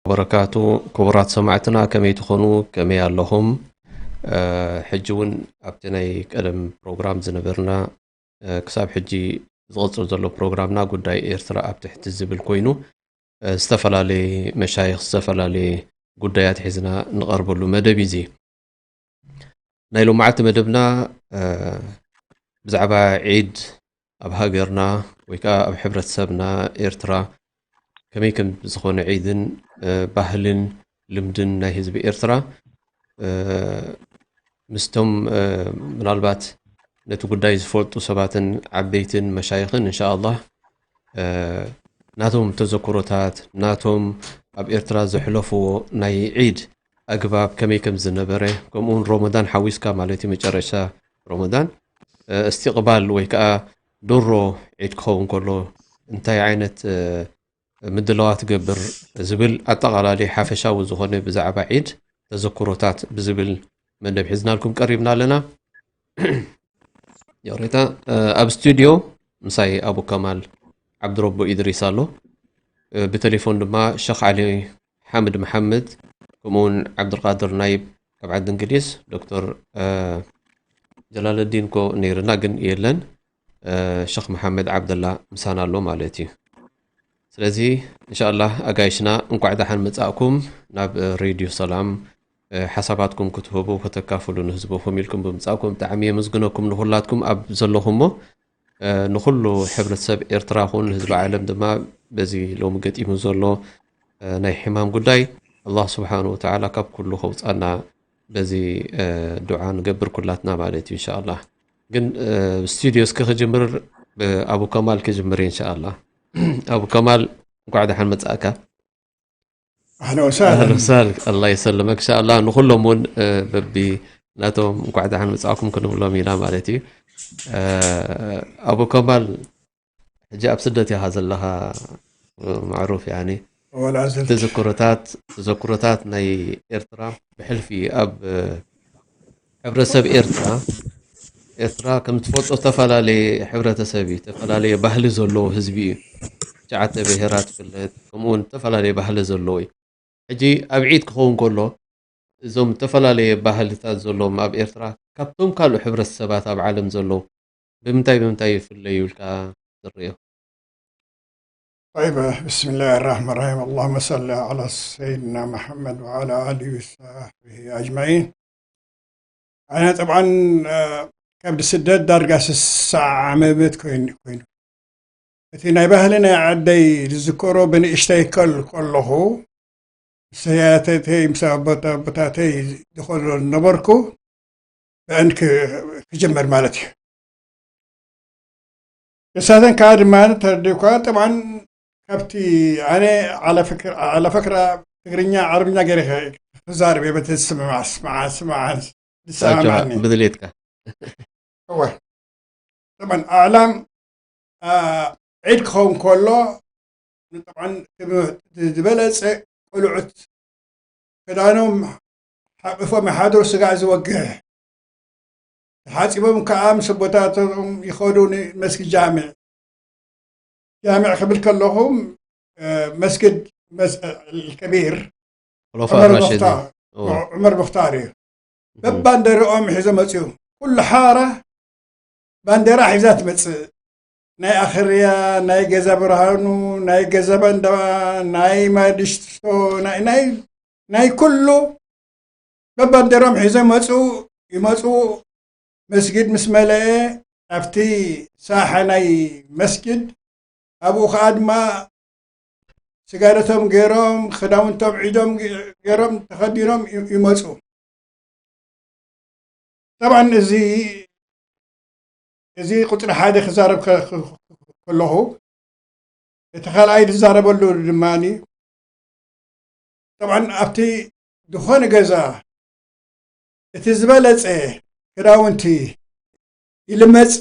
ወበረካቱ። ክቡራት ሰማዕትና ከመይ ትኾኑ? ከመይ ኣለኹም? ሕጂ እውን ኣብቲ ናይ ቀደም ፕሮግራም ዝነበርና ክሳብ ሕጂ ዝቐፅል ዘሎ ፕሮግራምና ጉዳይ ኤርትራ ኣብ ትሕቲ ዝብል ኮይኑ ዝተፈላለየ መሻይኽ ዝተፈላለየ ጉዳያት ሒዝና ንቐርበሉ መደብ እዩ። ናይ ሎማዓልቲ መደብና ብዛዕባ ዒድ ኣብ ሃገርና ወይ ከዓ ኣብ ሕብረተሰብና ኤርትራ ከመይ ከም ዝኾነ ዒድን ባህልን ልምድን ናይ ህዝቢ ኤርትራ ምስቶም ምናልባት ነቲ ጉዳይ ዝፈልጡ ሰባትን ዓበይትን መሻይኽን እንሻ ኣላህ ናቶም ተዘክሮታት ናቶም ኣብ ኤርትራ ዘሕለፍዎ ናይ ዒድ ኣግባብ ከመይ ከም ዝነበረ ከምኡውን ሮመዳን ሓዊስካ ማለት እዩ መጨረሻ ሮመዳን እስቲቕባል ወይ ከዓ ድሮ ዒድ ክኸውን ከሎ እንታይ ዓይነት ምድላዋ ትገብር ዝብል ኣጠቓላሊ ሓፈሻዊ ዝኾነ ብዛዕባ ዒድ ተዘክሮታት ብዝብል መደብ ሒዝናልኩም ቀሪብና ኣለና። ይቕሬታ ኣብ ስቱዲዮ ምሳይ ኣቡ ከማል ዓብድረቦ ኢድሪስ ኣሎ። ብቴሌፎን ድማ ሸኽ ዓሊ ሓምድ መሓመድ ከምኡውን ዓብድልቃድር ናይብ ካብ ዓዲ እንግሊዝ ዶክተር ጀላለዲን ኮ ነይርና ግን የለን። ሸኽ መሓመድ ዓብደላ ምሳና ኣሎ ማለት እዩ። ስለዚ እንሻላ ኣጋይሽና እንኳዕ ደሓን መጻእኩም ናብ ሬድዮ ሰላም ሓሳባትኩም ክትህቡ ከተካፍሉ ንህዝብኹም ኢልኩም ብምጻእኩም ብጣዕሚ የመስግነኩም ንኩላትኩም ኣብ ዘለኹሞ ንኩሉ ሕብረተሰብ ኤርትራ ኹን ህዝቢ ዓለም ድማ በዚ ሎሚ ገጢሙ ዘሎ ናይ ሕማም ጉዳይ ኣላህ ስብሓን ወተዓላ ካብ ኩሉ ከውፃና በዚ ዱዓ ንገብር ኩላትና ማለት እዩ እንሻ ኣላህ። ግን ስቱዲዮ እስኪ ክጅምር ኣቡ ከማል ክጅምር እንሻ ኣላህ። ኣቡ ከማል እንኳዕ ደሓን መጻእካ። ኣህለ ወሳህለ ኣላ ይሰልመክ እንሻ ኣላህ። ንኩሎም እውን በቢ ናቶም እንኳዕ ደሓን መጻእኩም ክንብሎም ኢና ማለት እዩ። ኣቡ ከማል ሕጂ ኣብ ስደት ኢኻ ዘለኻ ማዕሩፍ ያኒ ተዘክሮታት ተዘክሮታት ናይ ኤርትራ ብሕልፊ ኣብ ሕብረተሰብ ኤርትራ ኤርትራ ከም ትፈልጦ ዝተፈላለየ ሕብረተሰብ እዩ ዝተፈላለየ ባህሊ ዘለዎ ህዝቢ እዩ ትሽዓተ ብሄራት ትፍለጥ ከምኡውን ዝተፈላለየ ባህሊ ዘለዎ እዩ ሕጂ ኣብ ዒድ ክኸውን ከሎ እዞም ዝተፈላለየ ባህልታት ዘለዎም ኣብ ኤርትራ ካብቶም ካልእ ሕብረተሰባት ኣብ ዓለም ዘለዉ ብምንታይ ብምንታይ ይፍለዩ ኢልካ ትርእዮ? طيب بسم الله الرحمن الرحيم اللهم صل على سيدنا محمد وعلى آله وصحبه أجمعين أنا طبعا ካብ ስደት ዳርጋ ስሳ ዓመት ኮይኑ ኮይኑ እቲ ናይ ባህሊ ናይ ዓደይ ዝዝከሮ ብንእሽተይ ከል ከለኹ ሰያተተይ ምስ ኣቦታተይ ዝኸዶ ዝነበርኩ ብአን ክጀመር ማለት እዩ። እሳተን ከዓ ድማ ተረዲኳ ጠብዓን ካብቲ ኣነ ዓለፈክራ ትግርኛ ዓረብኛ ገይረ ክዛርብ የበተስምዓ ስምዓ ስምዓ ዝሰማማዕኒ ብድሌትካ እወ ጠብዓን ኣዕላም ዒድ ክኸውን ከሎ ጠብዓን ዝበለፀ ቆልዑት ክዳኖም ሓቂፎም ይሓድሩ ስጋዕ ዝወግሕ ተሓፂቦም ከዓ ምስ ኣቦታቶም ይኸዱ ንመስጊድ ጃምዕ ጃምዕ ክብል ከለኹም መስጊድ ከቢር ዑመር ሙኽታር እዩ በባንደርኦም ሒዞ መፅኡ ኩሉ ሓራ ባንዴራ ሒዛ ትመፅእ ናይ ኣኽርያ ናይ ገዛ ብርሃኑ ናይ ገዛ ባንዳ ናይ ማድሽቶ ናይ ኩሉ በባንዴሮም ሒዞ መፁ ይመፁ መስጊድ ምስ መለአ ኣብቲ ሳሐ ናይ መስጊድ ኣብኡ ከዓ ድማ ስጋደቶም ገይሮም ክዳውንቶም ዒዶም ገይሮም ተኸዲኖም ይመፁ ጠብዓን እዚ እዚ ቁፅሪ ሓደ ክዛረብ ከለኹ እቲ ካልኣይ ዝዛረበሉ ድማ ጠብዓን ኣብቲ ዝኾነ ገዛ እቲ ዝበለፀ ክዳውንቲ ይልመፅ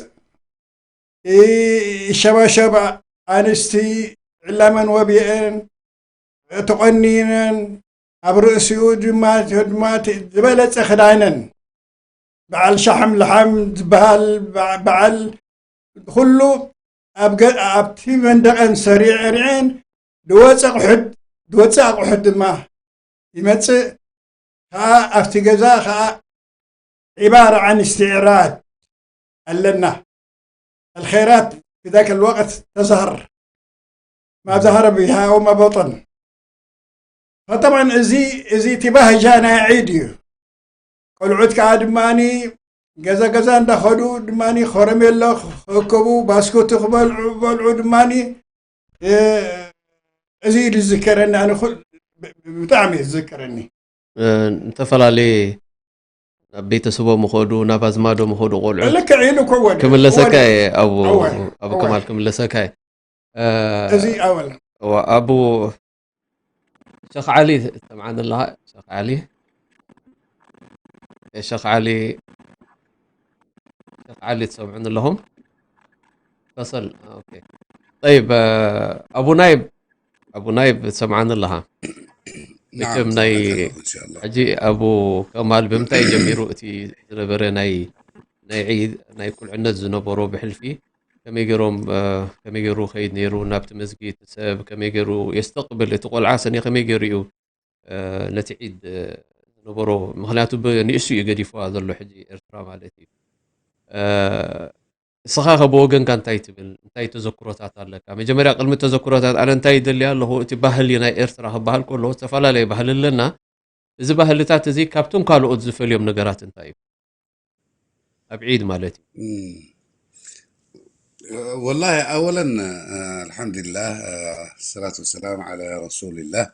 ይሸባሸባ ኣንስቲ ዕላመን ወቢአን ተቆኒነን ኣብ ርእሲኡ ድማ ድማ ዝበለፀ ክዳነን በዓል ሻሕም ልሓም ዝበሃል በዓል ኩሉ ኣብቲ መንደቐን ሰሪዐ ሪዐን ዝወፀ ቁሕድ ዝወፅእ ኣቑሑት ድማ ይመፅእ። ከዓ ኣብቲ ገዛ ከዓ ዒባራ ዓን እስትዕራድ ኣለና። ኣልኸይራት ፊ ዛከ ልወቅት ተዝሃር ማ ዛሃረ ቢሃ ወማ በጠን። ፈጠብዓን እዚ እዚ እቲ ባህጃ ናይ ዒድ እዩ። ቆልዑት ከዓ ድማኒ ገዛ ገዛ እንዳኸዱ ድማኒ ከረሜሎ ክእከቡ ባስኮቲ ክበልዑ በልዑ ድማኒ እዚ እዩ ዝዝከረኒ። ኣነ ኩል ብጣዕሚ እዩ ዝዝከረኒ። ንተፈላለየ ናብ ቤተሰቦም ኸዱ ናብ ኣዝማዶም ኸዱ ቆልዑ ልክዕ ኢሉ እኮ ወደ ክምለሰካ ወደ- እየ ኣቡ እወ፣ ኣቡ እወ። ከማል ክምለሰካ እየ እ፣ እዚ ኣወል እዋ፣ ኣቡ ሸኽ ዓሊ ትሰምዓኒ ኣለኻ ሸኽ ዓሊ ሸኽ ዓሊ ሸኽ ዓሊ ትሰምዑኒ ኣለኹም ፈሰል ኦኬ ጠይብ እ፣ ኣቡ ናይብ ኣቡ ናይብ ትሰምዓኒ ኣለኻ نعم መቸም ናይ سمعتك إن شاء الله ሕጂ ኣቡ ከማል ብምንታይ ጀሚሩ እቲ ዝነበረ ናይ ናይ ዒድ ናይ ቁልዕነት ዝነበሮ ብሕልፊ ከመይ ገይሮም እ፣ ከመይ ገይሩ ከይድ ነይሩ ናብቲ መስጊድ ሰብ ከመይ ገይሩ የስተቅብል እቲ ቆልዓ ሰኒ ከመይ ገይሩ እዩ እ፣ ነቲ ዒድ እ፣ ዝነበሮ ምክንያቱ ብንእሱ እዩ ገዲፍዋ ዘሎ ሕጂ ኤርትራ ማለት እዩ እ፣ እስኻ ከ ብወገንካ እንታይ ትብል እንታይ ተዘክሮታት ኣለካ መጀመርያ ቅድሚ ተዘክሮታት ኣነ እንታይ ይደሊ ኣለኹ እቲ ባህሊ ናይ ኤርትራ ክበሃል ከሎ ዝተፈላለየ ባህሊ ኣለና እዚ ባህልታት እዚ ካብቶም ካልኦት ዝፈልዮም ነገራት እንታይ እዩ ኣብ ዒድ ማለት እዩ مم. والله أولا آه، الحمد لله آه، الصلاة والسلام على رسول الله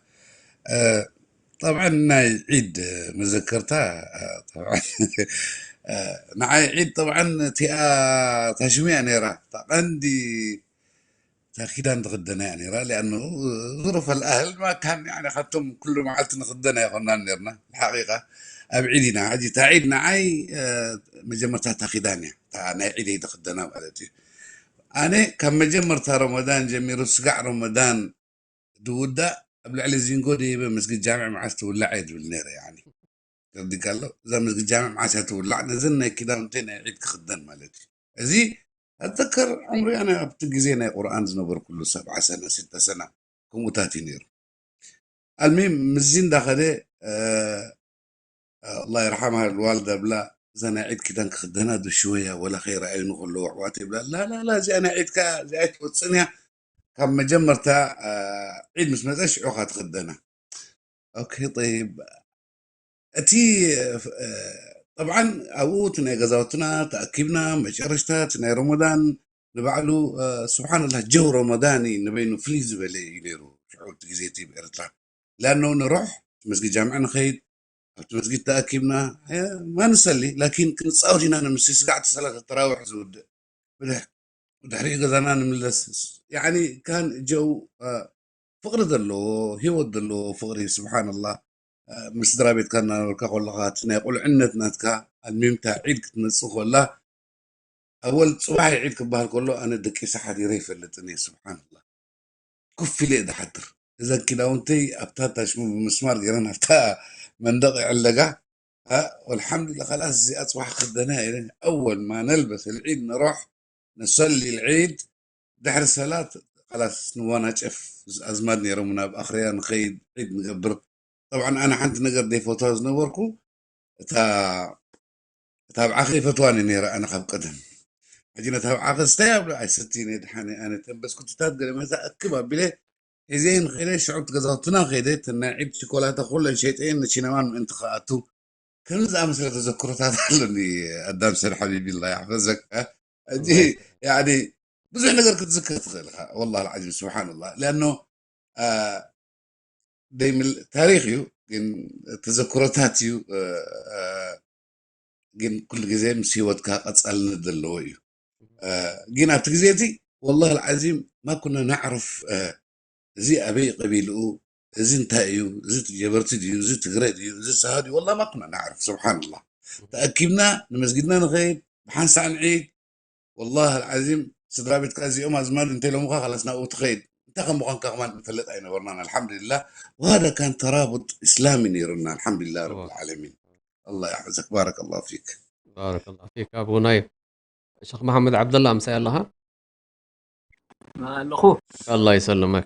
آه، طبعا ናይ ዒድ መዘከርታ ንዓይ ዒድ طبعا እቲኣ ታሽሙያ ነይራ እታ ቀንዲ እታ ኪዳን ትኽደና እያ ነይራ لأنه ظروف الأهل ما كان يعني ካብቶም ኩሉ መዓልቲ ንኽደና ኣይኮናን ነርና الحقيقة ኣብ ዒድ ኢና ሕጂ እታ ዒድ ንዓይ መጀመርታ እታ ኪዳን እያ እታ ናይ ዒደይ ትኽደና ማለት እዩ ኣነ ካብ መጀመርታ ረመዳን ጀሚሩ ስጋዕ ረመዳን ዝውዳእ ኣብ ልዕሊ ዚንጎ ደይበ መስጊድ ጃምዕ መዓስ ትውላዕ እየ ዝብል ነይረ ያኒ ተረዲካ ኣሎ እዛ መስጊድ ጃምዕ መዓስ እያ ትውላዕ ነዘን ናይ ክዳውንተይ ናይ ዒድ ክኽደን ማለት እዩ እዚ ኣትዘከር ዕምሪ ኣነ ኣብቲ ግዜ ናይ ቁርኣን ዝነበርኩሉ ሰብዓ ሰነ ስተ ሰነ ከምኡታት እዩ ነይሩ ኣልሚም ምስዚ እንዳኸደ ኣላ ይርሓማ ልዋልዳ ብላ እዛ ናይ ዒድ ኪዳን ክኽደና ዶ ሽወያ ወላ ከይረኣዩኒ ከለዉ ኣሕዋት ይብላ ላላላ እዚኣ ናይ ዒድካ እዚኣ ኣይትወፅን እያ ካብ መጀመርታ ዒድ ምስ መፀ ሽዑ ካ ትኽደና ኦኬ ጠይብ እቲ ጠብዓን ኣብኡ እቲ ናይ ገዛውትና ተኣኪብና መጨረሽታ እቲ ናይ ረመዳን ንባዕሉ ስብሓንላህ ጀው ረመዳን እዩ ንበይኑ ፍልይ ዝበለ እዩ ነይሩ ሽዑ እቲ ግዜ እቲ ብኤርትራ ላነው ንሮሕ መስጊድ ጃምዕ ንኸይድ ኣብቲ መስጊድ ተኣኪብና ማንሰሊ ላኪን ክንፃወት ኢና ንምስስጋዕ እቲ ሰላት ተራውሕ ዝውድእ ድሕሪኡ ገዛና ንምለስ ያኒ ካን ጀው ፍቕሪ ዘለዎ ህይወት ዘለዎ ፍቕሪ ስብሓንላህ ምስ ስድራ ቤትካ እናነበርካ ከለካ እቲ ናይ ቁልዕነት ናትካ ኣልሚምታ ዒድ ክትመፅእ ከላ ኣወል ፅባሕ ዒድ ክበሃል ከሎ ኣነ ደቂሰ ሓዲረ ይፈልጥን እየ ስብሓንላህ ኮፍ ኢለ እየ ዝሓድር እዘን ክዳውንተይ ኣብታ ታሽሙ ብምስማር ገይረን ኣብታ መንደቕ ይዕለጋ والحمد لله خلاص እዚኣ ፅባሕ ክደና ኢለን أول ما نلبس العيد نروح نصلي العيد ድሕሪ ሰላት خلاص ንዋናጨፍ ኣዝማድ ነይሮም ናብ ኣኽርያ ንኸይድ ዒድ ንገብር طبعا ኣነ ሓንቲ ነገር ዘይፈትዋ ዝነበርኩ እታ እታ ብዓኸ ይፈትዋኒ ነይረ ኣነ ካብ ቀደም ሕጂ ነታ ብዓኸ ስታይ ኣብሎ ኣይሰትይን እየ ድሓነ ኣነ ተን በስኩትታት ገለ መታ እክብ ኣቢለ ሒዘ ንኸይደ ሽዑ ገዛውትና ከይደ ተን ናይ ዒድ ሽኮላታ ኩለን ሸይጠየን ንሲነማን ምእንቲ ክኣቱ ከምዚ ዝኣመስለ ተዘክሮታት ኣለኒ ኣዳም ሰድ ሓቢቢ ላ ይሕፈዘካ ሕጂ ያኒ ብዙሕ ነገር ክትዝክር ትኽእል ኢኻ ወላ ዓዚም ስብሓንላ ሊኣኖ ደይምል ታሪክ እዩ ግን ተዘክሮታት እዩ ግን ኩሉ ግዜ ምስ ህይወትካ ቀፃልነት ዘለዎ እዩ ግን ኣብቲ ግዜ እቲ ወላ ዓዚም ማ ኩና ናዕርፍ እዚ ኣበይ ቀቢልኡ እዚ እንታይ እዩ እዚ ጀበርቲ ድዩ እዚ ትግረ ድዩ እዚ ሳሃ ድዩ ወላ ማ ኩና ናዕርፍ ስብሓንላ ተኣኪብና ንመስጊድና ንኸይድ ብሓንሳእ ንዒድ ወላሂ ኣልዓዚም ስድራ ቤትካ እዚኦም ኣዝማድ እንተይሎምኻ ካላስ ናብኡ ትኸይድ እንታይ ከም ምዃንካ ከማን ንፈልጥ ኣይነበርናን ኣልሓምዱሊላህ وهذا كان ترابط إسلامي ነይሩና ኣልሓምዱሊላህ ረብል ዓለሚን الله يحفظك بارك الله فيك بارك الله فيك ኣቡናይ ሸኽ መሓመድ ዓብደላ ምሳይ ኣለኻ ኣለኹ الله يسلمك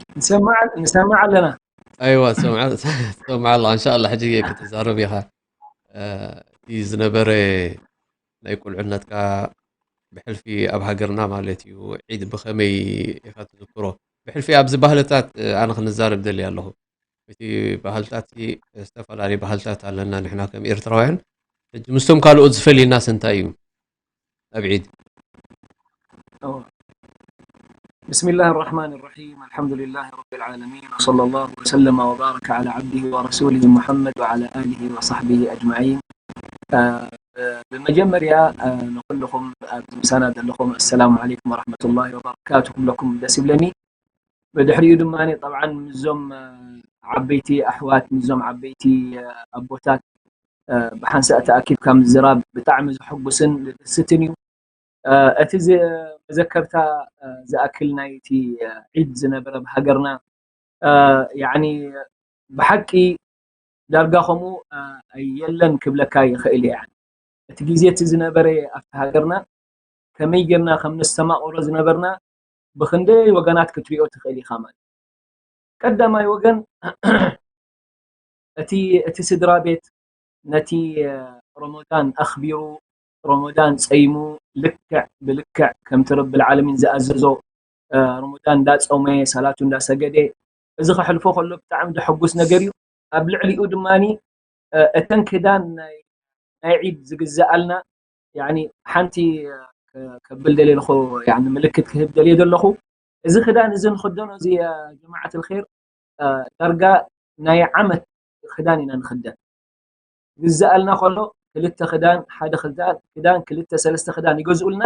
ንሰማዕ ኣለና ኣይዋ ሰምዓ ሰምዓ ኣለኻ። እንሻላ ሕጂ ክትዛረብ ኢኻ። እቲ ዝነበረ ናይ ቁልዕነትካ ብሕልፊ ኣብ ሃገርና ማለት እዩ ዒድ ብኸመይ ኢኻ ትዝክሮ? ብሕልፊ ኣብዚ ባህልታት ኣነ ክንዛረብ ደልየ ኣለኹ። እቲ ባህልታት ዝተፈላለዩ ባህልታት ኣለና ንሕና ከም ኤርትራውያን። ሕጂ ምስቶም ካልኦት ዝፈልየናስ እንታይ እዩ? ኣብ ዒድ بسم الله الرحمن الرحيم. الحمد لله رب العالمين، وصلى الله وسلم وبارك على عبده ورسوله محمد وعلى آله وصحبه أجمعين. ብመጀመርያ ንኩልኹም ኣብዚ ምሳና ዘለኹም ኣሰላሙ ዓለይኩም ወረሕመቱላሂ ወበረካቱ ክብለኩም ደስ ይብለኒ። ብድሕሪኡ ድማ ጠብዓን ምዞም ዓበይቲ ኣሕዋት፣ ምዞም ዓበይቲ ኣቦታት ብሓንሳእ ተኣኪብካ ምዝራብ ብጣዕሚ ዘሐጉስን ዘደስትን እዩ። እቲ መዘከርታ ዝኣክል ናይቲ ዒድ ዝነበረ ብሃገርና ያኒ ብሓቂ ዳርጋ ከምኡ የለን ክብለካ ይኽእል እየ። እቲ ግዜ እቲ ዝነበረ ኣብቲ ሃገርና ከመይ ጌርና ከም ነስተማቕሮ ዝነበርና ብኽንደይ ወገናት ክትሪኦ ትኽእል ኢኻ ማለት። ቀዳማይ ወገን እቲ እቲ ስድራ ቤት ነቲ ረመዳን ኣኽቢሩ ረመዳን ጸይሙ ልክዕ ብልክዕ ከምቲ ረብል ዓለሚን ዝኣዘዞ ረመዳን እንዳጾመ ሰላቱ እንዳሰገደ እዚ ከሕልፎ ከሎ ብጣዕሚ ዘሐጉስ ነገር እዩ። ኣብ ልዕሊኡ ድማ እተን ክዳን ናይ ናይ ዒድ ዝግዘኣልና ያኒ ሓንቲ ከብል ደልየ ኣለኹ ያኒ ምልክት ክህብ ደልየ ዘለኹ እዚ ክዳን እዚ ንኽደኖ እዚ ጀማዓት ልኸይር ዳርጋ ናይ ዓመት ክዳን ኢና ንኽደን ዝግዘኣልና ከሎ ክልተ ክዳን ሓደ ክዳን ክልተ ሰለስተ ክዳን ይገዝኡልና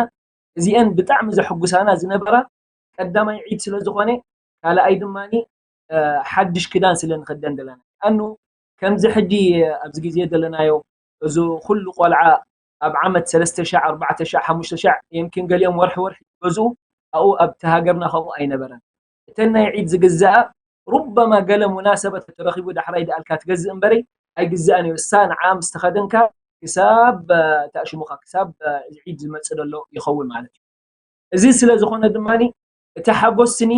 እዚአን ብጣዕሚ ዘሐጉሳና ዝነበራ ቀዳማይ ዒድ ስለ ዝኾነ ካልኣይ ድማ ሓድሽ ክዳን ስለ ንኽደን ዘለና ኣኑ ከምዚ ሕጂ ኣብዚ ግዜ ዘለናዮ እዚ ኩሉ ቆልዓ ኣብ ዓመት ሰለስተ ሻዕ ኣርባዕተ ሻዕ ሓሙሽተ ሻዕ የምኪን ገሊኦም ወርሒ ወርሒ ይገዝኡ ኣብኡ ኣብቲ ሃገርና ከምኡ ኣይነበረን እተን ናይ ዒድ ዝግዝኣ ሩበማ ገለ ሙናሰበት ተረኺቡ ዳሕራይ ደኣልካ ትገዝእ እምበረይ ኣይግዝኣን እዩ እሳ ንዓ ምስ ተኸደንካ ክሳብ ታሽሙኻ ክሳብ ዒድ ዝመፅእ ዘሎ ይኸውን ማለት እዩ እዚ ስለ ዝኾነ ድማ እቲ ሓጎስ ስኒ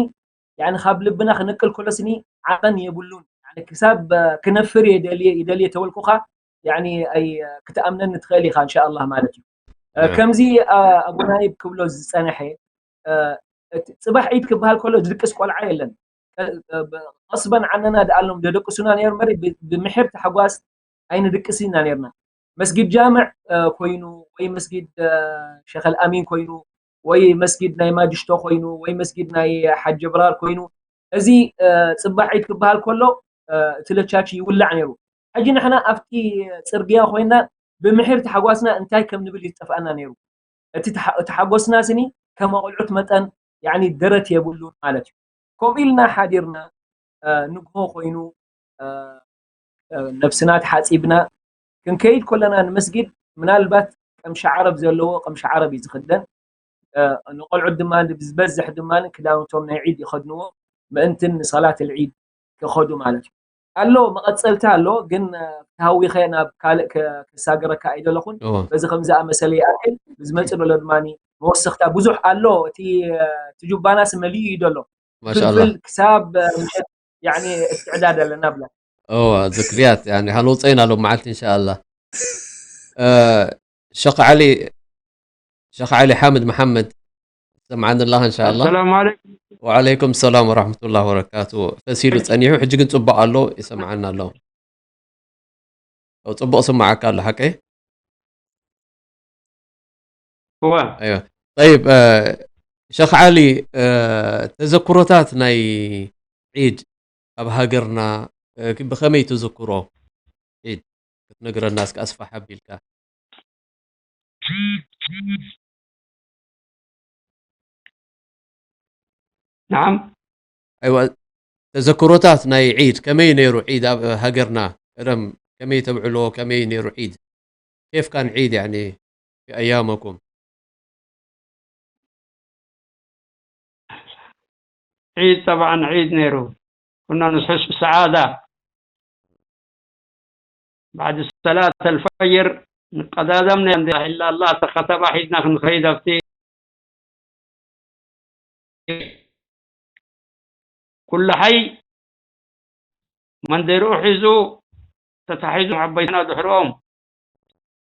ያኒ ካብ ልብና ክንቅል ከሎ ስኒ ዓቐን የብሉን ያኒ ክሳብ ክነፍር እየ ደልየ ይደልየ ተበልኩኻ ያኒ ኣይ ክትኣምነኒ ትኽእል ኢኻ እንሻ ኣላህ ማለት እዩ ከምዚ ኣቡናይብ ክብሎ ዝፀነሐ ጽባሕ ዒድ ክበሃል ከሎ ዝድቅስ ቆልዓ የለን ቀስበን ዓነና ደኣሎም ደደቅሱና ነይሩ መሪ ብምሕር ተሓጓስ ኣይንድቅስ ኢና ነርና መስጊድ ጃምዕ ኮይኑ ወይ መስጊድ ሸኸል ኣሚን ኮይኑ ወይ መስጊድ ናይ ማጅሽቶ ኮይኑ ወይ መስጊድ ናይ ሓጀ ብራር ኮይኑ እዚ ፅባሒት ክበሃል ከሎ እቲ ለቻች ይውላዕ ነይሩ ሕጂ ንሕና ኣብቲ ፅርግያ ኮይና ብምሕር ተሓጓስና እንታይ ከም ንብል ይጠፍኣና ነይሩ እቲ ሓጎስና ስኒ ከም ኣቆልዑት መጠን ያኒ ደረት የብሉን ማለት እዩ። ከምኡ ኢልና ሓዲርና ንግሆ ኮይኑ ነብስና ተሓፂብና ክንከይድ ከለና ንመስጊድ ምናልባት ቀምሻ ዓረብ ዘለዎ ቀምሻ ዓረብ እዩ ዝኽደን ንቆልዑት ድማ ዝበዝሕ ድማ ክዳውንቶም ናይ ዒድ ይኸድንዎ ምእንትን ንሰላት ልዒድ ክኸዱ ማለት እዩ ኣሎ መቐፀልታ ኣሎ ግን ተሃዊኸ ናብ ካልእ ክሳገረካ ኣይደለኹን በዚ ከም ዝኣመሰለ ይኣክል ብዝመፅእ ዘሎ ድማ መወሰኽታ ብዙሕ ኣሎ እቲ ትጁባናስ መሊኡ እዩ ደሎ ፍልፍል ክሳብ ምሸት ያኒ እትዕዳድ ኣለና ብላ ዝክርያት ሃለውፀይና ሎ መዓልቲ እንሻኣላ ሸኽ ዓሊ ሸኽ ዓሊ ሓምድ መሓመድ ትሰምዓኒ ኣለኻ እንሻ ኣላ። ሰላም ዓለይኩም። ወዓለይኩም ሰላም ወራሕመቱላሂ ወበረካቱ። ፈሲሉ ጸኒሑ ሕጂ ግን ጽቡቕ ኣሎ ይሰምዓና ኣሎ። ጽቡቕ ስምዓካ ኣሎ ሓቀይ? እወ። ኣይዋ። ጠይብ ሸኽ ዓሊ ተዘክሮታት ናይ ዒድ ኣብ ሃገርና ብኸመይ ትዝክሮ? ዒድ ክትነግረና እስከ ኣስፋሕ ኣቢልካ። نعم ኣይዋ ተዘክሮታት ናይ ዒድ ከመይ ነይሩ ዒድ ኣብ ሃገርና ቀደም ከመይ ተብዕሎ ከመይ ነይሩ ዒድ كيف كان عيد يعني في أيامكم عيد طبعا عيد نيرو كنا نحس بسعادة بعد صلاة الفجر نقدادم نيرو إلا الله تختب حيدنا كن خيدة في كل حي መንደርኡ ሒዙ ተታሒዙ ዓበይትና ድሕሮም።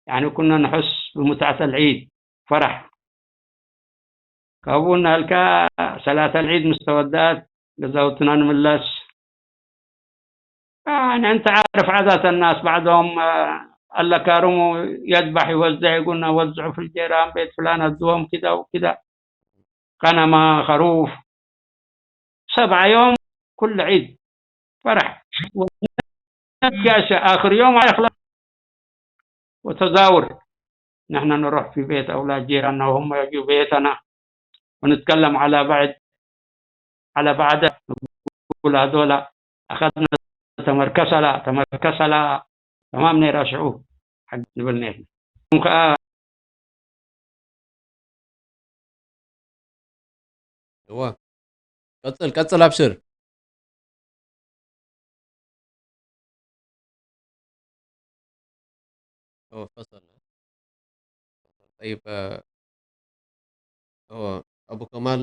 يعني كنا نحس بمتعة العيد، فرح. ካብኡ እናልካ ሰላት العيد مستودات ገዛውትና ንምለስ. يعني أنت عارف عادات الناس، بعضهم آه، اللكارم يذبح يوزع، يقولنا وزعوا في الجيران، بيت فلان ادوهم كذا وكذا، غنم، خروف. سبعة يوم كل عيد فرح. يا شيخ، آخر يوم يخلص وتزاور. نحن نروح في بيت أولاد جيراننا وهم يجوا بيتنا، ونتكلم على بعض، على بعض، نقول: "هذولا أخذنا تمركسلا، تمركسلا". تمام، نرى شعوب حق نبل نحن. هم خ-، እዋ ቀጽል ቀጽል ኣብሽር። اه فصلنا. طيب آه، اه ابو كمال،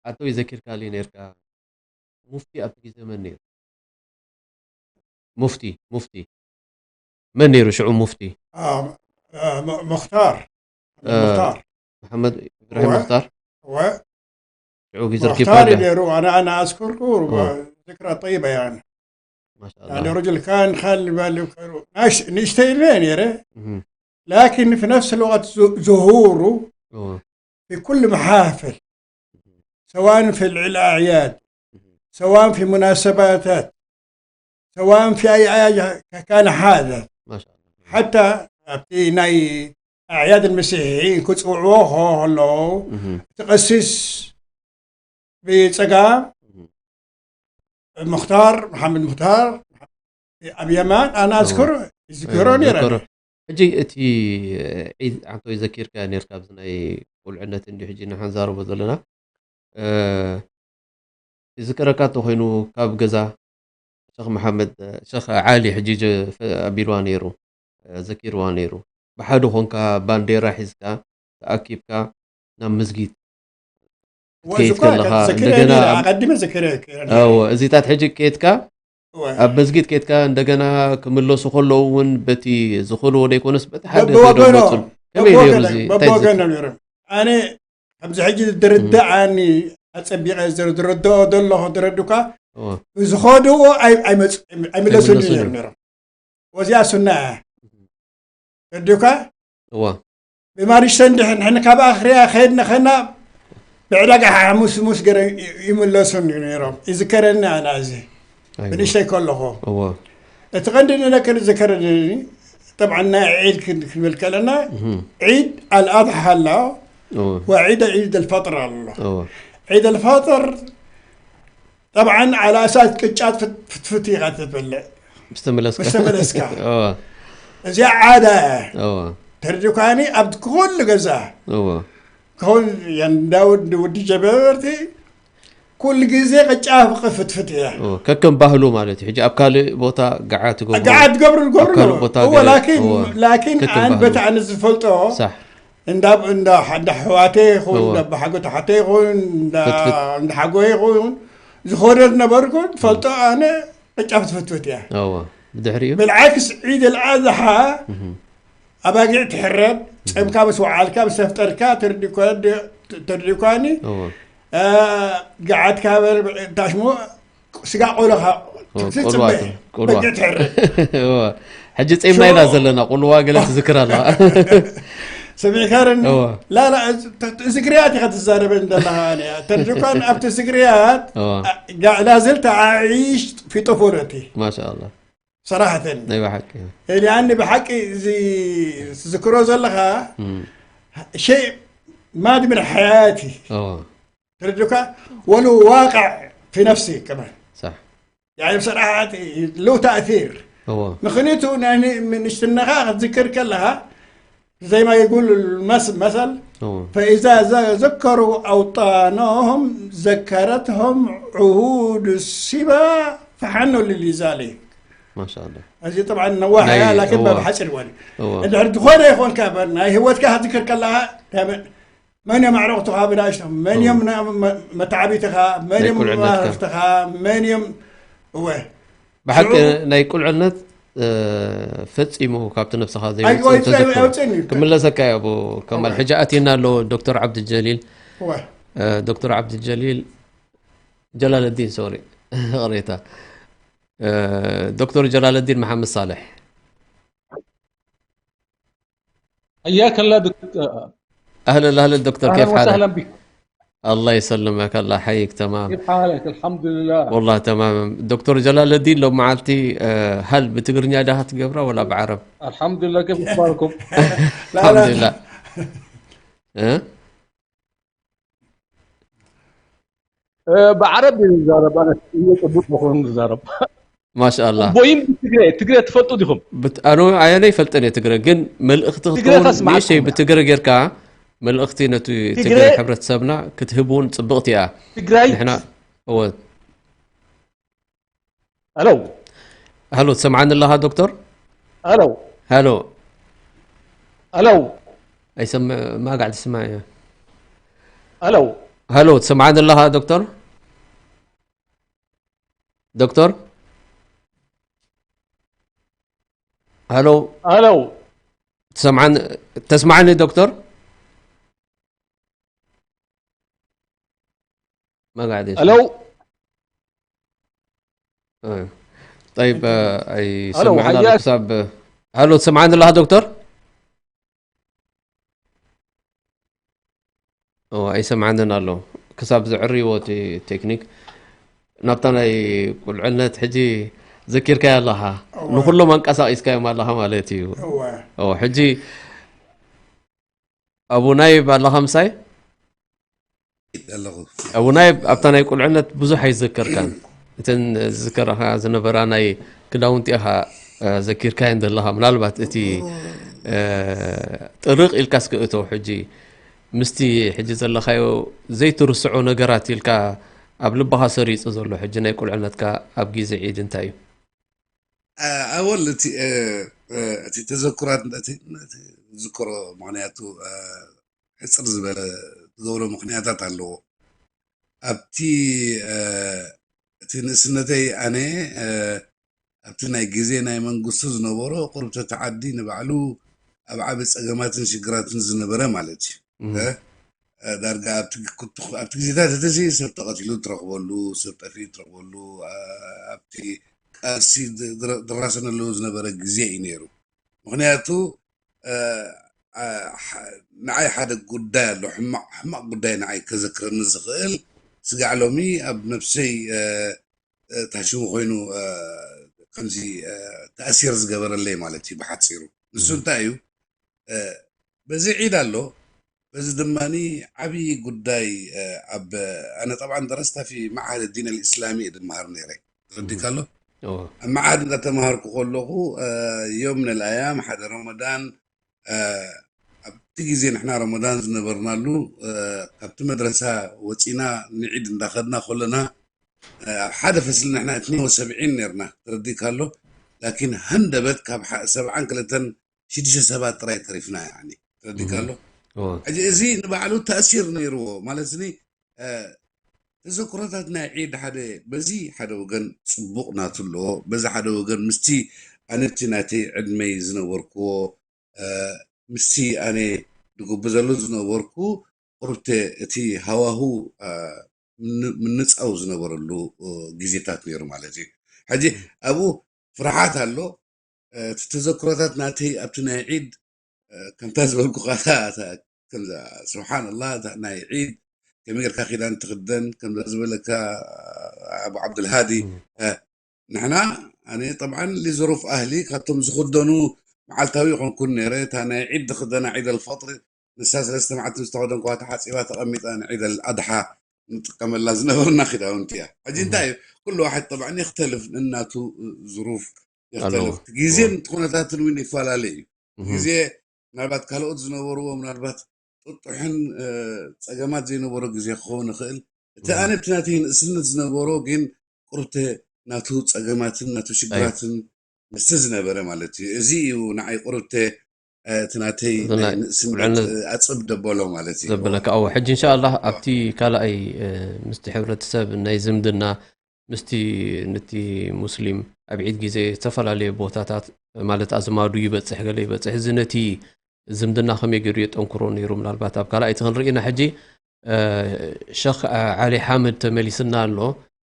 ኣቶ ይዘኪርካ ሊ ነርካ ሙፍቲ ኣብቲ ግዜ መን ነይሩ? ሙፍቲ ሙፍቲ መን ነይሩ ሽዑ ሙፍቲ? آه، آه، م- مختار آه، مختار መሓመድ ኢብራሂም و- ሙኽታር و- ሽዑ ግዜ مختار ረኪብካ ነይሩ። أنا أنا أذكر ذكرى طيبة يعني. ማሻ يعني ኣላ رجل كان خالي بالي وخيره. ناش نشتي لين يرى. እህ፣ لكن في نفس الوقت ز- ظهوره እዎ፣ في كل محافل، سواء في الأعياد، سواء في مناسبات، سواء في أي حاجة كان حاضر. ማሻ ኣላ حتى ኣብቲ ናይ ኣዕያድ المسيحيين ክፅውዕዎ ከለዉ እህ፣ እቲ ቀሲስ ብፀጋም እህ፣ ሙክታር መሓመድ ሙክታር ኣብ የማን ኣና ኣዝክሮ ይዝክሮ ነይረ። ዘከሮ። ሕጂ እቲ ዒድ ኣንቶ ይዘኪርካ ነርካ ኣብዚ ናይ ቁልዕነት እንዲ ሕጂ ንሓንዛረቦ ዘለና እ፣ ይዝከረካ እንተኮይኑ ካብ ገዛ ሸኽ መሓመድ ሸኽ ዓሊ ሕጂ ጀ- ፈ- ኣቢልዋ ነይሩ እ፣ ዘኪርዋ ነይሩ። ብሓደ ኮንካ ባንዴራ ሒዝካ ተኣኪብካ ናብ መስጊድ ክትከይድ ከለኻ እንደገና ኣብ- ኣቀዲመ ዘኪረ እዎ፣ እዚታት ሕጂ ከይድካ ኣብ መስጊድ ከይድካ እንደገና ክምለሱ ከለዉ እውን በቲ ዝኽእልዎ ዘይኮነስ በቲ ሓደ ከይዶም መፁ። ከመይ ነይሩ እዚ? እንታይ ዝዝክር? ነይሮም። ኣነ ከምዚ ሕጂ ዝርዳኣኒ ኣፀቢቐ ዝረድኦ ዘለኹ ዝረዱካ እዎ፣ ዝኸድዎ ኣይ- ኣይመፅ- ኣይምለሱን ኣይምለሱን እዮም እዮም። ነይሮም። ወዚኣ ሱና እያ ረዱካ እዎ፣ ብማርሽ ሰንድሕ ንሕን ካብ ኣኽርያ ከይድና ኸና ብዕዳጋ ሓሙስ ሙስ ገረ ይምለሱን እዩ ነይሮም። ይዝከረኒ ኣና እዚ ኣይዋ፣ ብንእሽተይ ከለኹ እዎ፣ እቲ ቀንዲ ንነከ ዝከረኒ ጠብዓ ናይ ዒድ ክን- ክንብል ከለና እህም፣ ዒድ ኣልኣድሓ ኣሎ እዎ፣ ወዒድ ዒድ ኣልፈጥር ኣሎ። እዎ። ዒድ ኣልፈጥር ጠብዓን ዓላሳት ቅጫት ፍት- ፍትፍት ኢኻ ትበልዕ ምስ ተመለስካ ምስ ተመለስካ። እዎ፣ እዚኣ ዓዳ እያ እዎ፣ ተረዲኳኒ። ኣብ ኩሉ ገዛ እዎ፣ ክኸውን የንዳውድ ውዲ ጀበርቲ ኩሉ ግዜ ቅጫ ፍትፍት እያ። እዎ። ከከም ባህሉ ማለት እዩ። ሕጂ ኣብ ካልእ ቦታ ገዓ ትገብሩ ገዓ ትገብሩ ኣብ ትገብሩ ካልእ ኣለዉ። ቦታ እዎ፣ ገለ- ላኪን እዎ። ላኪን ከከም ኣን ባህሉ። በቲ ኣነ ዝፈልጦ ሳሕ እንዳ እንዳ እንዳ ኣሕዋተ ይኹን እዎ። እንዳ ኣባሓጎ ተሓተ ይኹን እንዳ ፍትፍት። እንዳ ሓጎ ይኹን ዝኾነ ዝነበርኩ ፈልጦ ኣነ ቅጫ ፍትፍት እያ። እዎ። ብድሕሪኡ ብልዓክስ ዒድ ኣልኣድሓ እህም፣ ኣባጊዕ ትሕረድ፣ ጸምካ ምስ ወዓልካ ምስ ተፍጠርካ ተርዲኳኒ እዎ፣ ገዓትካ በል ታሽሞ ስጋ ቆሎኻ እዎ፣ ትጽበ ቆልዋ፣ ቆልዋ። በጊዕ ትሕረድ። እዎ። ሕጂ ጼምና ኢና ዘለና፣ ቁልዋ ገለ ትዝክር ኣለዋ። ሰሚዕካረኒ እዎ። ላላ እዚ ግርያት ኢኻ ትዛረበ እንደለኻ ተርዲኳን ኣብቲ ስግርያት እዎ። ላዝልተ ኣዒሽ ፊ ጠፎለቲ ማሻ ኣላ። ሰራሕተን ናይ ብሓቂ። يعني ብሓቂ እዚ ትዝክሮ ዘለኻ እም፣ شيء ما من حياتي እዎ። تردك ولو واقع في نفسي كمان ሳሕ። يعني بصراحة له تأثير እዎ። ምክንያቱ ናይ ንእሽትነኻ ክትዝክር ከለኻ زي ما يقول المثل مثل እዎ። فإذا ذكروا أوطانهم ذكرتهم عهود السبا فحنوا للإزالة. ማሻ ኣላ። እዚ طبعا ነዋሕ እያ ናይ- لكن እዋ። ብሓፂር ወኒ እዎ። እንድሕር ዝኾነ ይኾንካ እበር ናይ ህይወትካ ክትዝክር ከለኻ እንታይ መ- መን እዮም ኣዕረቕትኻ ብናእሽቶም መን እዮም ና- መ- መተዓቢትኻ መን እዮም ናይ ቁልዕነትካ። መራርፍትኻ መን እዮም እወ ብሓቂ ሽዑ ናይ ቁልዕነት እ፣ ፈጺሙ ካብቲ ነብስኻ ዘይወጽእ ኣይወፅእ ተዘክሮ ኣይወፅእን እዩ። ክምለሰካ እየ። ኣቦ ከማል እወ ሕጂ ኣቲና ኣሎ ዶክተር ዓብዲ ጀሊል እወ እ፣ ዶክተር ዓብዲ ጀሊል ጀላለዲን ሶሪ ቅሬታ እ፣ ዶክተር ጀላለዲን መሓመድ ሳልሕ حياك الله دكتور. اهلا اهلا دكتور، اهلا كيف حالك؟ وسهلا بك. الله يسلمك، الله يحييك. تمام كيف حالك؟ الحمد لله. والله تمام دكتور جلال الدين. لو معلتي آه، هل بتقرني اداها تقبره ولا بعرب؟ الحمد لله، كيف اخباركم؟ لا الحمد لا لله. اه؟ بعرب نزارب انا. يطبق بخون نزارب. ما شاء الله. بوين تقري تقري تفلطوا ديهم. بت... انا انا يفلتني تقرا جن ملئختي تقري تكون تسمع نيشي بتقرا جيركا ملئختي نتو تقرا تقري حبرت سبنا كتهبون صبغتي اه. تقري. نحن هو الو. هلو، تسمعني الله دكتور؟ الو. هلو. الو. اي سمع، ما قاعد اسمع يا. الو. هلو، تسمعني الله دكتور؟ دكتور؟ هلو. الو. تسمعني؟ تسمعني دكتور؟ ما قاعد يسمع. الو. آه. طيب آه، اي الو، سمعنا حياك. حساب. هلو، تسمعني الله دكتور؟ اه اي سمعنا الله. كساب زعري وتي تكنيك. نبتنا يقول عنا تحجي ذكر كي الله. نخلو من قصا اسكاي ما الله مالتي. እወ او حجي ابو نايب الله خمساي. ኣለኹ። ابو نايب ابتنا يقول عنا بزح يذكر كان. እተን ዝከረኻ ዝነበራ ናይ ክዳውንቲ ኢኻ እ፣ ዘኪርካየን ዘለኻ። ምናልባት እቲ እ፣ ጥርቕ ኢልካ እስኪ እቶ ሕጂ ምስቲ ሕጂ ዘለኻዮ ዘይትርስዖ ነገራት ኢልካ ኣብ ልብኻ ሰሪጹ ዘሎ ሕጂ ናይ ቁልዕነትካ ኣብ ግዜ ዒድ እንታይ እዩ? ኣወል እቲ እ፣ እ፣ እቲ ተዘክራት እቲ እቲ ዝዝክሮ ምኽንያቱ እ፣ ሕፅር ዝበለ ዝገብሮ ምኽንያታት ኣለዎ። ኣብቲ እ፣ እቲ ንእስነተይ ኣነ እ፣ ኣብቲ ናይ ግዜ ናይ መንግስቱ ዝነበሮ ቁርብተቲ ዓዲ ንባዕሉ ኣብ ዓቢ ጸገማትን ሽግራትን ዝነበረ ማለት እዩ። እ፣ እ፣ ዳርጋ ኣብቲ ክቱ- ኣብቲ ግዜታት እቲ ሲ ሰብ ተቐቲሉ ትረኽበሉ፣ ሰብ ጠፊኡ ትረኽበሉ፣ እ፣ ኣብቲ ቃልሲ ድ- ድረ- ድራሰነሉ ዝነበረ ግዜ እዩ ነይሩ። ምኽንያቱ እ፣ እ፣ ሐ- ንዓይ ሓደ ጉዳይ ኣሎ፣ ሕማቕ ሕማቕ ጉዳይ ንዓይ ከዘክረኒ ዝኽእል። ስጋዕ ሎሚ ኣብ ነብሰይ እ፣ እ፣ ታሽሙ ኮይኑ እ፣ ከምዚ እ፣ ተኣሲር ዝገበረለይ ማለት እዩ ብሓፂሩ። ንሱ እንታይ እዩ እ፣ በዚ ዒድ ኣሎ፣ በዚ ድማ ዓብዪ ጉዳይ እ፣ ኣብ ኣነ ጠብዓን ደረስታ ፊ መዓሃድ ዲን ኣልእስላሚ እየ ድመሃር ነይረ። ተረዲካ ኣሎ። ኣብ መዓሃድ እንዳተምሃርኩ ከለኹ እ፣ ዮም ምን ኣልኣያም ሓደ ረመዳን እ፣ ኣብቲ ግዜ ንሕና ረመዳን ዝነበርናሉ እ፣ ካብቲ መድረሳ ወፂና ንዒድ እንዳኸድና ከለና እ፣ ኣብ ሓደ ፈስሊ ንሕና እትኒን ወሰብዒን ነርና። ተረዲካ ኣሎ። ላኪን ሃንደበት ካብ ሓ- ሰብዓን ክልተን ሽዱሽተ ሰባት ጥራይ ተሪፍና። ያኒ ተረዲካ ኣሎ። ሕጂ እዚ ንባዕሉ ተእሲር ነይርዎ ማለት ኒ እ፣ ተዘክሮታት ናይ ዒድ ሓደ በዚ ሓደ ወገን ፅቡቕ ናቱ ኣለዎ፣ በዚ ሓደ ወገን ምስቲ ኣነቲ ናተይ ዕድመይ ዝነበርክዎ እ፣ ምስቲ ኣነ ድጉብዘሉ ዝነበርኩ ቁርብተ እቲ ሃዋሁ እ፣ ምን- ምንፃው ዝነበረሉ እ፣ ግዜታት ነይሩ ማለት እዩ። ሕጂ ኣብኡ ፍርሓት ኣሎ። እ፣ እቲ ተዘክሮታት ናተይ ኣብቲ ናይ ዒድ እ፣ ከምታ ዝበልኩኻ እታ- እታ- ከምዛ ስብሓንላ እታ ናይ ዒድ ከመይ ጌርካ ኪዳን ትኽደን ከምዛ ዝበለካ ኣቡ ዓብዱልሃዲ እ፣ ንሕና ኣነ ጠብዓን ሊዝሩፍ ኣህሊ ካብቶም ዝኽደኑ መዓልታዊ ይኾንኩን ነይረ። እታ ናይ ዒድ ዝኽደና ዒድ ኣልፈጥሪ ንሳ ሰለስተ መዓልቲ ምስ ተኸደንኳ ተሓፂባ ተቐሚጣ ንዒድ ኣልኣድሓ ንጥቀመላ ዝነበርና ክዳውንቲ እያ። ሕጂ እንታይ እዩ ኩሉ ዋሕድ ጠብዓን የክተልፍ እናቱ ዝሩፍ ኣለዎ። የክተልፍ ግዜን ኩነታትን እውን ይፈላለ እዩ። ግዜ ምናልባት ካልኦት ዝነበርዎ ምናልባት ጥጡሕን እ፣ ፀገማት ዘይነበሮ ግዜ ክኸውን ይኽእል። እቲ ኣነ እቲ ናተይ ንእስነት ዝነበሮ ግን ቁርብተ ናቱ ፀገማትን ናቱ ሽግራትን ምስቲ ዝነበረ ማለት እዩ። እዚ እዩ ንዓይ ቁርብተ እ፣ እቲ ናተይ ናይ ንእስነት እ፣ ኣፅብ ደበሎ ማለት እዩ። ዘበለካ ኣዎ። ሕጂ እንሻኣላህ ኣብቲ ካልኣይ እ፣ ምስቲ ሕብረተሰብ ናይ ዝምድና ምስቲ፣ ነቲ ሙስሊም ኣብ ዒድ ግዜ ዝተፈላለየ ቦታታት፣ ማለት ኣዝማዱ ይበጽሕ፣ ገለ ይበጽሕ። እዚ ነቲ ዝምድና ከመይ ገይሩ የጠንክሮ ነይሩ? ምናልባት ኣብ ካልኣይቲ ክንርኢ ኢና። ሕጂ፣ እ፣ ሸኽ ዓሊ ሓምድ ተመሊስና ኣሎ።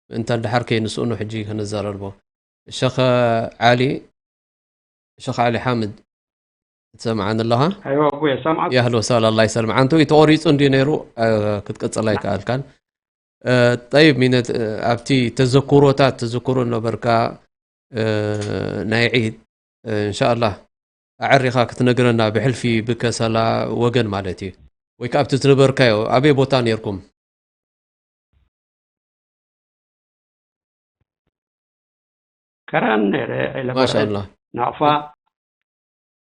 እንተ ደሓር ከይንስእኖ ሕጂ ከነዘራርቦ። ሸኽ ዓሊ፣ ሸኽ ዓሊ ሓምድ፣ ትሰምዓኒ ኣለኻ? ኣይዋ ኣቦየ፣ ሰምዓክ። ያ፣ ኣህሎ፣ ሰላም፣ ኣላህ ይሰልም። ዓንተዊ ተቖሪጹ እንድዩ ነይሩ፣ እ፣ ክትቅጽል ኣይከኣልካን። እ፣ ጠይብ፣ ሚነት፣ እ፣ ኣብቲ ተዘክሮታት ትዝክሮ ነበርካ፣ እ፣ ናይ ዒድ፣ እ፣ እንሻኣላህ ኣዕሪኻ ክትነግረና ብሕልፊ ብከሰላ ወገን ማለት እዩ። ወይ ከኣ ኣብቲ ዝነበርካዮ ኣበይ ቦታ ነይርኩም? ከረን ነይረ፣ ዒለ በርዒድ፣ ማሻኣላህ። ናቕፋ።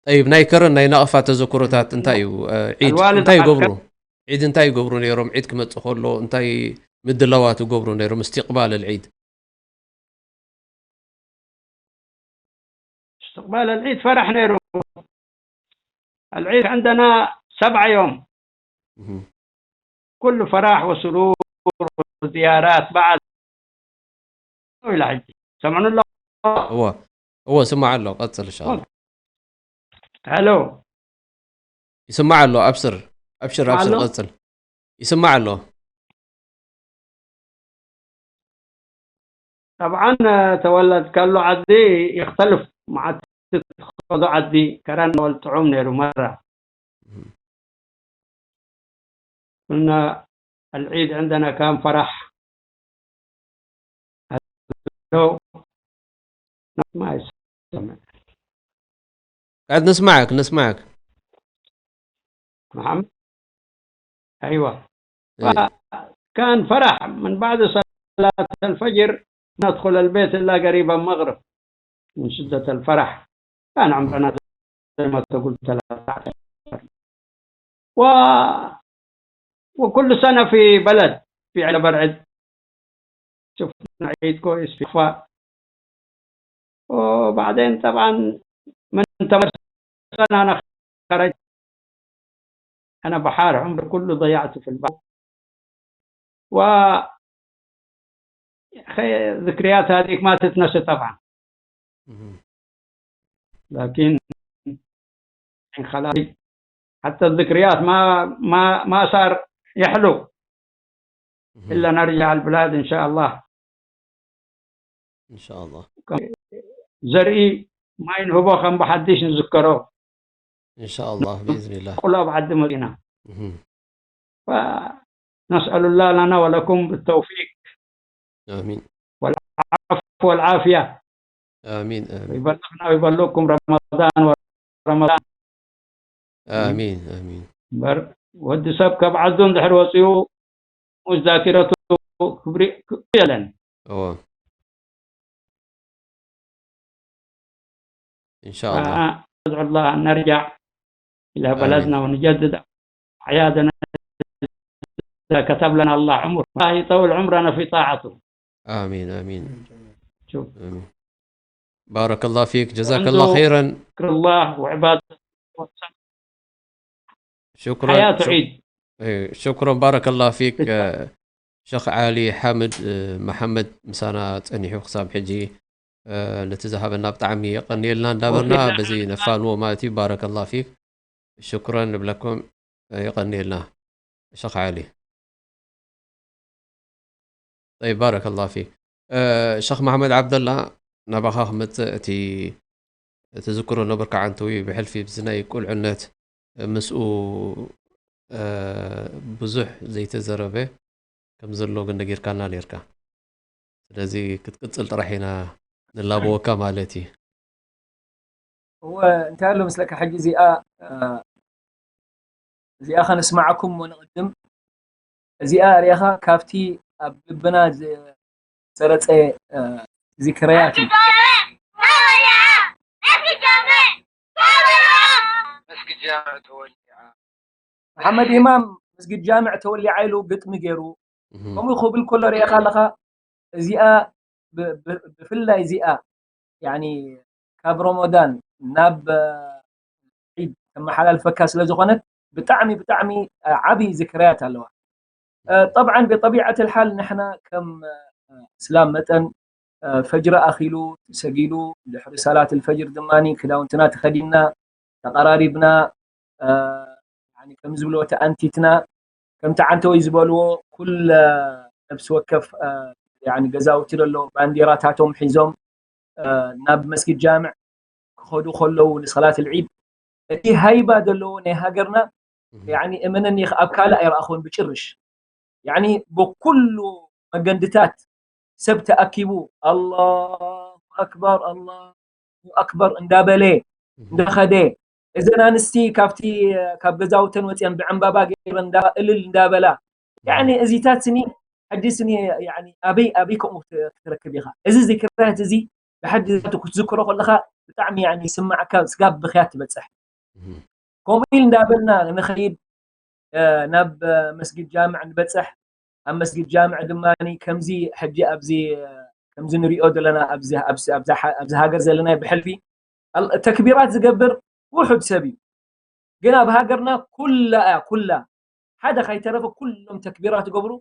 ጠይብ፣ ናይ ከረን ናይ ናቕፋ ተዘክሮታት እንታይ እዩ? እ፣ ዒድ ኣልዋልድ እንታይ ይገብሩ? ዓስከር። ዒድ እንታይ ይገብሩ ነይሮም? ዒድ ክመጽእ ከሎ እንታይ ምድላዋት ይገብሩ ነይሮም? እስትቅባል ልዒድ። استقبال العيد فرح نيرو. العيد عندنا سبعة يوم. እህ። كله فرح وسرور وزيارات بعد. إلى حجي. سمعنا الله. እወ፣ እወ፣ ስማዕ ኣሎ። ቀጽል፣ ኢንሻኣላህ። هلو. ይስማዕ ኣሎ። ኣብስር፣ ኣብሽር፣ ኣብስር፣ ኣሎ? ቀጽል። ይስማዕ ኣሎ። طبعا، آه، تولد كله عدي يختلف مع تخذ عدي كران والطعوم نيرو مرة. قلنا العيد عندنا كان فرح. هلو. ما يسمع. قاعد نسمعك، نسمعك. محمد؟ أيوة. إيه. كان فرح من بعد صلاة الفجر ندخل البيت إلا قريبا مغرب من شدة الفرح. كان عمرنا زي ما تقول ثلاثة عشر. و... وكل سنة في بلد، في على برعد. شفنا عيد كويس في فا. وبعدين طبعا من ثمانية سنة أنا خرجت. أنا بحار عمري كله ضيعته في البحر. و يا أخي، الذكريات هذيك ما تتنسى طبعا. مهم. لكن خلاص، حتى الذكريات ما ما ما صار يحلو مهم. إلا نرجع البلاد إن شاء الله. إن شاء الله. زرعي ما ينهبو خم بحدش نذكره. إن شاء الله، بإذن الله. قل أبعد مدينة. مهم. فنسأل الله لنا ولكم بالتوفيق آمين. والعفو والعافية. آمين، آمين. ويبلغنا ويبلغكم رمضان ورمضان. آمين، آمين. በር ወዲ ሰብ ካብ ዓዱ እንድሕር ወፂኡ ሙስ ዛኪረቱ ክብሪ ክብሪ የለን። أوه. إن شاء الله. ندعو الله أن نرجع إلى بلدنا ونجدد أعيادنا إذا كتب لنا الله عمر. الله يطول عمرنا في طاعته. آمين، آمين. شوف. آمين. بارك الله فيك، جزاك عنده الله خيرا. ذكر الله وعبادة. شكرا. حياة شك- عيد. إيه، شكرا، بارك الله فيك. بالتوفيق. آه، شيخ علي حامد، آه، محمد مسانا ጸኒሑ ክሳብ ሕጂ፣ آه، ነቲ ዝሃበና ብጣዕሚ የቐንየልና እንዳበልና وفينا በዚ ነፋንዎ ማለት እዩ። بارك الله فيك. شكرا ንብለኩም። آه، የቐንየልና ሸኽ ዓሊ። طيب، بارك الله فيك. آه، ሸኽ መሓመድ ዓብደላ፣ ናባኻ ክመጽእ፣ እቲ ትዝክሮ ነበርካ ዓንተዊ ብሕልፊ ብዚ ናይ ቁልዕነት ምስኡ፣ آه، ብዙሕ ዘይተዘረበ ከም ዘሎ ግን ነጊርካና ነርካ። ስለዚ ክትቅጽል ጥራሕ ኢና ንላበወካ ማለት እዩ። እወ፣ እንታይ ኣሎ መስለካ፣ ሕጂ እዚኣ፣ እ፣ እዚኣ ከነስማዓኩም እሞ ንቕድም። እዚኣ ርኢኻ ካብቲ ኣብ ልብና ዝሰረጸ፣ እ፣ ዚክረያት እዩ። መስጊድ ጃምዕ ተወሊዓ። መሓመድ ኢማም መስጊድ ጃምዕ ተወሊዓ ኢሉ ግጥሚ ገይሩ። እህም። ከምኡ ክብል ከሎ ርኢኻ ኣለኻ፣ እዚኣ ብ-፣ ብ-፣ ብፍላይ እዚኣ፣ ያኒ፣ ካብ ረመዳን ናብ፣ እ፣ ዒድ ተመሓላልፈካ ስለ ዝኾነት፣ ብጣዕሚ፣ ብጣዕሚ፣ እ፣ ዓቢ ዝክርያት ኣለዋ። እ፣ ጠብዓን ብጠቢዓት ልሓል ንሕና ከም፣ እ፣ እስላም መጠን፣ እ፣ ፈጅሪ ኣኺሉ ሰጊዱ፣ ድሕሪ ሰላት ኣልፈጅር ድማ ክዳውንትና ተኸዲንና፣ ተቐራሪብና፣ እ፣ ያኒ ከም ዝብልዎ ተኣንቲትና፣ ከምቲ ዓንተወይ ዝበልዎ፣ ኩለ ነፍሲ ወከፍ፣ እ፣ ያኒ ገዛውቲ ዘሎ ባንዲራታቶም ሒዞም፣ እ፣ ናብ መስጊድ ጃምዕ ክኸዱ ከለዉ ንሰላት ኣልዒድ፣ እቲ ሃይባ ዘለዎ ናይ ሃገርና፣ ያኒ እመነኒ፣ ኣብ ካልእ ኣይረኣኹን ብጭርሽ። ያኒ ብኩሉ መገንድታት ሰብ ተኣኪቡ፣ ኣላሁ ኣክበር፣ ኣላሁ ኣክበር እንዳበለ እንዳኸደ፣ እዘን ኣንስቲ ካብቲ፣ ካብ ገዛውተን ወፅየን ብዕምባባ ገይረን እንዳ-፣ እልል እንዳበላ፣ ያኒ እዚታት ስኒ፣ ሕጂ ስኒ፣ ያኒ ኣበይ፣ ኣበይ ከምኡ ክት-፣ ክትረክብ ኢኻ? እዚ ዚክርታት እዚ ብሓዲ ዛቱ ክትዝክሮ ከለኻ ብጣዕሚ፣ ያኒ፣ ይስማዓካ፣ ስጋብ ብኽያት ትበጽሕ። እህ። ከምኡ ኢል እንዳበልና ንኸይድ፣ እ፣ ናብ፣ እ፣ መስጊድ ጃምዕ ንበጽሕ። ኣብ መስጊድ ጃምዕ ድማ ከምዚ ሕጂ ኣብዚ፣ እ፣ ከምዚ ንሪኦ ዘለና ኣብዚ፣ ኣብዚ፣ ኣብዚ ሓ-፣ ኣብዚ ሃገር ዘለናዮ ብሕልፊ ኣል-፣ ተክቢራት ዝገብር ውሑድ ሰብ እዩ። ግን ኣብ ሃገርና ኩላ እያ፣ ኩላ፣ ሓደ ካይተረፈ ኩሎም ተክቢራት ይገብሩ።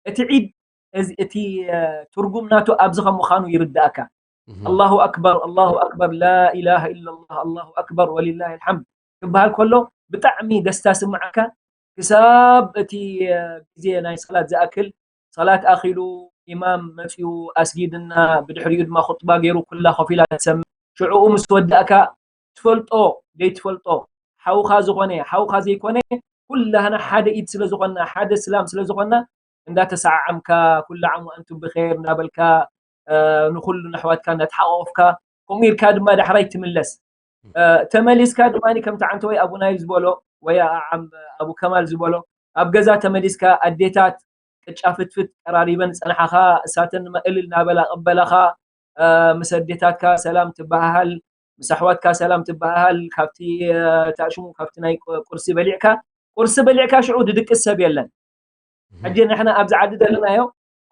እቲ ዒድ፣ እዚ፣ እቲ፣ እ፣ ትርጉም ናቱ ኣብዚ ከም ምዃኑ ይርድኣካ። እህ። ኣላሁ ኣክበር፣ ኣላሁ ኣክበር፣ ላኢላሃ ኢለላህ፣ ኣላሁ ኣክበር፣ ወሊላሂል ሓምድ ክበሃል ከሎ ብጣዕሚ ደስታ ስምዓካ። ክሳብ እቲ፣ እ፣ ግዜ ናይ ሰላት ዝኣክል፣ ሰላት ኣኺሉ ኢማም መጺኡ ኣስጊድና፣ ብድሕሪኡ ድማ ኹጥባ ገይሩ ኩላ ኮፍ ኢላ ትሰምዕ። ሽዑኡ ምስ ወዳእካ ትፈልጦ ዘይትፈልጦ፣ ሓውኻ ዝኾነ ሓውኻ ዘይኮነ፣ ኩላህና ሓደ ኢድ ስለ ዝኾንና፣ ሓደ ስላም ስለ ዝኾንና፣ እንዳተሰዓዓምካ፣ ኩሉ ዓም ወኣንቱም ብኸይር እንዳበልካ፣ እ፣ ንኹሉ ነሕዋትካ እንዳተሓቋቖፍካ፣ ከምኡ ኢልካ ድማ ዳሕራይ ትምለስ። እ፣ ተመሊስካ ድማ ከምቲ ዓንተወይ ኣቡናይ ዝበሎ፣ ወይ ዓም ኣቡ ከማል ዝበሎ፣ ኣብ ገዛ ተመሊስካ ኣዴታት ቅጫ ፍትፍት ቀራሪበን ዝጸንሓኻ፣ እሳተን ድማ እልል እናበላ ቅበላኻ፣ እ፣ ምስ ኣዴታትካ ሰላም ትበሃሃል፣ ምስ ኣሕዋትካ ሰላም ትበሃሃል፣ ካብቲ፣ እ፣ ታሽሙ ካብቲ ናይ ቁ-፣ ቁርሲ በሊዕካ፣ ቁርሲ በሊዕካ ሽዑ ድድቅስ ሰብ የለን። እህ። ሕጂ ንሕና ኣብዚ ዓዲ ዘለናዮ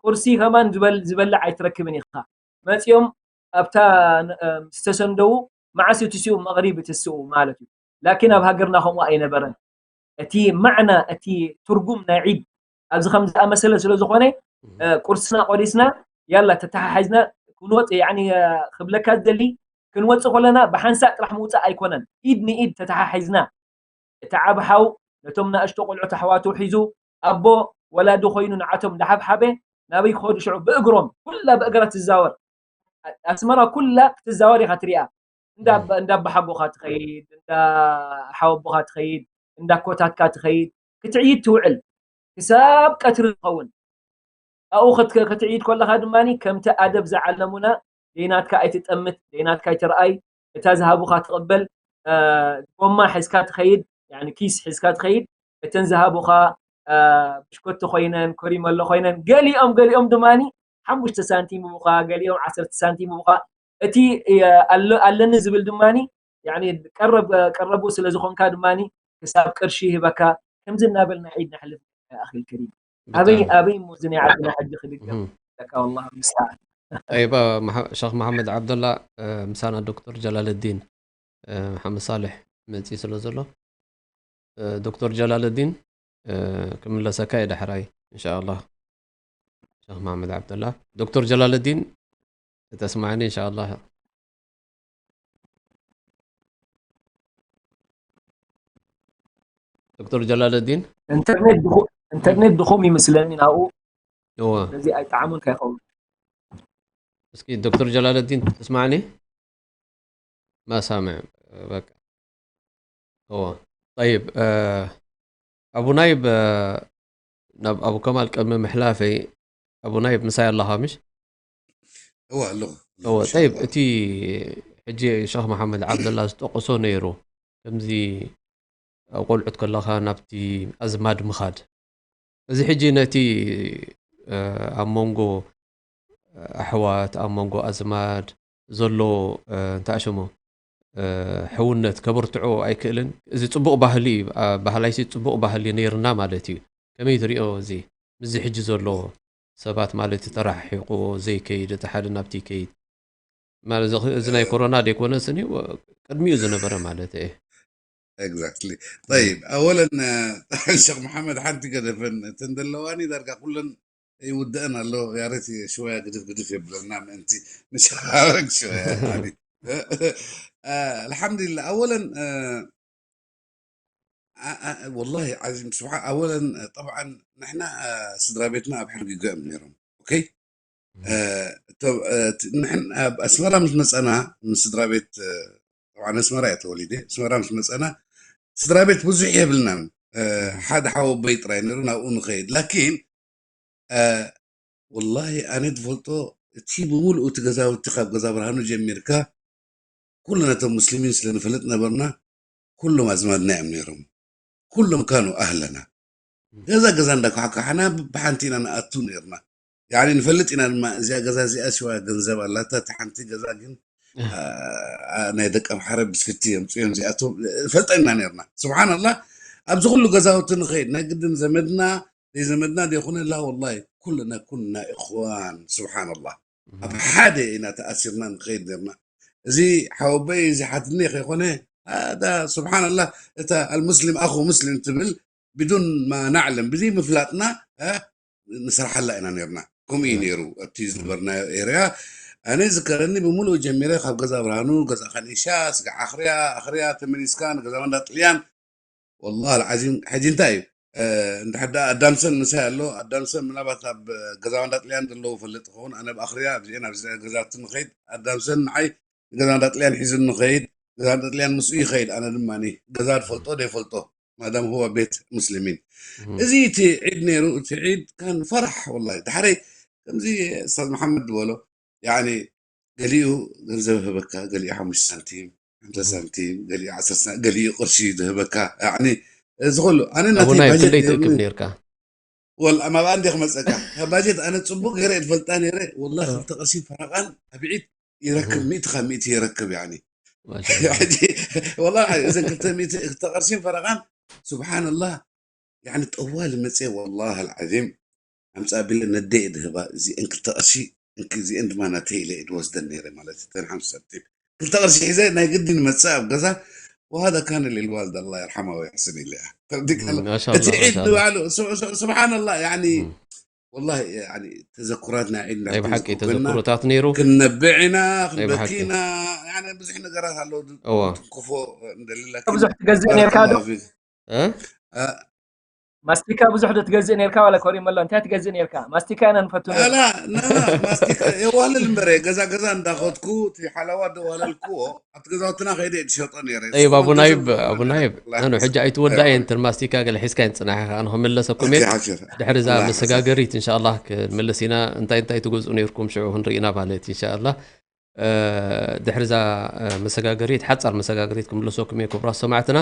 ቁርሲ ከማን ዝበል-፣ ዝበልዕ ኣይትረክብን ኢኻ። መጺኦም ኣብታ ን-፣ እ፣ ዝተሰንደዉ መዓስ እዩ ትስኡ? መቕሪብ ትስኡ ማለት እዩ። ላኪን ኣብ ሃገርና ከምኡ ኣይነበረን። እቲ ማዕና፣ እቲ ትርጉም ናይ ዒድ ኣብዚ ከም ዝኣመሰለ ስለ ዝኾነ፣ እህ። እ፣ ቁርስና ቆሪስና፣ ያላ ተተሓሒዝና ክንወጽእ፣ ያኒ፣ እ፣ ክብለካ ዝደሊ፣ ክንወጽእ ከለና ብሓንሳእ ጥራሕ ምውጻእ ኣይኮነን። ኢድ ንኢድ ተተሓሒዝና፣ እቲ ዓቢ ሓው ነቶም ናእሽቶ ቆልዑት ኣሕዋቱ ሒዙ፣ ኣቦ ወላዲ ኮይኑ ንዓቶም እንዳሓብሓበ ናበይ ክኸዱ ሽዑ? ብእግሮም፣ ኩላ ብእግራ ትዛወር። ኣ-፣ ኣስመራ ኩላ ክትዛወር ኢኻ ትሪኣ። እንዳ እም። ኣባ-፣ እንዳ ኣባሓጎኻ ትኸይድ፣ እንዳ ሓወቦኻ ትኸይድ፣ እንዳ ኮታትካ ትኸይድ፣ ክትዕይድ ትውዕል። ክሳብ ቀትሪ ዝኸውን። ኣብኡ ክት-፣ ክትዕይድ ከለኻ ድማ ከምቲ ኣደብ ዝዓለሙና፣ ደይናትካ ኣይትጠምት፣ ደይናትካ ኣይትርኣይ፣ እታ ዝሃቡኻ ትቕበል፣ እ፣ ጎማ ሒዝካ ትኸይድ፣ ያኒ ኪስ ሒዝካ ትኸይድ፣ እተን ዝሃቡኻ፣ እ፣ ብሽኮቲ ኮይነን፣ ኮሪመሎ ኮይነን፣ ገሊኦም፣ ገሊኦም ድማ ሓሙሽተ ሳንቲም ይህቡኻ፣ ገሊኦም ዓሰርተ ሳንቲም ይህቡኻ። እቲ፣ እ፣ ኣሎ-፣ ኣለኒ ዝብል ድማ፣ ያኒ ቀረብ፣ ቀረቡ ስለ ዝኾንካ ድማ ክሳብ ቅርሺ ይህበካ። ከምዚ እናበልና ዒድ ነሕልፍ። ኣኺል ከሪም። ኣበይ፣ ብጣዕሚ። ኣበይ እሞ እዚ ናይ ዓድና ሕጂ ክድገም እህ። ለካ፣ ወላሂ ምስተዓን። ጠይባ፣ መሓ-፣ ሸኽ መሓመድ ዓብደላ፣ እ፣ ምሳና ዶክተር ጀላለዲን፣ እ፣ መሓመድ ሳልሕ መጺኡ ስለ ዘሎ፣ እ፣ ዶክተር ጀላለዲን፣ እ፣ ክምለሰካ እየ ዳሕራይ፣ እንሻኣላህ። ሸኽ መሓመድ ዓብደላ። ዶክተር ጀላለዲን፣ ተስማዕኒ፣ እንሻኣላህ። ዶክተር ጀላለዲን? ኢንተርኔት ድኹ-፣ ኢንተርኔት ድኹም ይመስለኒ ናብኡ። እወ። ስለዚ ኣይጠዓሞን ከይኸውን። እስኪ ዶክተር ጀላለዲን፣ ትስማዕኒ? ما سامع، በቃ። እወ። ጠይብ፣ እ፣ ኣቡ ናይብ፣ እ፣ ናብ ኣቡ ከማል ቅድሚ ምሕላፈይ፣ ኣቡ ናይብ ምሳይ ኣለኻ ምሽ? እወ፣ ኣለኹ። እወ፣ እሺ፣ ጠይብ፣ ኣለኹ። እቲ ሕጂ ሸኽ መሓመድ ዓብደላ ዝጠቐሶ ነይሩ፣ ከምዚ ኣብ ቆልዑት ከለኻ ናብቲ ኣዝማድ ምኻድ። እዚ ሕጂ ነቲ፣ እ፣ ኣብ መንጎ ኣሕዋት፣ ኣብ መንጎ ኣዝማድ ዘሎ፣ እ፣ እንታይ ሽሙ፣ እ፣ ሕውነት ከበርትዖ ኣይክእልን። እዚ ጽቡቕ ባህሊ እዩ። ኣ-፣ ባህላይሲ ጽቡቕ ባህሊ ነይርና ማለት እዩ። ከመይ ትሪኦ እዚ? ምስዚ ሕጂ ዘሎ ሰባት ማለት ተረሓሒቑ ዘይከይድ፣ እቲ ሓደ ናብቲ ይከይድ። ማለት እዚ፣ እዚ ናይ ኮሮና ደይኮነ ስኒ ወ-፣ ቅድሚኡ ዝነበረ ማለት እየ። ኤግዛክትሊ። ጠይብ፣ ኣወለን፣ እ፣ ሸኽ መሓመድ ሓንቲ ገደፈን እተን ዘለዋኒ ዳርጋ ኩለን ይውደአን ኣሎ። ያሬት ሽወያ ግድፍ ግድፍ የብለና ምእንቲ ንሸኻረግ ሽወያ። يعني. آه، الحمد لله. أولًا، آه، آه، آه، والله عظيم سبحان. أولًا، آه، طبعًا نحن، آه، ስድራ ቤትና ኣብ ሕርጊጎ እዮም ነይሮም። ኦኬ? آه، ቶ-، آه، ت-، ንሕን ኣብ ኣስመራ ምስ መጸና፣ ምስ ስድራ ቤት፣ آه፣ طبعًا ኣስመራ እየ ተወሊደ። ኣስመራ ምስ መጸና፣ ስድራ ቤት ብዙሕ የብልናን። آه، ሓደ ሓወቦይ ጥራይ ነይሩ፣ ናብኡ ንኸይድ። ላኪን፣ آه، ወላሂ ኣነ ዝፈልጦ፣ እቲ ብምሉኡ እቲ ገዛውቲ ካብ ገዛ ብርሃኑ ጀሚርካ፣ ኩሉ ነቶም ሙስሊሚን ስለ ንፈልጥ ነበርና፣ ኩሎም ኣዝማድና እዮም ነይሮም። ኩሎም ካኑ ኣህለና። ገዛ ገዛ እንዳኳሕኳሕና ብሓንቲ ኢና ንኣቱ ነይርና። ያኒ ንፈልጥ ኢና ድማ፣ እዚኣ ገዛ እዚኣ ሽዋ ገንዘብ ኣላታ፣ እቲ ሓንቲ ገዛ ግን፣ እ። ኣ፣ ኣ፣ ናይ ደቂ ኣምሓረ ብስክቲ የምፅኡ እዮም እዚኣቶም፣ ፈልጠ ኢና ነይርና። ስብሓንላህ፣ ኣብዚ ኩሉ ገዛውቲ ንኸይድ፣ ናይ ግድን ዘመድና፣ ዘይዘመድና ዘይኮነ፣ ላ ወላሂ፣ ኩልና ኩና ኢኽዋን። ስብሓንላህ፣ ኣብ ሓደ ኢና ተኣሲርና ንኸይድ ነርና። እዚ ሓወቦይ፣ እዚ ሓትኒ ከይኮነ፣ ሃዳ ስብሓንላህ፣ እታ ኣልሙስሊም ኣኹ ሙስሊም ትብል፣ ብዱን ማ ናዕለም፣ ብዘይ ምፍላጥና፣ እ፣ ንሰርሓላ ኢና ነርና። ከምኡ እዩ ነይሩ ኣብቲ ዝነበርናዮ ኤርያ። ኣነ ዝከረኒ ብምሉእ ጀሚረ፣ ካብ ገዛ ብርሃኑ፣ ገዛ ከኒሻ፣ ስጋ ዓኽርያ፣ ኣኽርያ ተመሊስካ ንገዛ መንዳ ጥልያን። ወላሂ ኣልዓዚም፣ ሕጂ እንታይ እዩ? እ፣ እንድሕር ደኣ ኣዳምሰን ምሳይ ኣሎ። ኣዳምሰን ምናልባት ኣብ ገዛ መንዳ ጥልያን ዘለዉ ፈልጥ ይኸውን። ኣነ ኣብ ኣኽርያ፣ ኣብዚአን፣ ኣብዚ ገዛውቲ ንኸይድ፣ ኣዳምሰን ንዓይ ገዛ መንዳ ጥልያን ሒዙ ንኸይድ፣ ገዛ መንዳ ጥልያን ምስኡ ይኸይድ። ኣነ ድማ ገዛ ዝፈልጦ ዘይፈልጦ፣ ማዳም ሁወ ቤት ሙስሊሚን። እም። እዚ እቲ ዒድ ነይሩ፣ እቲ ዒድ ካን ፈራሕ ወላሂ። ዳሕረይ ከምዚ ኡስታዝ መሓመድ ዝበሎ፣ ያኒ ገሊኡ ገንዘብ ህበካ፣ ገሊኡ ሓሙሽተ ሳንቲም፣ ሓምሳ ሳንቲም፣ ገሊኡ ዓሰርተ ሳንቲም፣ ገሊኡ ቅርሺ ዝህበካ። ያኒ እዚ ኩሉ፣ ኣነ ናተይ ኣቡናይ ባጀት ክንደይ ነይሩኒ። ትእክብ ነይርካ? ወል፣ ኣብ ኣብኣ እንዲየ ክመጸካ። እታ ባጀት ኣነ ጽቡቅ ገይረ እየ ዝፈልጣ ነይረ። ወላሂ እ። ክልተ ቅርሺን ፈረቓን ኣብ ዒድ ይረክብ፣ እህ። ሚእቲ ካብ ሚእቲ ይረክብ፣ ያኒ። ማሻኣላህ። ሕጂ፣ ወላሂ፣ እዘን ክልተ ሚእቲ፣ ክልተ ቅርሺን ፈረቓን፣ ስብሓንላህ፣ ያኒ፣ ጠዋሊ መጽየ፣ ወላሂ ኣልዓዚም፣ ኣምጻ ቢለ ነደይ እየ ድህባ፣ እዚአን ክልተ ቅርሺ፣ እንክ-፣ እዚአን ድማ ናተይ ኢለ እየ ድወስደን ነይረ ማለት እዩ፣ እተን ሓምሳ ሳንቲም። ክልተ ቅርሺ ሒዘ ናይ ግድን መጽእ ኣብ ገዛ፣ وهذا كان للوالدة الله يرحمها ويحسن إليها። ተረዲእካ ኣሎ? እም፣ ማሻኣላህ፣ እቲ ዒድ ማሻኣላህ። ንባዕሉ፣ ሱ-፣ ሱ-፣ ስብሓንላህ፣ ያኒ፣ እም። ወላሂ፣ ያኒ፣ ተዘኩራት ናይ ዒድ ናይ ብሓቂ እንድሕር ተዘኩሩታት ነይሩ። ክንነብዕ ኢና፣ ናይ ብሓቂ። ክንበኪ ኢና፣ ያኒ፣ ብዙሕ ነገራት ኣሎ፣ እዋ። ክትንክፎ እንደሊ፣ ላኪን ብዙሕ ትገዝእ ነይርካ ዶ? ባረከላሁ ፊክ። እ? እ፣ ማስቲካ ብዙሕ ዶ ትገዝእ ነይርካ ዋላ ኮሪመሎ? እንታይ ትገዝእ ነይርካ? ማስቲካ ኢና ንፈቱ ነይርና። ላ፣ ላ፣ ላ፣ ማስቲካ የዋልል እምበረ፣ ገዛ ገዛ እንዳኸድኩ፣ እቲ ሓለዋ ደዋለልኩዎ፣ ኣብቲ ገዛውትና ከይደ እየ ዝሸጦ ነይረ። ጠይብ፣ ኣቡ ናይብ፣ ኣቡ ናይብ፣ ኣላ ኣኑ፣ ሕጂ ኣይትወዳእ እየን፣ እተን ማስቲካ ገለ ሒዝካ እየን ጽናሕ ኢኻ፣ ኣነ ክምለሰኩም እየ። ኦኬ፣ ኣብሽር። ድሕሪ እዛ ኣላ ሓሰብ። መሰጋገሪት፣ እንሻኣላህ፣ ክንምለስ ኢና። እንታይ እንታይ ትገዝኡ ነይርኩም ሽዑ ክንርኢ ኢና ማለት፣ እንሻኣላህ። እ፣ ድሕሪ እዛ፣ እ፣ መሰጋገሪት፣ ሓጻር መሰጋገሪት ክምለሰኩም እየ፣ ክቡራት ሰማዕትና።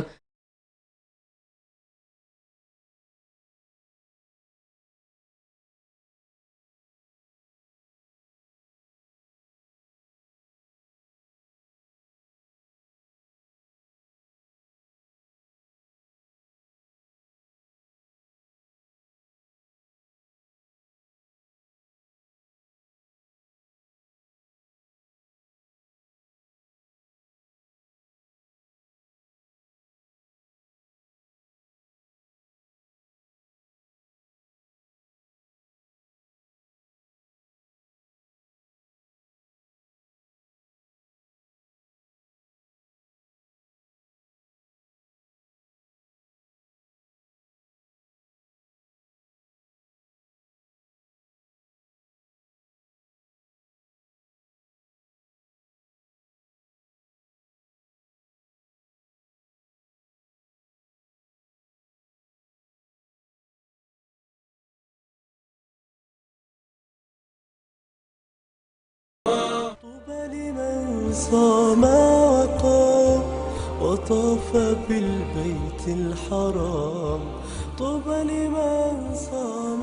طوبى لمن صام وقام وطاف بالبيت الحرام. طوبى لمن صام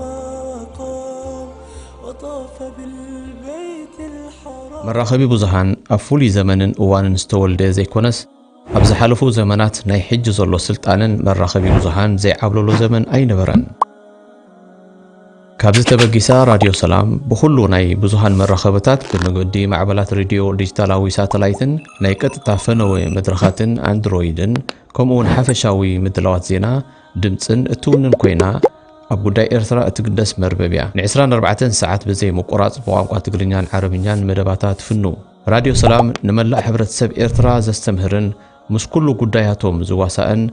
وقام وطاف بالبيت الحرام. መራኸቢ ብዙሃን ኣብ ፍሉይ ዘመንን እዋንን ዝተወልደ ዘይኮነስ፣ ኣብ ዝሓለፉ ዘመናት ናይ ሕጂ ዘሎ ስልጣነን መራኸቢ ብዙሃን ዘይዓብለሎ ዘመን ኣይነበረን። ካብዚ ተበጊሳ ራድዮ ሰላም ብኹሉ ናይ ብዙሃን መራኸብታት ብመገዲ ማዕበላት ሬድዮ፣ ዲጂታላዊ ሳተላይትን ናይ ቀጥታ ፈነወ መድረኻትን ኣንድሮይድን፣ ከምኡ እውን ሓፈሻዊ ምድላዋት ዜና፣ ድምጽን እትውንን ኮይና፣ ኣብ ጉዳይ ኤርትራ እትግደስ መርበብ እያ። ን ዕስራን ኣርባዕተን ሰዓት ብዘይ ምቁራጽ ብቋንቋ ትግርኛን ዓረብኛን መደባታ ትፍኑ። ራድዮ ሰላም ንመላእ ሕብረተሰብ ኤርትራ ዘስተምህርን ምስ ኩሉ ጉዳያቶም ዝዋሳእን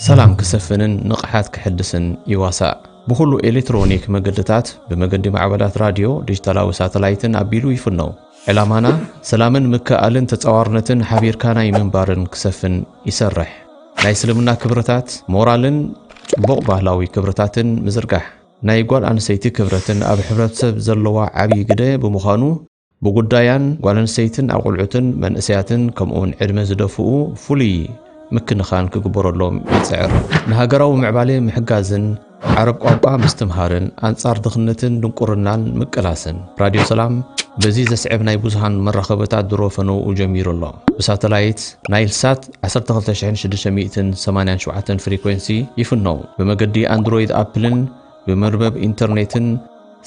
ሰላም ክሰፍንን ንቕሓት ክሕድስን ይዋሳእ። ብኹሉ ኤሌክትሮኒክ መገድታት ብመገዲ ማዕበላት ራድዮ፣ ዲጂታላዊ ሳተላይትን ኣቢሉ ይፍነው። ዕላማና ሰላምን ምክእኣልን ተጻዋርነትን ሓቢርካ ናይ ምንባርን ክሰፍን ይሰርሕ። ናይ እስልምና ክብርታት፣ ሞራልን ጽቡቕ ባህላዊ ክብርታትን ምዝርጋሕ። ናይ ጓል ኣንስተይቲ ክብረትን ኣብ ሕብረተሰብ ዘለዋ ዓብዪ ግደ ብምዃኑ፣ ብጉዳያን ጓል ኣንስተይትን ኣቑልዑትን መንእሰያትን ከምኡውን ዕድመ ዝደፍኡ ፍሉይ ምክንኻን ክግበረሎም ይጽዕር። ንሃገራዊ ምዕባለ ምሕጋዝን ዓረብ ቋንቋ ምስትምሃርን ኣንጻር ድኽነትን ድንቁርናን ምቅላስን። ራድዮ ሰላም በዚ ዘስዕብ ናይ ብዙሃን መራኸብታት ድሮ ፈነውኡ ጀሚሩ ኣሎ። ብሳተላይት ናይል ሳት ዓሰርተ ክልተ ሽሕን ሽዱሽተ ሚእትን ሰማንያን ሸውዓተን ፍሪኮንሲ ይፍነው። ብመገዲ ኣንድሮይድ ኣፕልን ብመርበብ ኢንተርኔትን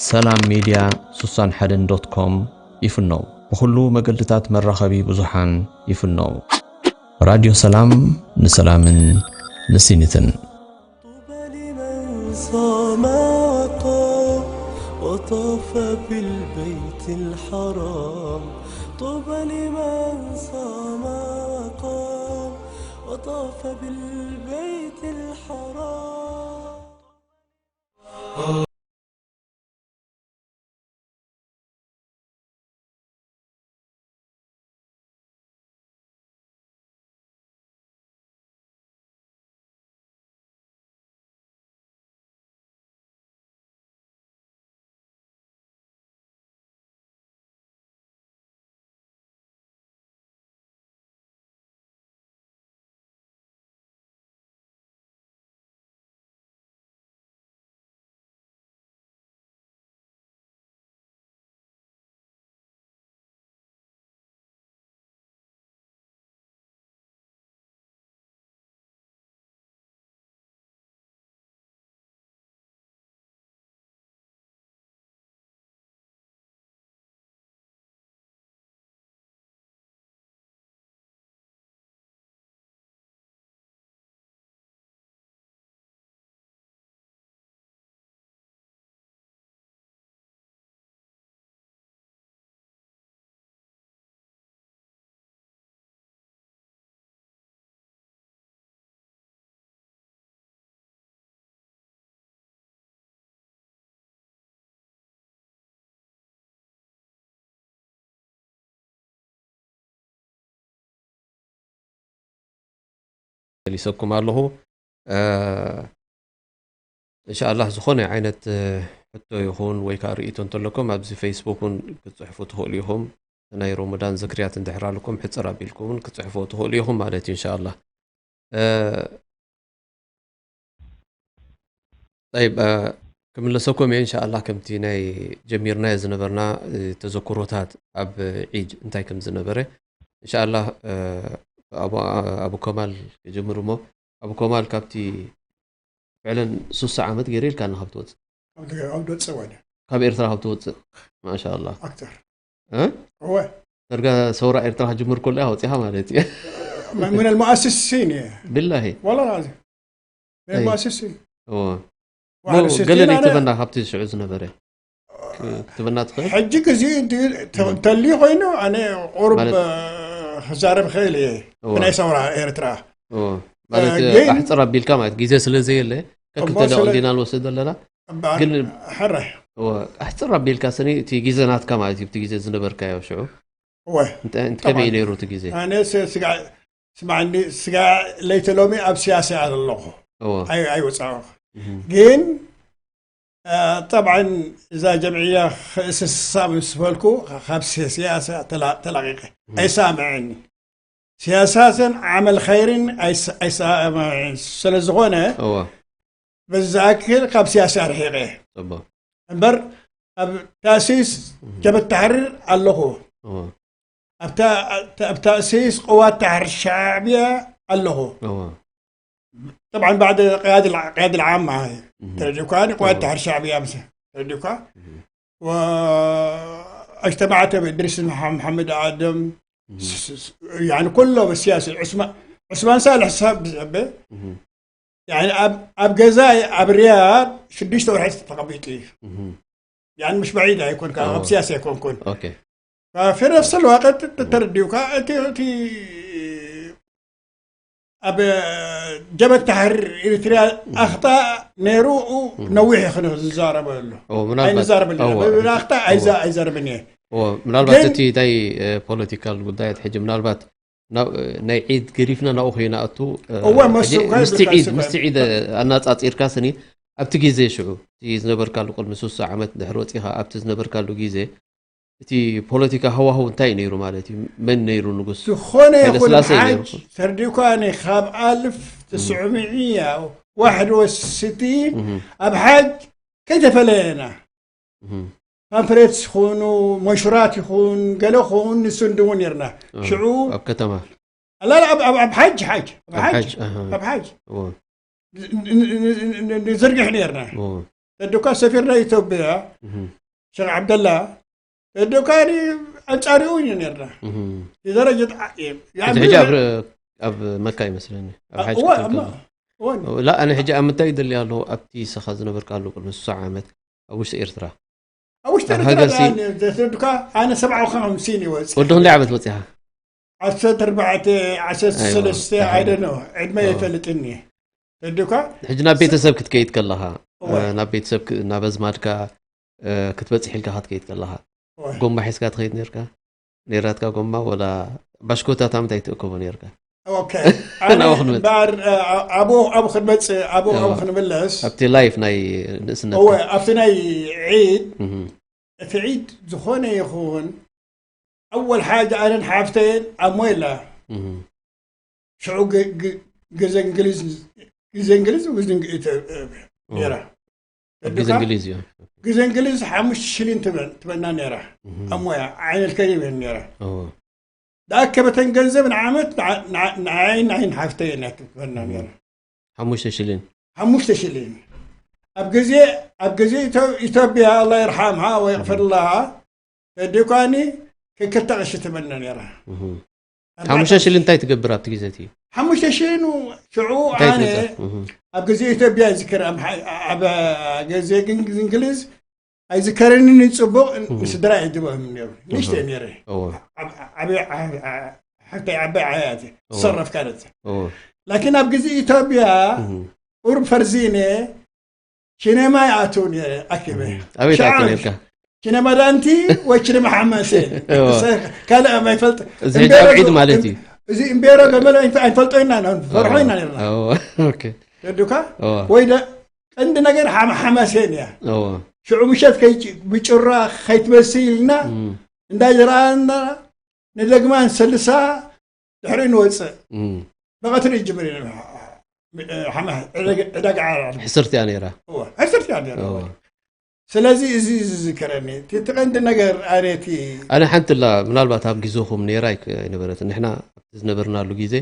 ሰላም ሚድያ ሱሳን ሓደን ዶት ኮም ይፍነው። ብኹሉ መገድታት መራኸቢ ብዙሃን ይፍነው። ራድዮ ሰላም ንሰላምን ንሲኒትን። طوبى لمن صام وقام وطاف بالبيت الحرام. طوبى لمن صام وقام وطاف بالبيت الحرام. መሊሰኩም ኣለኹ። እንሻኣላህ ዝኾነ ዓይነት ሕቶ ይኹን ወይ ከዓ ርእይቶ እንተለኩም ኣብዚ ፌስቡክ እውን ክትፅሕፉ ትኽእሉ ኢኹም። ናይ ሮሞዳን ዝክርያት እንድሕር ኣለኩም ሕፅር ኣቢልኩም እውን ክትፅሕፉ ትኽእሉ ኢኹም ማለት እዩ። እንሻኣላህ ጠይብ፣ ክምለሰኩም እየ እንሻኣላህ። ከምቲ ናይ ጀሚርናዮ ዝነበርና ተዘክሮታት ኣብ ዒድ እንታይ ከም ዝነበረ እንሻኣላህ፣ ኣቡ ከማል ክጅምር እሞ፣ ኣቡ ከማል ካብቲ ፍዕለን ሱሳ ዓመት ገይረ ኢልካ ናብ ትወፅእ? ካብ ትግራይ ኣብ ደፀ ወደ ካብ ኤርትራ ካብ ትወፅእ? ማሻኣላህ። ኣክተር እ? እወ። ደርጋ ሰውራ ኤርትራ ክጅምር ከሎ እያ ወፂኻ ማለት እዩ። من المؤسسين እየ። ብላሂ? والله العظيم من المؤسسين እዎ። وعلى ستين ገለ أنا ትበና ካብቲ ሽዑ ዝነበረ ትበና ትኽእል? ሕጂ ግዜ እንተልዩ ኮይኑ ኣነ ቁሩብ ማለት ክዛረብ ክእል እየ። እዎ። ብናይ ሰውራ ኤርትራ እዎ። ማለት ግን ኣሕፅር ኣቢልካ ማለት ግዜ ስለ ዘየለ እሞ ከክተደ ስለ እንዲና ንወስድ ዘለና እባ ግን ሕራይ እዎ፣ ኣሕፅር ኣቢልካ ስኒ እቲ ግዜ ናትካ ማለት እዩ። እቲ ግዜ ዝነበርካዮ ሽዑ እወ፣ እንታይ እንታይ ከመይ እዩ ጠብዓን። ነይሩ እቲ ግዜ? ኣነ ስ-፣ ስጋ-፣ ስማዕኒ፣ ስጋ ለይቲ ሎሚ ኣብ ስያሳ ኣለኹ። እዎ። ኣይ-፣ ኣይወፃኹ። እህ። ግን፣ አ፣ ጠብዓን እዛ ጀምዕያ ክእስሳ ምስ በልኩ ካብ ስ-፣ ስያሳ ተላ-፣ ተላቒቐ። እህ። ኣይሳምዐኒ። ስያሳትን ዓመል ኸይርን ኣይስ-፣ ኣይሳምዐን ስለ ዝኾነ፣ እዎ። በዚ ዝኣክል ካብ ስያሳ ርሒቐ። ጽቡቕ። እምበር ኣብ ታእሲስ እህ። ጀብሃት ታሕሪር ኣለኹ። እዎ። ኣብ ታ-፣ ኣብ ታእሲስ ቅዋት ታሕሪር ሻዕብያ ኣለኹ። እዎ። طبعا بعد قيادة الع-، قيادة العامة هاي. እህ። ተረዲእኳ? ቅዋት እዎ። ታሕሪር ሻዕብያ ምስ ተረዲእኳ? እህ። واجتمعت بإدريس مح-، محمد آدم. እህ። س-، س-، س-، يعني كلهم السياسي. عثمان، عثمان صالح صاحب زبي. እህ። يعني ኣብ ኣብ ገዛይ ኣብ ሪያድ ሽዱሽተ ወርሒ ተቐሚጡ እዩ። يعني مش بعيد ኣይኮን ካብ اه ኣብ سياسة ኣይኮንኩን اوكي في نفس الوقت ተረዲውካ እቲ እቲ ኣብ ጀበ ተሕሪር ኤርትርያ ኣኽጣእ ነይሩ ነዊሕ ይኽን ዝዛረበሉ ኦ ምናልባት ኣይንዛረበሉ እወ። ብኣኽጣእ ኣይዛረብን እየ እወ ምናልባት ግን- እቲ ናይ ፖለቲካል ጉዳያት ሕጂ ምናልባት ናብ- ናይ ዒድ ገዲፍና ናብኡ ከይንኣቱ እወ፣ መሱ እንታይ ምስቲ ይብልካ ዒድ ይስማዕ። ምስቲ ዒድ ኣናፃፂርካ ስኒ ኣብቲ ግዜ ሽዑ እቲ ዝነበርካሉ ቅድሚ ስሳ ዓመት ድሕሪ ወፂኻ ኣብቲ ዝነበርካሉ ግዜ እቲ ፖለቲካ ሃዋህው እንታይ ነይሩ ማለት እዩ መን ነይሩ ንጉስ ዝኾነ ይኹን ሃይለስላሴ ሓጅ ነይሩ ተርዲኳኒ ካብ ኣልፍ ትስዑሚያ ዋሕድ ወስቲ ኣብ ሓጅ ከይተፈለየና እህም። ፓምፍሌትስ ይኹኑ መንሹራት ይኹን ገለ ክኸውን ንስንድሙ ነርና ሽዑ ኣብ ከተማ ኣላላ ኣብ ኣብ- ኣብ ሓጅ ሓጅ ኣብ ኣብ ሓጅ ሓጅ ኣሃ። ኣብ ሓጅ እወ። ንዝርግሕ ነርና እወ። ተድኳ ሰፊርና ኢትዮጵያ እህም። ሸክ ዓብደላ ተድኳ ኣንጻሪኡ እዩ ነርና እህም። ብደረጀት እቲ ሕጂ ኣብ ር- ኣብ መካ ይመስለኒ ኣብ ሓጅ እወ ክትብል እማ ከለኻ። እወ ላ ኣነ ሕጂ ኣብ ምንታይ ይደሊ ኣለኹ ኣብቲ ስኻ ዝነበርካሉ ቅድሚ ስሳ ዓመት ኣብ ውሽጢ ኤርትራ ኣብ ውሽጢ ኣብ ኤርትራ ሃገር ሲ- ተድኳ ኣነ ሰብዓ ወሓምሲን ይወፅእ ወዲ ክንደይ ዓመት ወፂኻ ዓሰርተ ኣርባዕተ ዓሰርተ ሰለስተ ኣይዋ። ኣይደኖ ዕድመ እወ። ይፈልጥኒ ተድኳ ሕጂ ናብ ቤተሰብ ክትከይድ ከለኻ እወ። እ፣ ናብ ቤተሰብ ክ- ናብ ኣዝማድካ እ፣ ክትበፅሕ ኢልካ ክትከይድ ከለኻ እወ። ጎማ ሒዝካ ትኸይድ ነርካ ነይራትካ ጎማ ወላ ባሽኮታታ ምንታይ ትእከቦ ነርካ ኦኬ ኣነ ናብኡ ክንመጽእ። እምበኣር እ፣ ኣብኡ ኣብኡ ክንመፅእ ኣብኡ ኣብኡ እወ። ክንምለስ ኣብቲ ላይፍ ናይ ንእስነት እወ ኣብቲ ናይ ዒድ እቲ ዒድ ዝኾነ ይኹን ኣወል ሓጅ ኣነን ሓፍተይን ኣብ ሞይላ ሽዑ ግ- ግ- ግዜ እንግሊዝ ግዜ እንግሊዝ ግዜ እንግ- ኢተ- ነራ ኣብ ግዜ እንግሊዝ እዩ ግዜ እንግሊዝ ሓሙሽተ ሽሊን ትበ- ትበና ነራ ኣብ ሞያ ዓይነት ከሪብ ነራ እዎ። ዳኣከበተን ገንዘብ ንዓመት ንዓ- ንዓ- ንዓይን ዓይን ሓፍተይን እያ ትበና ነራ ሓሙሽተ ሽሊን ሓሙሽተ ሽሊን ኣብ ግዜ ኣብ ግዜ ኢትዮ- ኢትዮጵያ ኣላ ይርሓምሃ ወይ ይቕፈርላሃ ተዲኳኒ ክልተ ቅርሺ ትበና ነራ ሓሙሽተ ሽሊን እንታይ ትገብር ኣብቲ ግዜ እቲ ሓሙሽተ ሽሊን ሽዑ እንታይ ኣነ ትገዛ እህ። ኣብ ግዜ ኢትዮጵያ ይዝከር ኣብ ሓ- ኣብ ግዜ ግን- እንግሊዝ ኣይዝከረኒ ጽቡቕ ንስድራ ይድበም ነሩ ንሽተ ነረ እዎ። ሓብተይ ዓባይ ዓያት ዝሰረፍ ካለት እዎ። ላኪን ኣብ ግዜ ኢትዮጵያ እህ። ቁሩብ ፈርዚነ ሲኔማ ይኣትው ነረ ኣኪበ ኣበይ ሻዕ- ትኣክል ነርካ ሲኔማ ዳንቲ ወይ ሲኔማ ሓማሴ እዎ። ካልእ ኣብ ኣይፈልጥ እዚ ሕጂ ኣብ ዒድ ማለት እዩ እዚ እምቤሮ ገመለ ኣይፈ- ኣይፈልጦ ኢና ኢና ንፈርሖ ኢና ነርና እዎ። ኦኬ። ተዱካ እዎ። ወይ ደ- ቀንዲ ነገር ሓማ ሓማሴን እያ እዎ። ሽዑ ምሸት ከይ ብጭራ ከይትመስል ኢልና እም። እንዳይ ዝረኣና ንደግማን ሰልሳ ድሕሪ ንወፅእ እም። ብቐትሪ ይጅምር እዩ። ሓማ ዕዳጋ ዓራር ሕስርቲ እያ ነይራ ሕስርቲ እያ ነይራ እዎ። ስለዚ እዚ እዩ ዝዝከረኒ እቲ ቀንዲ ነገር ኣነቲ ኣነ ሓንቲ ላ ምናልባት ኣብ ግዜኹም ነይራ ኣይክ- ኣይነበረት ንሕና ኣብቲ ዝነበርናሉ ግዜ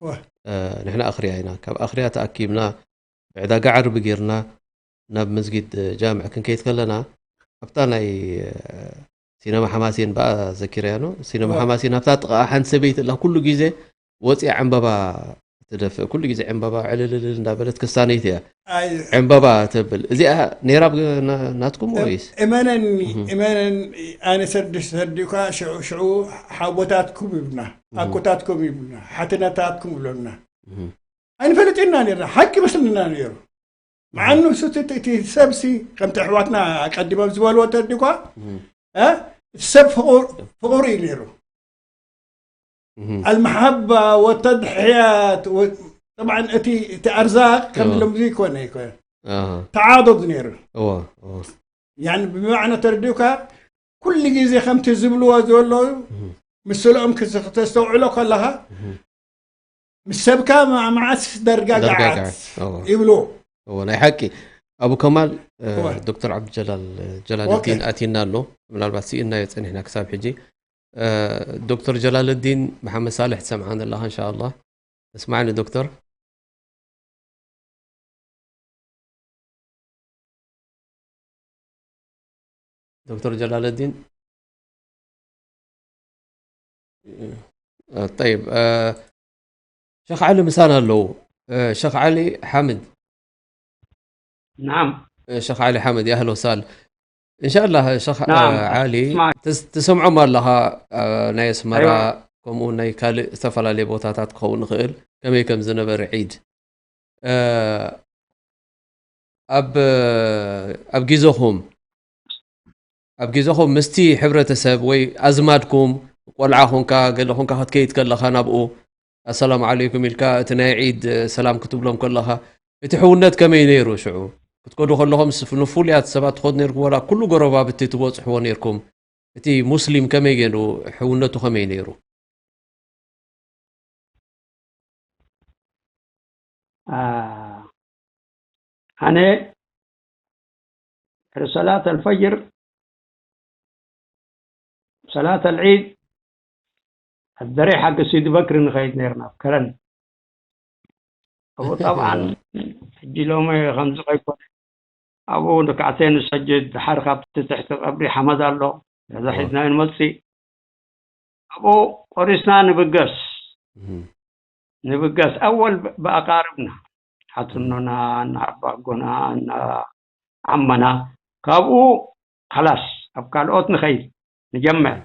እወ። እ፣ ንሕና ኣኽርያ ኢና ካብ ኣኽርያ ተኣኪብና ብዕዳጋ ዓርቢ ጌርና ናብ መስጊድ እ፣ ጃምዕ ክንከይድ ከለና ኣብታ ናይ እ፣ ሲነማ ሓማሴን በኣ ዘኪረያ ነው ሲነማ እወ። ሓማሴን ኣብታ ጥቓ ሓንቲ ሰበይቲ ኣላ ኩሉ ግዜ ወፂኣ ዕምበባ ትደፍእ ኩሉ ግዜ ዕምበባ ዕልልልል እንዳበለት ክሳነይቲ እያ ኣይ ዕምበባ ተብል እዚኣ ነይራ ብ- ና- ናትኩም ወይስ እመነኒ እህ። እመነን ኣነ ሰርዲ ሰርዲኳ ሽዑ ሽዑ ሓቦታትኩም ይብሉና ኣኮታትኩም ይብሉና ሓትነታትኩም ይብሉና እህ። ኣይንፈልጥ ኢና ነርና ሓቂ መስልና ነይሩ መዓኑ እሱ እቲ እቲ ሰብሲ ከምቲ ኣሕዋትና ኣቀዲሞም ዝበልዎ ተርዲኳ እህ። እ? እቲ ሰብ ፍቑር ፍቑር እዩ ነይሩ እህ። ኣልመሓባ ወተድሕያት ወ- طبعا እቲ እቲ ኣርዛቅ ከም እዎ። ልምዚ ይኮነ ይኮነ ኣሃ። ተዓዶድ ነይሩ እዎ፣ እዎ። ያን ብመዕነ ተረዲኡካ ኩሉ ግዜ ከምቲ ዝብልዎ ዘለዉ ምስልኦም ክስ- ክተስተውዕሎ ከለኻ ምስ ሰብካ ማ- መዓስ ደርጋጋዓት ደርጋጋዓት፣ እዎ። ይብሉ እዎ፣ ናይ ሓቂ ኣቡ ከማል እ፣ እወ። ዶክተር ዓብዱጀላል ጀላልዲን ኦኬ። ኣቲና ኣሎ ምናልባት ስኢናዮ ፀኒሕና ክሳብ ሕጂ እ፣ ዶክተር ጀላልዲን መሓመድ ሳልሕ ትሰምዓን ኣለኻ እንሻ ኣላ እስማዕኒ ዶክተር ዶክተር ጀላለዲን እ፣ ጠይብ እ፣ ሸኽ ዓሊ ምሳና ኣለዉ እ፣ ሸኽ ዓሊ ሓምድ نعم. ሸኽ ዓሊ ሓመድ ኣህሎ ሳል። እንሻላ ሸኽ نعم ዓሊ اسمع ትስ- ትሰምዖም ኣለኻ። ናይ ኣስመራ أيوة ከምኡ ናይ ካልእ ዝተፈላለየ ቦታታት ክኸውን ይኽእል፣ ከመይ ከም ዝነበረ ዒድ ኣብ ኣብ ግዜኹም ኣብ ግዜኹም ምስቲ ሕብረተሰብ ወይ ኣዝማድኩም፣ ቆልዓ ኹንካ ገለ ኹንካ ክትከይድ ከለኻ ናብኡ ኣሰላሙ ዓለይኩም ኢልካ እቲ ናይ ዒድ ሰላም ክትብሎም ከለኻ፣ እቲ ሕውነት ከመይ ነይሩ? ሽዑ ክትከዱ ከለኹም ንፉልያት ሰባት ትኸዱ ነርኩም ወላ ኩሉ ጎረባብቲ ትበጽሕዎ ነርኩም? እቲ ሙስሊም ከመይ ገይሩ፣ ሕውነቱ ከመይ ነይሩ? ኣነ ድሕሪ ሰላት ኣልፈጅር ሰላት ኣልዒድ ኣደሬ ሓቂ ሲዲ በክሪ ንኸይድ ነርና ኣብ ከረን። ኣብኡ ጠብዓን ሕጂ ሎሚ ከምዚ ከይኮነ ኣብኡ ንካዕተይ ንሰጅድ ድሓር ካብቲ ትሕቲ ቀብሪ ሓመድ ኣሎ ነዛ ሒዝናዮ ንመፅእ ኣብኡ ቆሪስና ንብገስ ንብገስ ኣወል ብኣቃርብና ሓትኖና እና ኣባጎና እና ዓመና ካብኡ ሓላስ ኣብ ካልኦት ንኸይድ ንጀምዕ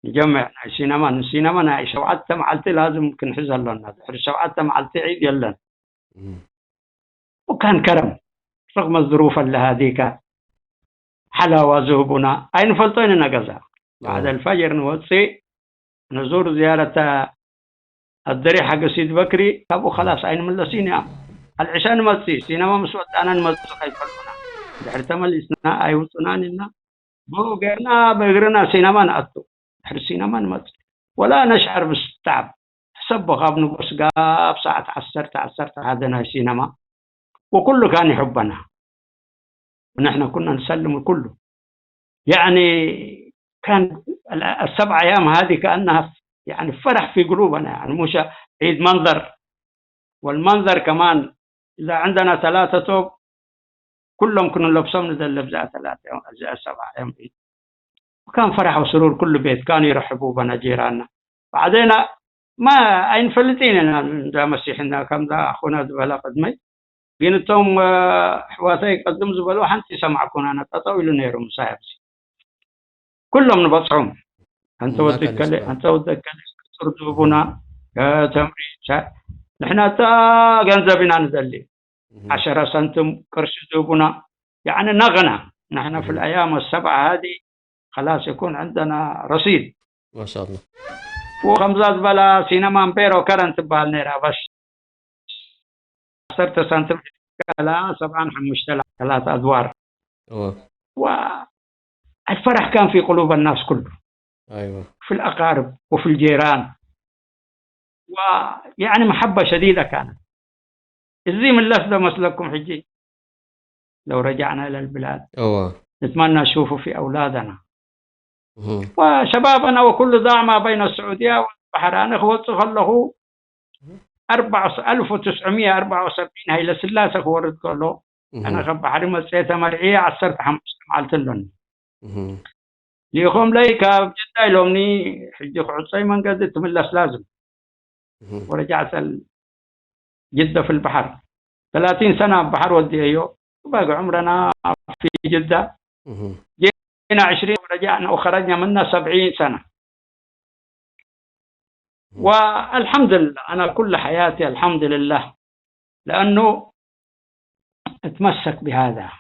ንጀምዕ ናይ ሲነማ ንሲነማ ናይ ሸውዓተ መዓልቲ ላዝም ክንሕዝ ኣሎና ድሕሪ ሸውዓተ መዓልቲ ዒድ የለን وكان كرم رغم الظروف اللي هذيك حلاوة ዝህቡና ኣይንፈልጦ ኢና ገዛ بعد الفجر ንወፅእ نزور زيارة ኣደሪ ሓገሲት በክሪ ካብኡ ከላስ ኣይንምለስን ኢና ኣልዕሻ ንመፅእ ሲነማ ምስ ወጣና ንመፅእ ከይፈልጡና ድሕሪ ተመሊስና ኣይውፅናን ኢልና ብኡ ገርና ብእግርና ሲነማ ንኣቱ ድሕሪ ሲነማ ንመፅእ ወላ ነሽዓር ብስታብ ሕሰቦ ካብ ንጎስ ጋብ ሰዓት ዓሰርተ ዓሰርተ ሓደ ናይ ሲነማ وكل كان يحبنا ونحن كنا نسلم الكل يعني كان السبع أيام هذه كأنها يعني فرح في قلوبنا يعني مش عيد منظر والمنظر كمان إذا عندنا ثلاثة ثوب كلهم كنا نلبسهم نزل لبزة ثلاثة يوم أزي السبع يوم عيد وكان فرح وسرور كل بيت كانوا يرحبوا بنا جيراننا بعدين ما أين فلتين أنا مسيحنا كم ذا أخونا ذبلا قدمي ግን እቶም ኣሕዋተይ ቀድም ዝበሉ ሓንቲ ይሰማዕኩን ኣነ ጠጠው ኢሉ ነይሩ ምሳይ ኣብዚ ኩሎም ንበፅሖም ኣንተ ወዲ ከለ ኣንተ ወዲ ከለ ቅፅር ዝህቡና ተምሪ ንሕና እታ ገንዘብ ኢና ንደሊ ዓሸራ ሳንትም ቅርሺ ዝህቡና ያዕኒ ነቕና ንሕና في الأيام السبعة هذه خلاص يكون عندنا رصيد ማሻላ وخمزة بلا سينما امبيرو كرن تبال نيرا بس عشرة سنتيم كلا سبعا حمشت ثلاث أدوار እወ والفرح كان في قلوب الناس كله ኣይወ في الأقارب وفي الجيران ويعني محبة شديدة كانت إزي من لفظة مثلكم حجي لو رجعنا إلى البلاد እወ نتمنى نشوفه في أولادنا እህ وشبابنا وكل ضاع ما بين السعودية والبحر أنا خبرت خلقه أربعة ألف وتسعمية أربعة وسبعين هاي لسلاسة خبرت كله እህ أنا خب بحر مسيت مرعية عصرت حمس معلت لهم እህ ليخوم لي كاب جدا لومني حجي خعصي من قد تملس لازم እህ ورجعت ال- جدة في البحر ثلاثين سنة بحر ودي أيو باقي عمرنا في جدة እህ جينا عشرين ورجعنا وخرجنا منها سبعين سنة والحمد لله أنا كل حياتي الحمد لله لأنه أتمسك بهذا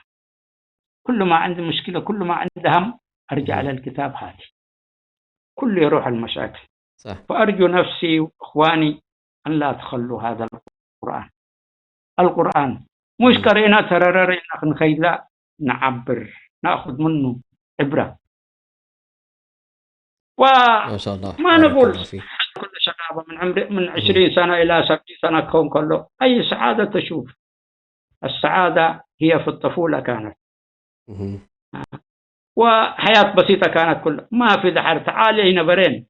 كل ما عندي مشكلة كل ما عندي هم أرجع مم. للكتاب هذه كل يروح المشاكل صح فأرجو نفسي وإخواني أن لا تخلوا هذا القرآن القرآن مش مم. قرينا ترررينا نخيلا نعبر نأخذ منه عبرة و ما شاء الله ما بارك نقول الله فيك كل شباب من عمر من عشرين سنة إلى سبعين سنة كون كله أي سعادة تشوف السعادة هي في الطفولة كانت مهم. وحياة بسيطة كانت كلها ما في دحر تعالي هنا برين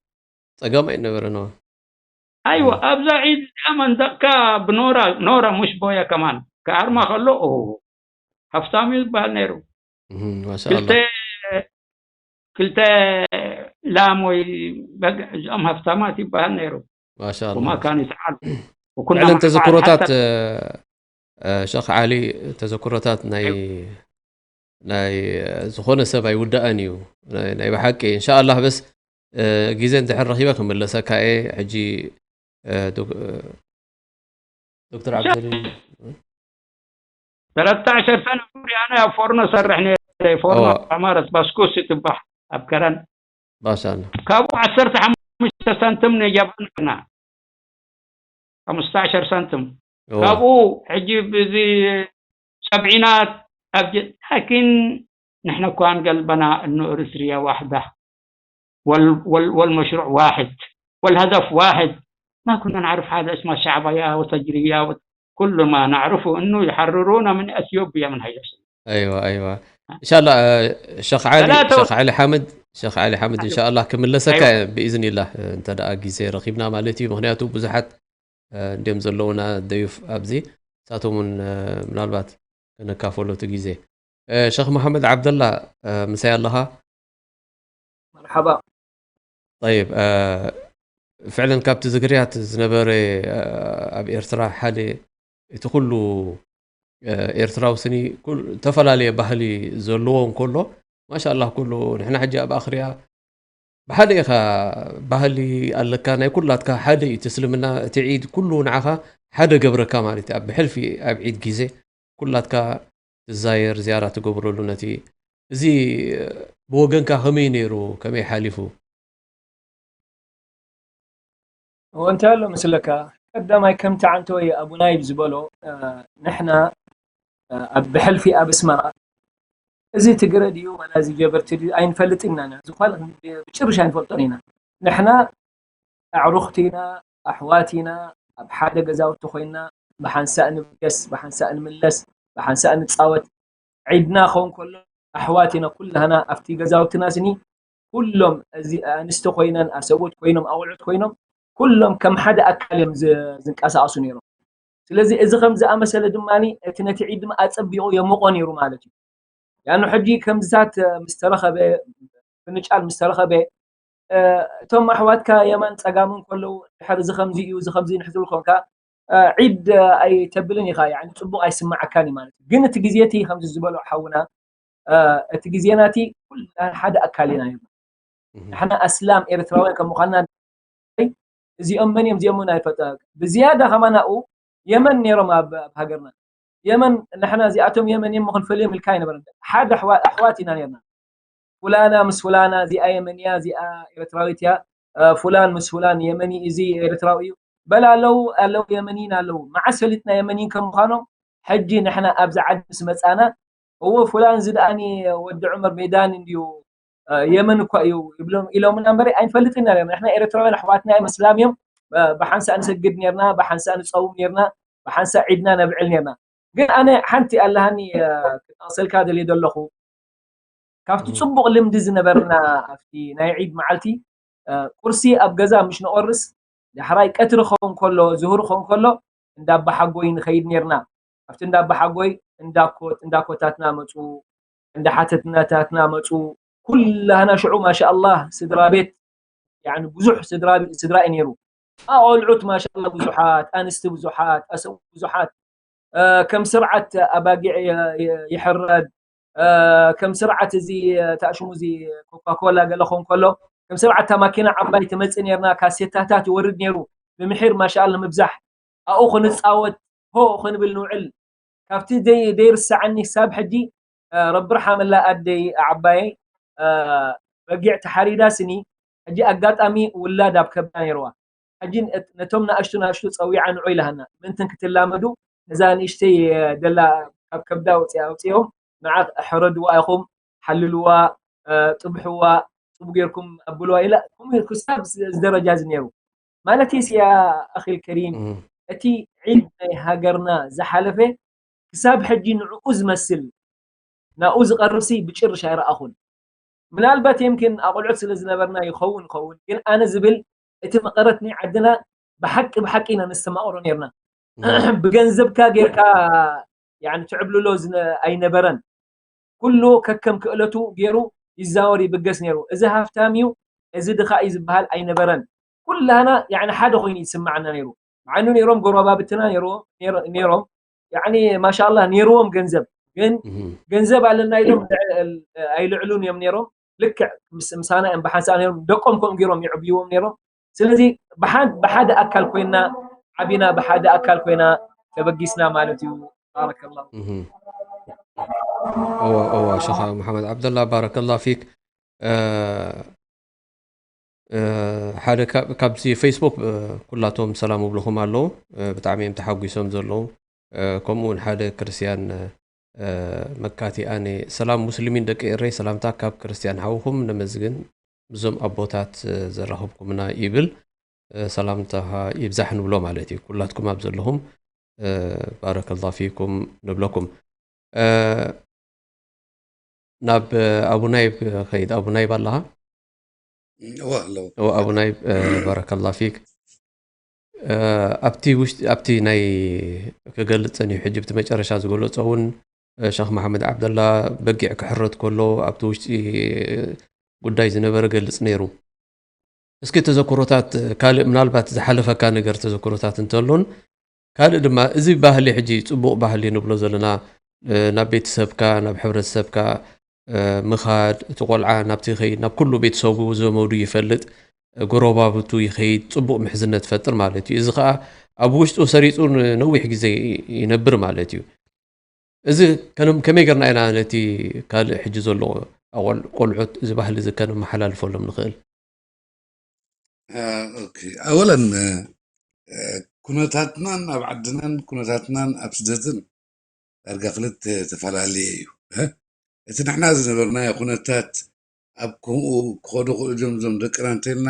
ጸገም ኣይነበረን። أيوة أبزا عيد أمن دكا بنورا نورا مش بويا كمان كأرما خلو أوه هفتامي بهال نيرو مهم. ما شاء ክልተ الله. ክልተ ላም ወይ በግ እዚኦም ሃፍታማት ይበሃል ነይሩ ما شاء وما الله. كان يتعال وكنا فعلا مع بعض ተዘክሮታት حتى እ፣ ሸኽ ዓሊ፣ ተዘክሮታት ናይ ናይ ዝኾነ ሰብ ኣይውዳእን እዩ። ናይ ናይ ብሓቂ እንሻኣላህ። በስ እ፣ ግዜ እንድሕር ረኺበ ክምለሰካ እየ። ሕጂ እ፣ ዶክ- እ፣ ዶክተር ዓብደሊ ሰለስተ ዓሰርተ ሰነ ሙሉ ኣነ ኣብ ፎርኖ ሰርሕ ነይረ። ፎርኖ ኦ። ኣማረት ባስኩስ ትባሕ ኣብ ከረን ማሻኣላ። ካብኡ ዓሰርተ ሓሙሽተ ሳንቲም ነጃባና ሓሙሽተ ዓሰርተ ሳንቲም ኦ። ካብኡ ሕጂ ብዚ ሰብዒናት ኣብ ላኪን ንሕና እኳ ንገልበና እኑ እርትርያ ዋሕዳ ወል- ወል- ወልመሽሩዕ ዋሕድ ወልሀደፍ ዋሕድ ما كنا نعرف حاجة اسمها شعبية وتجرية و- كل ما نعرفه انه يحررونا من اثيوبيا من هاي ايوه ايوه. ان شاء الله. ሸኽ ዓሊ ثلاثة ሸኽ ዓሊ ሓምድ ሸኽ ዓሊ ሓምድ ان شاء الله ክምለሰካ أيوة. እየ ብኢዝኒላህ። እ፣ እንተ ደኣ ግዜ ረኺብና ማለት እዩ። ምክንያቱ ብዙሓት እ፣ እንድዮም ዘለውና ደዩፍ ኣብዚ ሳቶም እውን እ፣ ምናልባት ከነካፈሎ እቲ ግዜ። እ፣ ሸኽ መሓመድ ዓብደላ እ፣ ምሳይ ኣለኻ? መርሓባ። طيب እ፣ ፍዕለን ካብቲ ዝግርያት ዝነበረ እ፣ ኣብ ኤርትራ ሓደ እቲ ኩሉ እ፣ ኤርትራዊ ስኒ ኩል- ዝተፈላለየ ባህሊ ዘለዎ እንከሎ ማሻኣላህ ኩሉ ንሕና ሕጂ ኣብ ኣኽርያ ብሓደ ኢኻ ባህሊ ኣለካ ናይ ኩላትካ ሓደ እዩ እቲ እስልምና እቲ ዒድ ኩሉ ንዓኻ ሓደ ገብረካ ማለት እዩ። ኣብ ብሕልፊ ኣብ ዒድ ግዜ ኩላትካ ትዛየር ዝያራ ትገብረሉ ነቲ እዚ ብወገንካ ከመይ ነይሩ ከመይ ሓሊፉ? እወ እንታይ ኣሎ መስለካ ቀዳማይ ከምቲ ዓንተወይ ኣቡናይ ዝበሎ እ፣ ንሕና እ፣ ኣብ ብሕልፊ ኣብ ኣስመራ እዚ ትግረ ድዩ ዋላ እዚ ጀበርቲ ድዩ ኣይንፈልጥን ኢና ዝኾነ ብጭርሽ ኣይንፈልጦን ኢና ንሕና ኣዕሩኽቲ ኢና ኣሕዋት ኢና ኣብ ሓደ ገዛውቲ ኮይና ብሓንሳእ ንብገስ ብሓንሳእ ንምለስ ብሓንሳእ ንፃወት ዒድና ኸውን ከሎ ኣሕዋት ኢና ኩላህና ኣብቲ ገዛውትና ስኒ ኩሎም እዚ ኣንስቲ ኮይነን ኣሰብኡት ኮይኖም ኣቁልዑት ኮይኖም ኩሎም ከም ሓደ ኣካል እዮም ዝ- ዝንቀሳቀሱ ነይሮም ስለዚ እዚ ከም ዝኣመሰለ ድማ እቲ ነቲ ዒድ ድማ ኣፀቢቁ የምቆ ነይሩ ማለት እዩ ያኑ ሕጂ ከምዝታት ምስ ተረኸበ ፍንጫል ምስ ተረኸበ እቶም ኣሕዋትካ የማን ፀጋምን ከለዉ ድሕር እዚ ከምዚ እዩ እዚ ከምዚ ንሕዝብል ኮንካ ዒድ ኣይተብልን ኢኻ يعني ፅቡቅ ኣይስማዓካን እዩ ማለት እዩ ግን እቲ ግዜ እቲ ከምዚ ዝበሎ ሓውና እቲ ግዜ ናቲ ኩልና ሓደ ኣካል ኢና ነርና ንሕና ኣስላም ኤርትራውያን ከም ምዃንና እዚኦም መን እዮም እዚኦም እውን ኣይፈጠ ብዝያዳ ከማን ኣብኡ የመን ነይሮም ኣብ ኣብ ሃገርና የመን ንሕና እዚኣቶም የመን እዮም ክንፈልዮም ኢልካ ኣይነበረን ሓደ ኣሕዋ- ኣሕዋት ኢና ነርና ፉላና ምስ ፉላና እዚኣ የመንያ እዚኣ ኤርትራዊት እያ እ፣ ፉላን ምስ ፉላን የመኒ እዚ ኤርትራዊ እዩ በላ ኣለዉ ኣለዉ የመኒን ኣለዉ መዓስ ፈሊጥና የመኒን ከም ምዃኖም ሕጂ ንሕና ኣብዚ ዓዲ ምስ መፃና እዎ ፉላን እዚ ደኣኒ ወዲ ዑመር ሜዳን እንድዩ እ፣ የመን እኳ እዩ ይብሎም ኢሎምና እምበር ኣይንፈልጥን ኢና ንሕና ኤርትራውያን ኣሕዋትና እዮም እስላም እዮም እ፣ ብሓንሳእ ንሰግድ ነርና ብሓንሳእ ንፀውም ነርና ብሓንሳእ ዒድና ነብዕል ነርና ግን ኣነ ሓንቲ ኣለሃኒ እ፣ ክጠቕሰልካ ደልየ ዘለኹ ካብቲ እም። ፅቡቕ ልምዲ ዝነበርና ኣብቲ ናይ ዒድ መዓልቲ እ፣ ቁርሲ ኣብ ገዛ ምሽ ንቆርስ ዳሕራይ ቀትሪ ኸውን ከሎ ዝሁር ኸውን ከሎ እንዳ ኣባሓጎይ ንኸይድ ነርና ኣብቲ እንዳ ኣባሓጎይ እንዳኮት እንዳኮታትና መፁ እንዳ ሓተትናታትና መፁ ኩላህና ሽዑ ማሻኣላህ ስድራ ቤት ያኒ ብዙሕ ስድራ ስድራ እዩ ነይሩ ኣቆልዑት ማሻላ ብዙሓት ኣንስቲ ብዙሓት ኣሰው ብዙሓት እ፣ ከም ስርዓት ኣባጊዕ የ- የ- ይሕረድ እ፣ ከም ስርዓት እዚ ታሽሙ እዚ ኮካኮላ ገለ ኾን ከሎ ከም ስርዓት እታ ማኪና ዓባይ ትመፅእ ነርና ካሴታታት ይወርድ ነይሩ ብምሒር ማሻኣላ ምብዛሕ ኣብኡ ክንፃወት ሆ ክንብል ንውዕል ካብቲ ደይ- ደይርሰዓኒ ክሳብ ሕጂ እ፣ ረቢ ርሓመላ ኣደይ ዓባየይ እ፣ በጊዕ ተሓሪዳ ስኒ ሕጂ ኣጋጣሚ ውላድ ኣብ ከብዳ ነይርዋ ሕጂ ን- ነቶም ንኣሽቱ ንኣሽቱ ፀዊዓ ንዑ ኢላሃና ምእንትን ክትላመዱ እዛ ንእሽተይ እ፣ ደላ ካብ ከብዳ ውፅያ ውፅኦም ንዓ ሕረድዋ ኢኹም ሓልልዋ እ፣ ጥብሕዋ ፅቡ ጌርኩም ኣብልዋ ኢላ ከምኡ ክሳብ ዝ- ዝደረጃ እዚ ነይሩ ማለት ያ ኣኺል ከሪም እም። እቲ ዒድ ናይ ሃገርና ዝሓለፈ ክሳብ ሕጂ ንዕኡ ዝመስል ናብኡ ዝቐርብሲ ብጭርሽ ኣይረኣኹን ምናልባት የምኪን ኣቆልዑት ስለ ዝነበርና ይኸውን ይኸውን ግን ኣነ ዝብል እቲ መቐረት ናይ ዓድና ብሓቂ ብሓቂ ኢና ነስተማቕሮ ነርና እም። ብገንዘብካ ጌርካ يعني ትዕብልሎ ዝነ- ኣይነበረን ኩሉ ከከም ክእለቱ ገይሩ ይዛወር ይብገስ ነይሩ እዚ ሃፍታም እዩ እዚ ድኻ እዩ ዝበሃል ኣይነበረን ኩላና يعني ሓደ ኮይኑ ይስማዓና ነይሩ መዓኑ ነይሮም ጎረባብትና ነይሩ- ነይሮ- ነይሮም ያኒ ማሻላ ነይርዎም ገንዘብ፣ ግን ገንዘብ ኣለና ኢሎም ኣይልዕሉን እዮም ነይሮም። ልክዕ ምስ- ምሳና እዮም ብሓንሳእ ነይሮም። ደቆም ከምኡ ገይሮም የዕብይዎም ነይሮም። ስለዚ ብሓን- ብሓደ ኣካል ኮይና ዓቢና፣ ብሓደ ኣካል ኮይና ተበጊስና ማለት እዩ። ባረከላ። እዋ እዋ ሸኻ መሓመድ ዓብደላ፣ ባረከላ ፊክ። ሓደ ካብዚ ፌስቡክ ኩላቶም ሰላም ይብልኹም ኣለዉ። ብጣዕሚ እዮም ተሓጒሶም ዘለዉ። ከምኡ እውን ሓደ ክርስትያን መካቲ ኣነ፣ ሰላም ሙስሊሚን ደቂ ኤረይ፣ ሰላምታ ካብ ክርስትያን ሓውኹም ነመስግን፣ ምስዞም ኣቦታት ዘራኸብኩምና ይብል። ሰላምታ ይብዛሕ ንብሎ ማለት እዩ። ኩላትኩም ኣብ ዘለኹም ባረከላ ፊኩም ንብለኩም። ናብ ኣቡናይብ ከይድ። ኣቡናይብ ኣለኻ? እዋ ኣለዉ። እዋ ኣቡናይብ ባረከላ ፊክ። ኣብቲ ውሽጢ ኣብቲ ናይ ክገልጽ እዩ ሕጂ ብቲ መጨረሻ ዝገለጾ እውን ሸኽ መሓመድ ዓብደላ በጊዕ ክሕረድ ከሎ ኣብቲ ውሽጢ ጉዳይ ዝነበረ ገልጽ ነይሩ። እስኪ ተዘክሮታት ካልእ ምናልባት ዝሓለፈካ ነገር ተዘክሮታት እንተሎን ካልእ ድማ እዚ ባህሊ ሕጂ ጽቡቕ ባህሊ ንብሎ ዘለና ናብ ቤተሰብካ ናብ ሕብረተሰብካ ምኻድ እቲ ቆልዓ ናብቲ ይኸይድ ናብ ኩሉ ቤተሰቡ ዘመዱ ይፈልጥ ጎረባብቱ ይኸይድ ጽቡቕ ምሕዝነት ፈጥር ማለት እዩ። እዚ ከዓ ኣብ ውሽጡ ሰሪጹ ነዊሕ ግዜ ይነብር ማለት እዩ። እዚ ከመይ ገርና ኢና ነቲ ካልእ ሕጂ ዘሎ ቆልዑት እዚ ባህሊ እዚ ከነመሓላልፈሎም ንኽእል? ኣወለን ኩነታትናን ኣብ ዓድናን ኩነታትናን ኣብ ስደትን ዳርጋ ክልተ ተፈላለየ እዩ። እቲ ንሕና ዝነበርናዮ ኩነታት ኣብ ከምኡ ክኸዱ ክእሉ ድዮም እዞም ደቅና እንተልና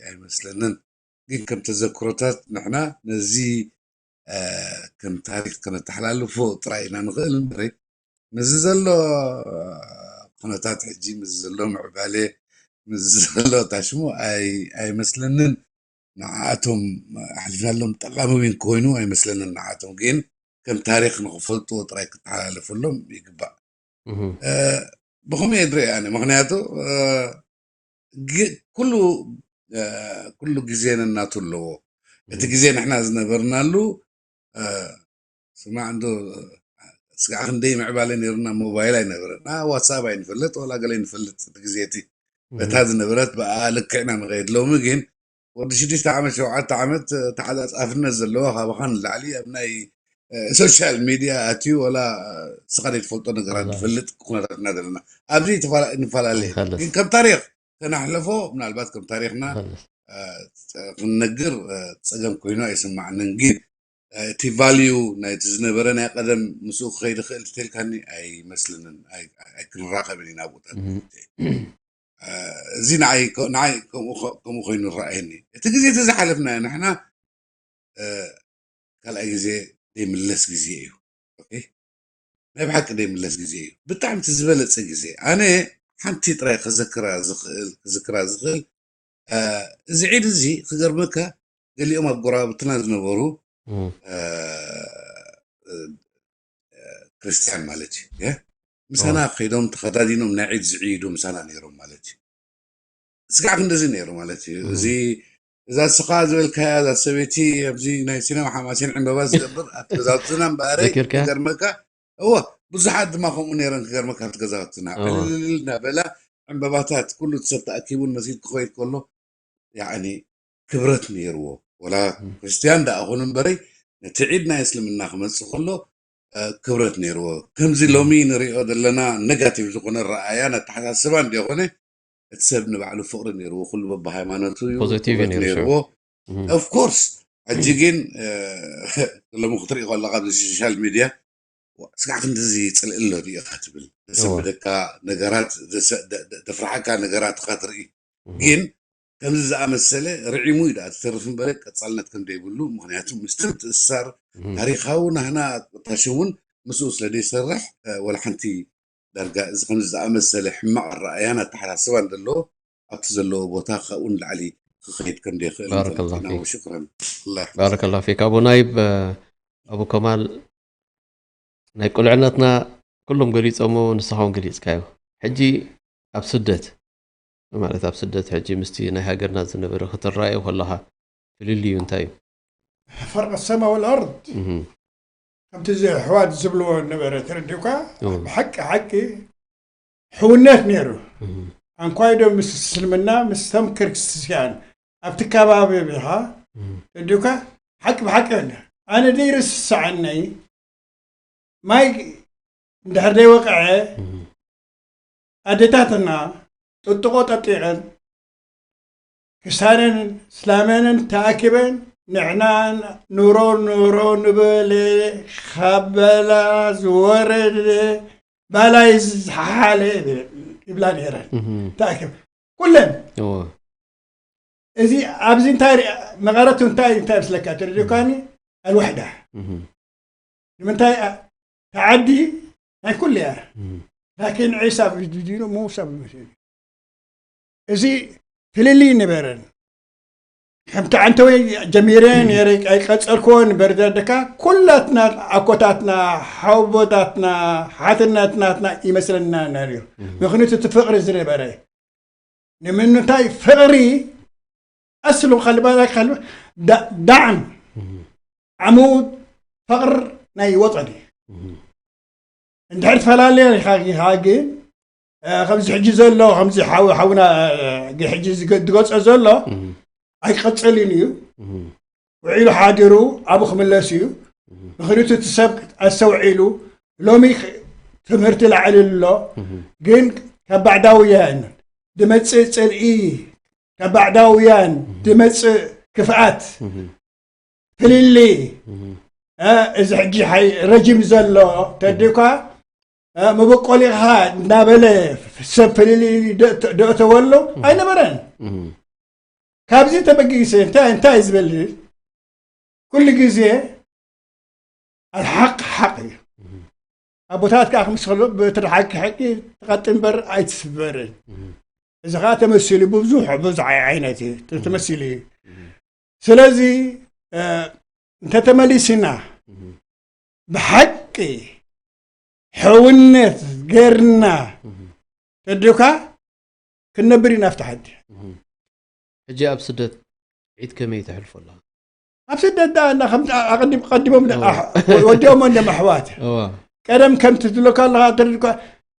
ኣይመስለንን። ግን ከም ተዘክሮታት ንሕና ነዚ ከም ታሪክ ከነተሓላልፎ ጥራይ ኢና ንኽእል እምበረ ምስዚ ዘሎ ኩነታት ሕጂ ምስዚ ዘሎ ምዕባለ ምስዚ ዘሎ ታሽሙ ኣይመስለንን። ንዓኣቶም ኣሕሊፍናሎም ጠቃሚ እውን ክኮይኑ ኣይመስለንን። ንዓኣቶም ግን ከም ታሪክ ንክፈልጥዎ ጥራይ ክተሓላለፈሎም ይግባእ። ብከመይ የድርእ ኣነ ምክንያቱ ኩሉ ኩሉ ግዜ ነናቱ ኣለዎ። እቲ ግዜ ንሕና ዝነበርናሉ ስማዕ እንዶ ስጋዕ ክንደይ ምዕባለ ነይሩና። ሞባይል ኣይነበረና፣ ዋትሳፕ ኣይንፈልጥ፣ ዋላ ገለ ኣይንፈልጥ እቲ ግዜ እቲ። በታ ዝነበረት ብኣ ልክዕና ንኸይድ። ሎሚ ግን ወዲ ሽዱሽተ ዓመት ሸውዓተ ዓመት ተዓፃፃፍነት ዘለዎ ካባኻ ንላዕሊ ኣብ ናይ ሶሻል ሚድያ ኣትዩ ወላ ስኻ ዘይትፈልጦ ነገራት ዝፈልጥ ኩነታትና ዘለና ኣብዚ ንፈላለየ ግን ከም ታሪክ ከናሕለፎ ምናልባት ከም ታሪክና ክንነግር ፀገም ኮይኑ ኣይስማዕንን። ግን እቲ ቫልዩ ናይቲ ዝነበረ ናይ ቀደም ምስኡ ክኸይድ ይኽእል ትተልካኒ ኣይመስልንን። ኣይክንራኸብን ኢና ኣብኡታት እዚ ንዓይ ከምኡ ኮይኑ ረኣየኒ። እቲ ግዜ እቲ ዝሓለፍናዮ ንሕና ካልኣይ ግዜ ዘይምለስ ግዜ እዩ። ናይ ብሓቂ ዘይምለስ ግዜ እዩ። ብጣዕሚ እቲ ዝበለፀ ግዜ ኣነ ሓንቲ ጥራይ ከዘክራ ዝኽእል ክዝክራ ዝኽእል እዚ ዒድ እዚ ክገርመካ ገሊኦም ኣብ ጎረባብትና ዝነበሩ ክርስትያን ማለት እዩ ምሳና ከይዶም ተኸዳዲኖም ናይ ዒድ ዝዕይዱ ምሳና ነይሮም ማለት እዩ። ስጋዕ ክንደዚ ነይሩ ማለት እዩ። እዚ እዛ ስኻ ዝበልካያ እዛ ሰበይቲ ኣብዚ ናይ ሲነማ ሓማሴን ዕምበባ ዝገብር ኣብቲ ገዛውትና እምበኣረ ዘኪርካ? ክገርመካ እወ ብዙሓት ድማ ከምኡ ነይረን ክገርመካ ኣብቲ ገዛውትና እወ። ዕልልል እናበላ ዕምበባታት ኩሉ እቲ ሰብ ተኣኪቡን መስጊድ ክኸይድ ከሎ ያዕኒ ክብረት ነይርዎ። ወላ ም። ክርስትያን ደኣ ኹን እምበረይ ነቲ ዒድ ናይ እስልምና ክመጽእ ከሎ እ፣ ክብረት ነይርዎ። ከምዚ ም። ሎሚ ንሪኦ ዘለና ኔጋቲቭ ዝኾነ ረኣያን ኣተሓሳስባን እንዲኾነ እቲ ሰብ ንባዕሉ ፍቕሪ ነይርዎ። ኩሉ በብሃይማኖቱ እዩ ፖዘቲቭ እዩ ክብረት ነይሩ ሽዑ። ነይርዎ። ም። ኦፍኮርስ ሕጂ ም። ግን እ፣ ሎሚ ክትርኢ ከለካ ኣብዚ ሶሻል ሚድያ ስጋዕ ክንድዚ ፅልኢ ኣሎ ድዩ ኢኻ ትብል እወ። ዘሰንብደካ ነገራት ዘሰ- ደ- ደ- ደፍርሓካ ነገራት ኢኻ ትርኢ እህ። ግን ከምዚ ዝኣመሰለ ርዒሙ እዩ ደኣ ትተርፍ እምበረ ቀፃልነት ከም ዘይብሉ ምክንያቱ ምስቲ ምትእስሳር እህ። ታሪካዊ ናህና ቁጣሽ እውን ምስኡ ስለ ዘይሰርሕ እ፣ ወላ ሓንቲ ዳርጋ እዚ ከምዚ ዝኣመሰለ ሕማቕ ኣረኣያን ኣተሓሳስባን ዘለዎ ኣብቲ ዘለዎ ቦታ ካብኡ ንላዕሊ ክኸይድ ከም ዘይኽእል ባረከላሁ ንፈልጥ ኢና። ፊክ። ሽክረን ኣላህ ይሓፍظك። ባረከላሁ ፊክ ኣቡ ናይብ እ፣ ኣቡ ከማል ናይ ቁልዕነትና ኩሎም ገሊፆሞ ንስኻ እውን ገሊፅካዮ። ሕጂ ኣብ ስደት ማለት ኣብ ስደት ሕጂ ምስቲ ናይ ሃገርና ዝነበረ ክትረኣዮ ከለኻ ፍልልዩ እንታይ እዩ? فرق السماء والأرض እህ። ኣብቲ እዚ ኣሕዋት ዝብልዎ ነበረ ተረዲኡካ። እዎ። ብሓቂ ሓቂ ሕውነት ነይሩ። እም። ኣንኳይ ዶ ምስ እስልምና ምስቶም ክርስትያን ኣብቲ ከባቢ ቢኻ እም። ተረዲኡካ። ሓቂ ብሓቂ ኣነ ዘይርስዓነይ ማይ እንድሕር ዘይወቕዐ እም። ኣዴታትና ጥጥቖ ጠጢቐን ክሳነን ስላመንን ተኣኪበን ንሕና ኑሮ ኑሮ ንበለ ካበላ ዝወረደ ባላይ ዝሓለ ይብላ ነይረን። እም። ተኣኪብ ኩለን እዎ። እዚ ኣብዚ እንታይ ርኣ- መቐረቱ እንታይ እንታይ ምስለካ ተረዲኡካኒ ኣልወሕዳ እም። ንምንታይ ኣ- ተዓዲ ናይ ኩሉ እያ እም። ላኪን ዒሳ ዲኖ ሙሳ ብመሲሉ እዚ ፍልልይ ነበረን። ከምቲ ዓንተወይ ጀሚረ ነይረ ኣይቀጸልክዎን በርደደካ ኩላትና ኣኮታትና ሓወቦታትና ሓትነትናትና ይመስለና ነርዩ። ምክንያቱ እቲ ፍቕሪ ዝነበረ ንምንታይ ፍቕሪ ኣስሉ ካልባና ካል ዳዕም ዓሙድ ፍቕር ናይ ወጠን እዩ። እንድሕር ትፈላለየ ኢኻ ግን ከምዚ ሕጂ ዘሎ ከምዚ ሓውና ሕጂ ዝገልጾ ዘሎ ኣይቀጽልን እዩ። ውዒሉ ሓዲሩ ኣብኡ ክምለስ እዩ። ምኽንያቱ እቲ ሰብ ኣስተውዒሉ ሎሚ ትምህርቲ ላዕሊ ኣሎ። ግን ካብ ባዕዳውያን ድመጽእ ጽልኢ ካብ ባዕዳውያን ድመጽእ ክፍኣት ፍልሊ እዚ ሕጂ ረጅም ዘሎ ተዲኳ መበቆሊኻ እናበለ ሰብ ፍልሊ ደእተወሉ ኣይነበረን። ካብዚ ተበጊሰ እንታይ እንታይ ዝበል ኩሉ ግዜ ኣልሓቅ ሓቅ እዩ። ኣቦታት ከዓ ክምስሉ ብትርሓቂ ሕቂ ትቐጥ እምበር ኣይትስበርን። እዚ ከዓ ተመሲሉ ብብዙሕ ብዙሕ ዓይነት እዩ ተመሲሉ እዩ። ስለዚ እንተተመሊስና ብሓቂ ሕውነት ገርና ተዲካ ክንነብር ኢና ኣብቲ ሓዲ። ሕጂ ኣብ ስደት ዒድ ከመይ ተሕልፎ ኣለኻ? ኣብ ስደት ደኣ እና ከም ኣቐዲም ቀዲሞም ደ- ኣሕ- ወዲኦሞ እንደ ኣሕዋት እዋ ቀደም ከምቲ ትብለካ ኣለኻ ተርድኳ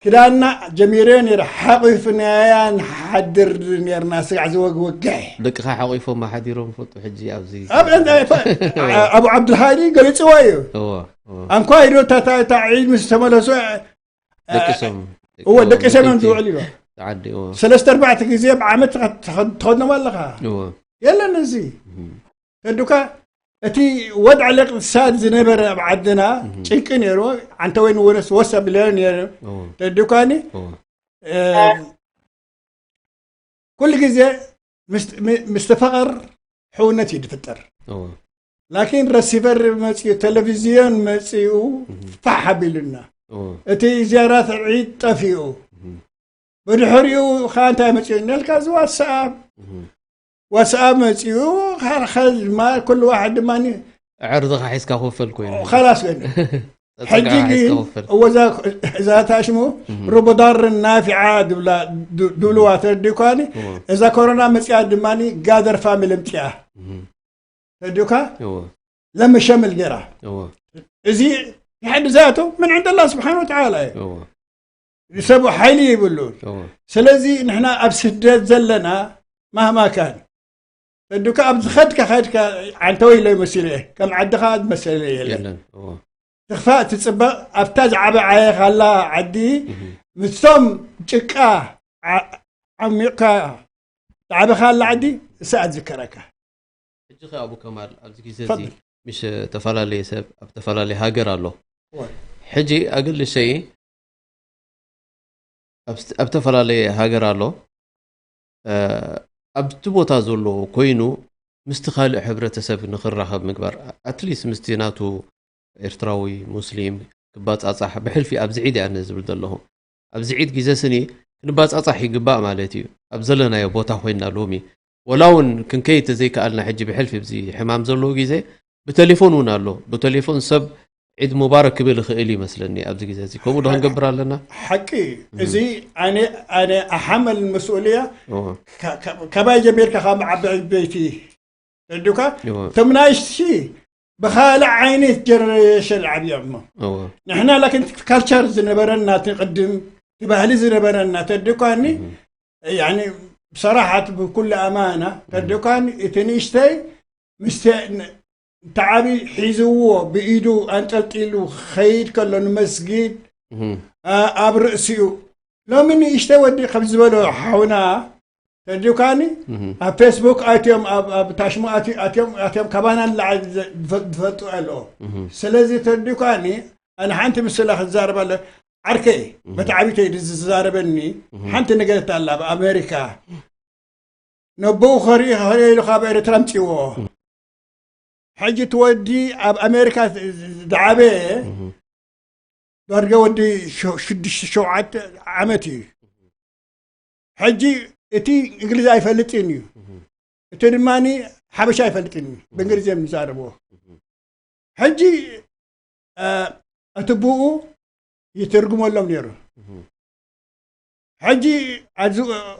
ክዳና ጀሚረ ነይረ ሓቂፍናያ ንሓድር ነርና ስጋዕ ዝወግወግሕ ደቅኻ ሓቂፎም ሓዲሮም ፈጡ ሕጂ ኣብዚ ኣብ እንዳ- ፈ- ኣቡ ዓብዱልሃዲ ገሊፅዎ እዩ። እዋ እዋ ኣንኳ ኢዶ እታ ዒድ ምስ ተመለሱ ደቂሶም እዎ ደቂ ሰሜን ዝውዕል ኢሎ ተዓዲ እዋ ሰለስተ ኣርባዕተ ግዜ ብዓመት ትኸድኖም ኣለኻ እዋ የለን እዚ ተዱካ እቲ ወድዕ ልቅትሳድ ዝነበረ ኣብ ዓድና ጭንቂ ነይሩ። ዓንተ ወይ ንወነስ ወሰ ብለ ነይሩ እዋ ተዱካኒ እዋ ኩሉ ግዜ ምስተፈቐር ሕውነት እዩ ዝፍጠር። እዋ ላኪን ረሲቨር መፅኡ ቴሌቪዝዮን መፅኡ ፋሕ ኣቢሉና እዋ እቲ ዝያራት ዒድ ጠፊኡ ብድሕሪኡ ከዓ እንታይ መፅኡ ነልካ እዚ ዋትስኣፕ ዋትስኣፕ መፅኡ ካልኸ ድማ ኩሉ ዋሕድ ድማ ዕርድኻ ሒዝካ ክወፈል ኮይኑ ኸላስ ኮይኑ ሕጂ ግን እወዛ እዛ ታሽሙ ሮቦዳር ናፊዓ ድብላ ድብልዋ ተረዲኳኒ እዛ ኮሮና መፅያ ድማ ጋደር ፋሚሊ ምፅያ ተረዲካ ለመሸምል ገይራ እዚ ይሕዲ ዛቱ ምን ዕንደላ ስብሓን ወተዓላ እዩ ዝሰብኡ ሓይሊ ይብሉን ስለዚ ንሕና ኣብ ስደት ዘለና ማህማ ካን ተዱካ ኣብ ዝኸድካ ኸድካ ዓንተወይ ኢሎ ይመሲሉ እየ ከም ዓድኻ ዝመሰለ የለን የለን እዎ ትኽፋእ ትፅበቕ ኣብታ ዝዓበዓየ ካላ ዓዲ ምስቶም ጭቃ ዓ- ዓሚቕካ ዝዓበኻላ ዓዲ እሳ ኣትዝከረካ ሕጂ ኸ ኣቡ ከማል ኣብዚ ግዜ እዚ ፈል ምሽ ተፈላለየ ሰብ ኣብ ተፈላለየ ሃገር ኣሎ እወ። ሕጂ ኣገል ሸይ ኣብ ስ- ኣብ ተፈላለየ ሃገር ኣሎ እ፣ ኣብቲ ቦታ ዘሎ ኮይኑ ምስቲ ካልእ ሕብረተሰብ ንኽራኸብ ምግባር ኣትሊስት ምስቲ ናቱ ኤርትራዊ ሙስሊም ክባጻጻሕ ብሕልፊ ኣብዚ ዒድ እያ ዝብል ዘለኹ ኣብዚ ዒድ ግዜ ስኒ ክንባጻጻሕ ይግባእ ማለት እዩ ኣብ ዘለናዮ ቦታ ኮይና ሎሚ ወላ እውን ክንከይድ ተዘይከኣልና ሕጂ ብሕልፊ ኣብዚ ሕማም ዘለዎ ግዜ ብቴሌፎን እውን ኣሎ ብቴሌፎን ሰብ ዒድ ሙባረክ ክብል ይኽእል ይመስለኒ ኣብዚ ግዜ እዚ ከምኡ ዶ ክንገብር ኣለና ሓቂ እዚ ኣነ ኣነ ኣሓመል መስኡልያ እዎ ካባይ ጀሚርካ ካብ ዓበይቲ ተረዲኡካ እዎ እቶም ናይሽቲ ብኻልእ ዓይነት ጀነሬሽን ዓብዮም እሞ። ንሕና ላኪን ካልቸር ዝነበረና እቲ ቅድም እቲ ባህሊ ዝነበረና ተድኳኒ ብኩሉ ኣማና ተድኳኒ እቲ ንእሽተይ ምስ ተዓቢ ሒዝዎ ብኢዱ ኣንጠልጢሉ ኸይድ ከሎ ንመስጊድ ኣብ ርእሲኡ ሎሚ ንእሽተይ ወዲ ከም ዝበሎ ሓውና ተዲውካኒ ኣብ ፌስቡክ ኣትዮም ኣብ ታሽሙ ኣትዮም ካባና ንላዕሊ ዝፈልጡ ኣለዎ። ስለዚ ተዲውካኒ ኣነ ሓንቲ ምስላ ክዛረብ ኣለ ዓርከይ በቲ ዓቢተይ ዝዛረበኒ ሓንቲ ነገረት ኣላ ኣብ ኣሜሪካ ነቦኡ ከርኢ ከርኢ ኢሉ ካብ ኤርትራ ኣምፅዎ። ሕጂ እቲ ወዲ ኣብ ኣሜሪካ ዝዓበየ ዳርጋ ወዲ ሽዱሽተ ሸውዓተ ዓመት እዩ። ሕጂ እቲ እንግሊዝ ኣይፈልጥን እዩ፣ እቲ ድማ ሓበሻ ኣይፈልጥን እዩ። ብእንግሊዝ እዮም ዝዛረብዎ። ሕጂ እቲ ብኡ ይትርጉመሎም ነይሩ። ሕጂ ኣብዚ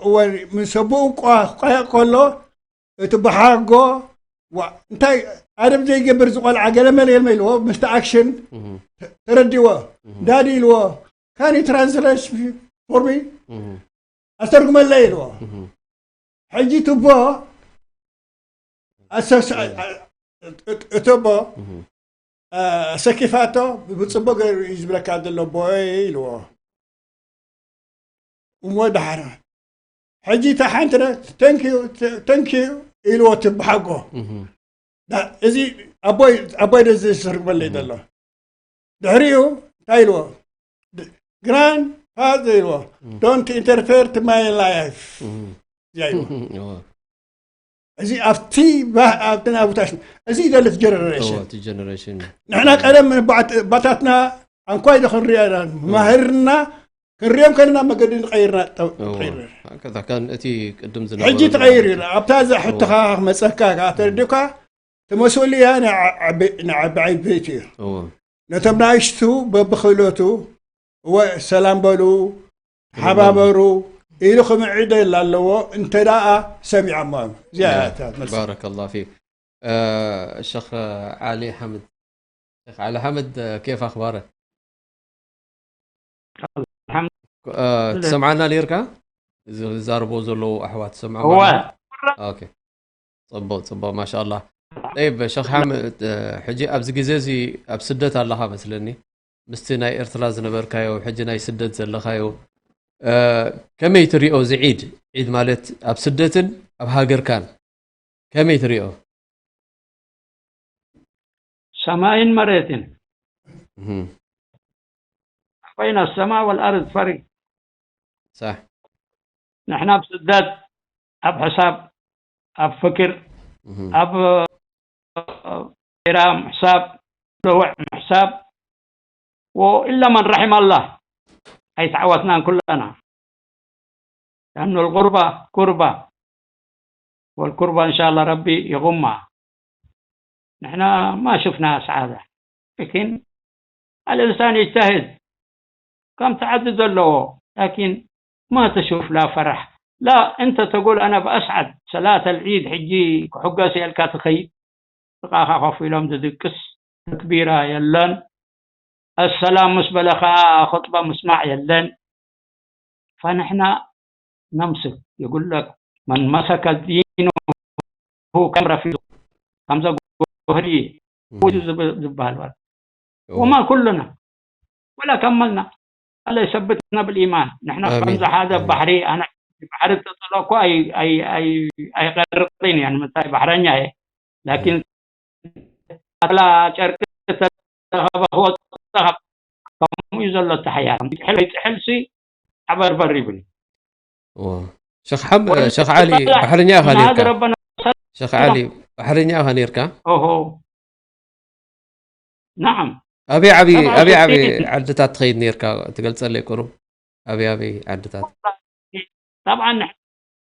እዋን ምስ ኣቦኡ ቋ- ቋየቕ ከሎ እቲ ብሓጎ ዋ እንታይ ኣደብ ዘይገብር ዝቆልዓ ገለመለ የልመ ኢልዎ ምስቲ ኣክሽን ተረዲዎ ዳዲ ኢልዎ ካን ትራንስሌት ፎር ሚ ኣስተርጉመለይ ኢልዎ። ሕጂ ትቦ ኣሰስ- እ- እ- እቶቦ ኣሰኪፋቶ ብፅቡቅ ገይሩ እዩ ዝብለካ ዘሎ ቦይ ኢልዎ። እሞ ዳሓር ሕጂ እታ ሓንቲ ተንኪዩ ኢልዎ ትብሓጎ እዚ ኣቦይ ኣቦይ ደዚ ዝስርግበለይ ዘሎ ድሕሪኡ እንታይ ኢልዎ ግራንድ ፋዘር ኢልዎ don't interfere to my life እዚኣ ኢልዎ እዚ ኣብቲ ኣብቲ ናቡታሽ እዚ ደለት ጀነሬሽን እቲ ጀነሬሽን ንሕና ቀደም ባታትና ኣንኳይ ዶ ክንሪኦ ኢና ማህርና ክንሪኦም ከለና መገዲ ንቀይርና ቀይርና ከዛ ከም እቲ ቅድም ዝነበረ ሕጂ ትቀይር ኢና ኣብታ እዛ ሕቶኻ ክመፀካ ከዓ ተረዲካ እቲ መስኡልያ ናይ ዓቢ ዓበይቲ እዩ እዎ ነቶም ናይሽቱ በብክእለቱ እወ ሰላም በሉ ሓባበሩ ኢሉ ክምዕደል ኣለዎ እንተ ደኣ ሰሚዖሞ እዮም። እዚኣ እያ እታ መልሲ። بارك الله فيك. آه، الشيخ علي حمد. شيخ علي حمد، آه، كيف أخبارك؟ الحمد آه، لله. تسمعنا ليركا؟ إذا زاربو زلو أحوات تسمعوا هو معنا؟ أوكي. ጽቡቕ ጽቡቕ ማሻ ኣላህ። ጠይብ ሸኽ ሓምድ፣ ሕጂ ኣብዚ ግዜ እዚ ኣብ ስደት ኣለኻ መስለኒ። ምስቲ ናይ ኤርትራ ዝነበርካዮ፣ ሕጂ ናይ ስደት ዘለኻዮ፣ እ፣ ከመይ ትሪኦ እዚ ዒድ? ዒድ ማለት ኣብ ስደትን ኣብ ሃገርካን ከመይ ትሪኦ? ሰማይን መሬትን። እህ። በይነ ሰማ ወልኣርድ ፈሪቅ። ሳሕ። ንሕና ኣብ ስደት፣ ኣብ ሕሳብ፣ ኣብ ፍክር፣ እህ። ኣብ ራ ምሕሳብ፣ ለውዕ ምሕሳብ፣ ወኢላ መን ረሒም ኣላህ ኣይተዓወትናን ኩለና። لأن الغربة كربة والكربة إن شاء الله ربي يغمها. نحن ما شفنا سعادة، لكن الإنسان يجتهد كم تعدد له، لكن ما تشوف لا فرح لا أنت تقول أنا بأسعد صلاة العيد حجي كحقة سيالكا تخيل ጥቓኻ ኮፍ ኢሎም ዝድቅስ ተክቢራ የለን። ኣሰላም ምስ በለ ኸዓ ኹጥባ ምስማዕ የለን። ፈንሕና ነምስክ የጉለክ መን መሰከ ዲኑ ከም ረፊዱ ከምዘ ጎህሪ እዩ ዝብል ዝበሃል ማለት ወማ ኩሉና ወላ ከመልና ኣላ ይሰብትና ብልኢማን ንሕና ከምዚ ሓደ ባሕሪ ኣነ ባሕሪ ተጠለኩ ኣይቀርጥን እየ ንምንታይ ባሕረኛ እየ ላኪን ኣላ ጨርቂ ተረኸበ ክወፅእ ከምኡ እዩ ዘሎ ተሓያር ይጥሕል ኣይጥሕል ሲ ዓበርበር ይብል ሸኽ ዓሊ ባሕርኛ ኢኻ ነርካ ሸኽ ዓሊ ባሕርኛ ኢኻ ነርካ ናዓም ኣበይ ዓብዪ ኣበይ ዓብዪ ዓድታት ትኸይድ ነርካ ትገልፀለይ ቁሩብ ኣበይ ኣበይ ዓድታት ጠብዓ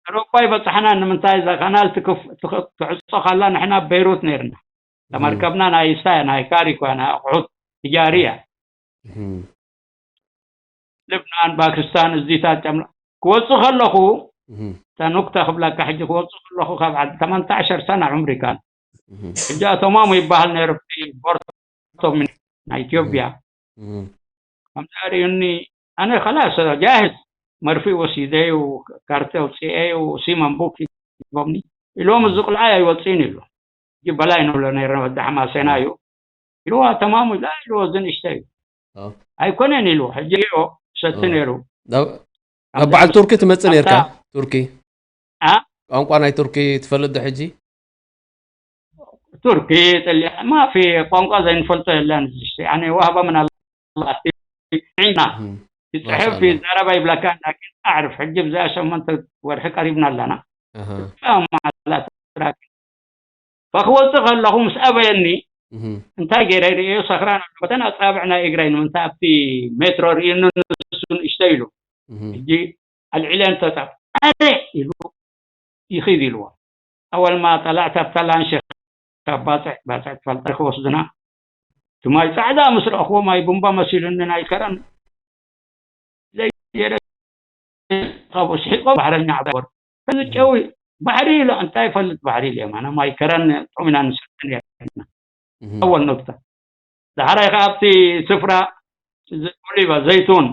ኣውሮጳ ይበፅሓና ንምንታይ እዛ ካናል ትሕፆ ካላ ንሕና ኣብ ቤይሩት ነርና ተመርከብና ናይ ስታ ናይ ካሪኮ ናይ ኣቑሑት ትጃርያ ልብናን ፓኪስታን እዚታት ጨምላ ክወፅእ ከለኹ እታ ኑክታ ክብለካ ሕጂ ክወፅእ ከለኹ ካብ ዓዲ ተመንተ ዓሸር ሰና ዑምሪ ካን ሕጂ ኣተማሙ ይበሃል ነይሩ፣ ቦርቶ ናይ ኢትዮጵያ። ከምዚ ኣርእዩኒ፣ ኣነ ከላስ ጃህዝ፣ መርፍእ ወሲደዩ፣ ካርተ ኣውፅኤዩ፣ ሲም ኣንቡክ ሂቦምኒ። ኢሎም እዚ ቁልዓይ ኣይወፅእን ኢሉ። ሕጂ በላይ ንብሎ ነይርና፣ ወዲ ሓማሴና እዩ። ኢልዎ ኣተማሙ ኢላ ኢልዎ፣ እዚ ንእሽተይ እዩ። ኣይኮነን ኢልዎ። ሕጂ ሪኦ ሰቲ ነይሩ። ናብ በዓል ቱርኪ ትመፅእ ነርካ? ቱርኪ ቋንቋ ናይ ቱርኪ ትፈልጥ ዶ ሕጂ? ቱርኪ ጥልያ ማፊ ቋንቋ ዘይንፈልጦ የለን። ዋህባ ምን ኣላ ይፅሕፍ ይዛረባ ይብለካ፣ ላኪን ኣዕርፍ ሕጂ ብዛ ሸመንተ ወርሒ ቀሪብና ኣለና። ማላት ክወፅእ ከለኹ ምስ ኣበየኒ እንታይ ገይረ ርእዮ፣ ሰኽራን ኣሎ። በተን ኣፃብዕ ናይ እግረይ ንምንታይ ኣብቲ ሜትሮ ርእዩኒ፣ ንሱ ንእሽተይ ኢሉ። ሕጂ ኣልዒለ እንተፃብ ኣረ ኢሉ ይኺድ ኢልዎ። ኣወልማ ጠላዕታ ኣብታ ላንሽ ካብ ባፅዕ ባፅዕ ትፈልጣ ክወስድና፣ ትማይ ፃዕዳ ምስ ረእኽዎ ማይ ቡምባ መሲሉኒ ናይ ከረን ዘይረ ካብኡ ስሒቆም ባሕረኛ ዓበር ከዚ ጨዊ ባሕሪ ኢሎ እንታይ ይፈልጥ ባሕሪ ኢለ ማና ማይ ከረን ጥዑም ኢና ንሰተ ነርና። ኣወል ኑክታ ዳሕራይ ከዓ ኣብቲ ስፍራ ኦሊቫ ዘይቱን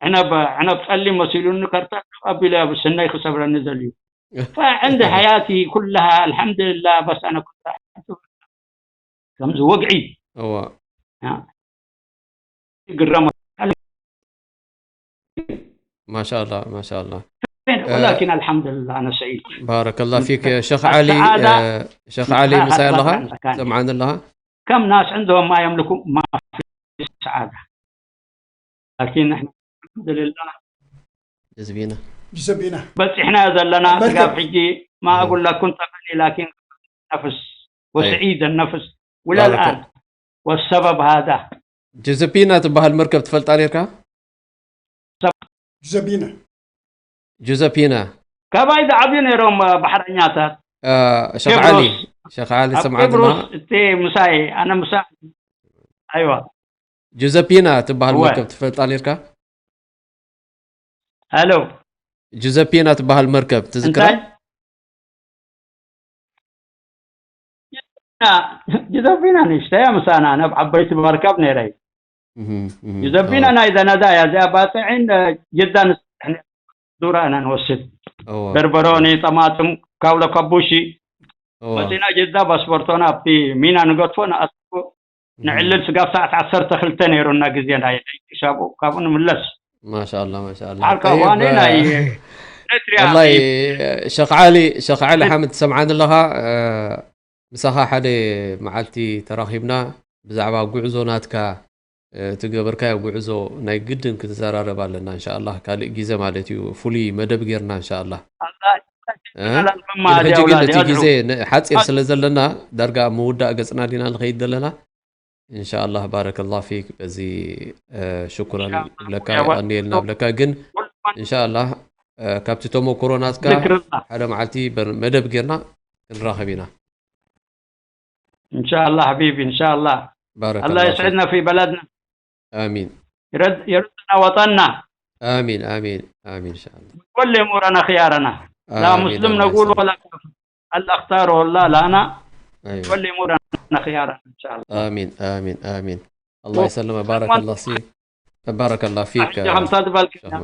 ዕነብ ዕነብ ፀሊም መሲሉኒ ከርታ ኣቢለ ኣብ ስነይ ክሰብረኒ ዘልዩ فعند حياتي كلها الحمد لله بس أنا كنت ከምዚ ወግዒ እዋ ግረመ ማሻላ ማሻላ ولكن الحمد لله أنا سعيد ባረከላ ፊክ ሸኽ ዓሊ ሸኽ ዓሊ ምሳይ ኣለኻ ሰምዓኒ ኣለኻ كم ناس عندهم ما يملك ما في سعادة لكن احنا الحمد لله ጅዝቢና ጅሰቢና በፂሕና ዘለና ስጋብ ሕጂ ما أقول لكم تقني لكن نفس وسعيد النفس ولا الآن والسبب هذا ጅዝቢና ትበሃል መርከብ ትፈልጣ ነርካ ጅሰቢና ጁዘፒና ካባይ ዝዓብዩ ነይሮም ባሕረኛታት ሸኽ ዓሊ ሸኽ ዓሊ ኣብ ሰምዓት ቂብሩስ እቲ ምሳይ ኣነ ምሳ ኣይዋ ጁዘፒና ትበሃል እወ። መርከብ ትፈልጣ ነርካ ሄሎ ጁዘፒና ትበሃል መርከብ ትዝክራ እንታይ ጅዘቢና ንእሽተያ ምሳና ናብ ዓበይቲ መርከብ ነይረይ እህም፣ እህም። ጅዘቢና ናይ ዘነዳ እያ እዚኣ ባፅዕን ጅዳን ዙራ ኢና ንወስድ እወ፣ በርበሮኒ ጠማጥም ካውሎ ከቡሺ እወ። መፂና ጅዳ ፓስፖርቶና ኣብቲ ሚና ንገድፎ ንኣስቦ ንዕልል ስጋብ ሰዓት ዓሰርተ ክልተ ነይሩና ግዜ ናይ ለይቲ ካብኡ ካብኡ ንምለስ ማሻላ ማሻላ ዓርካ ዋኒ ናይ ኤርትሪያ ወላሂ ሸኽ ዓሊ ሸኽ ዓሊ ሓምድ ትሰምዓኒ ኣለኻ ምሳኻ ሓደ መዓልቲ ተራኺብና ብዛዕባ ጉዕዞ ናትካ ትገበርካዮ ጉዕዞ ናይ ግድን ክንዘራረብ ኣለና እንሻላ ካልእ ግዜ ማለት እዩ ፍሉይ መደብ ጌርና እንሻላ ግን ሕጂ ግን እቲ ግዜ ሓፂር ስለ ዘለና ዳርጋ ኣብ ምውዳእ ገፅና ዲና ንኸይድ ዘለና እንሻላ ባረከላ ፊክ በዚ ሽኩረን ብለካ የቐንየልና ብለካ ግን እንሻላ ካብቲ ተመክሮ ናትካ ሓደ መዓልቲ መደብ ጌርና ክንራኸብ ኢና እንሻላ ሓቢቢ እንሻላ ባረከላ ኣላ የስዕድና ፊ በለድና ኣሚን የርዝና ወጠና ኣሚን ኣሚን ኣሚን እንሻላ ወለ ሙረና ክያረና ላ ሙስልም ነጉል ወላ ካፍር ኣላ ኣክታር ወላ ላና ኣይዋ ወለ ሙረና ክያረና እንሻላ አሚን አሚን አሚን አላህ ይሰልመ ባረከላ ሲ ባረከላ ፊክ ሕጂ ከምታ ዝበልክና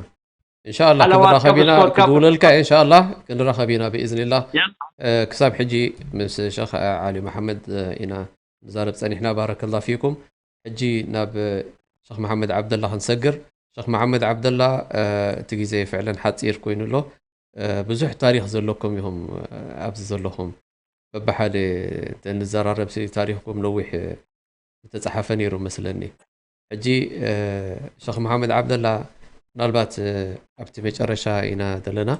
እንሻላ ኣለዋ ክንራኸብ ኢና ካብ ስፖርት ካብ ክድውለልካ እንሻላ ክንራኸብ ኢና ብኢዝኒላ ያ ክሳብ ሕጂ ምስ ሸኽ ዓሊ መሓመድ ኢና ንዛረብ ፀኒሕና ባረከላ ፊኩም ሕጂ ናብ ሸኽ መሓመድ ዓብደላ ክንሰግር ሸኽ መሓመድ ዓብደላ እቲ ግዜ ፍዕለን ሓፂር ኮይኑ ኣሎ ብዙሕ ታሪክ ዘለኩም ኢኹም ኣብዚ ዘለኹም በብሓደ እንተንዘራረብ ታሪክኩም ነዊሕ ዝተፀሓፈ ነይሩ መስለኒ ሕጂ ሸኽ መሓመድ ዓብደላ ምናልባት ኣብቲ መጨረሻ ኢና ዘለና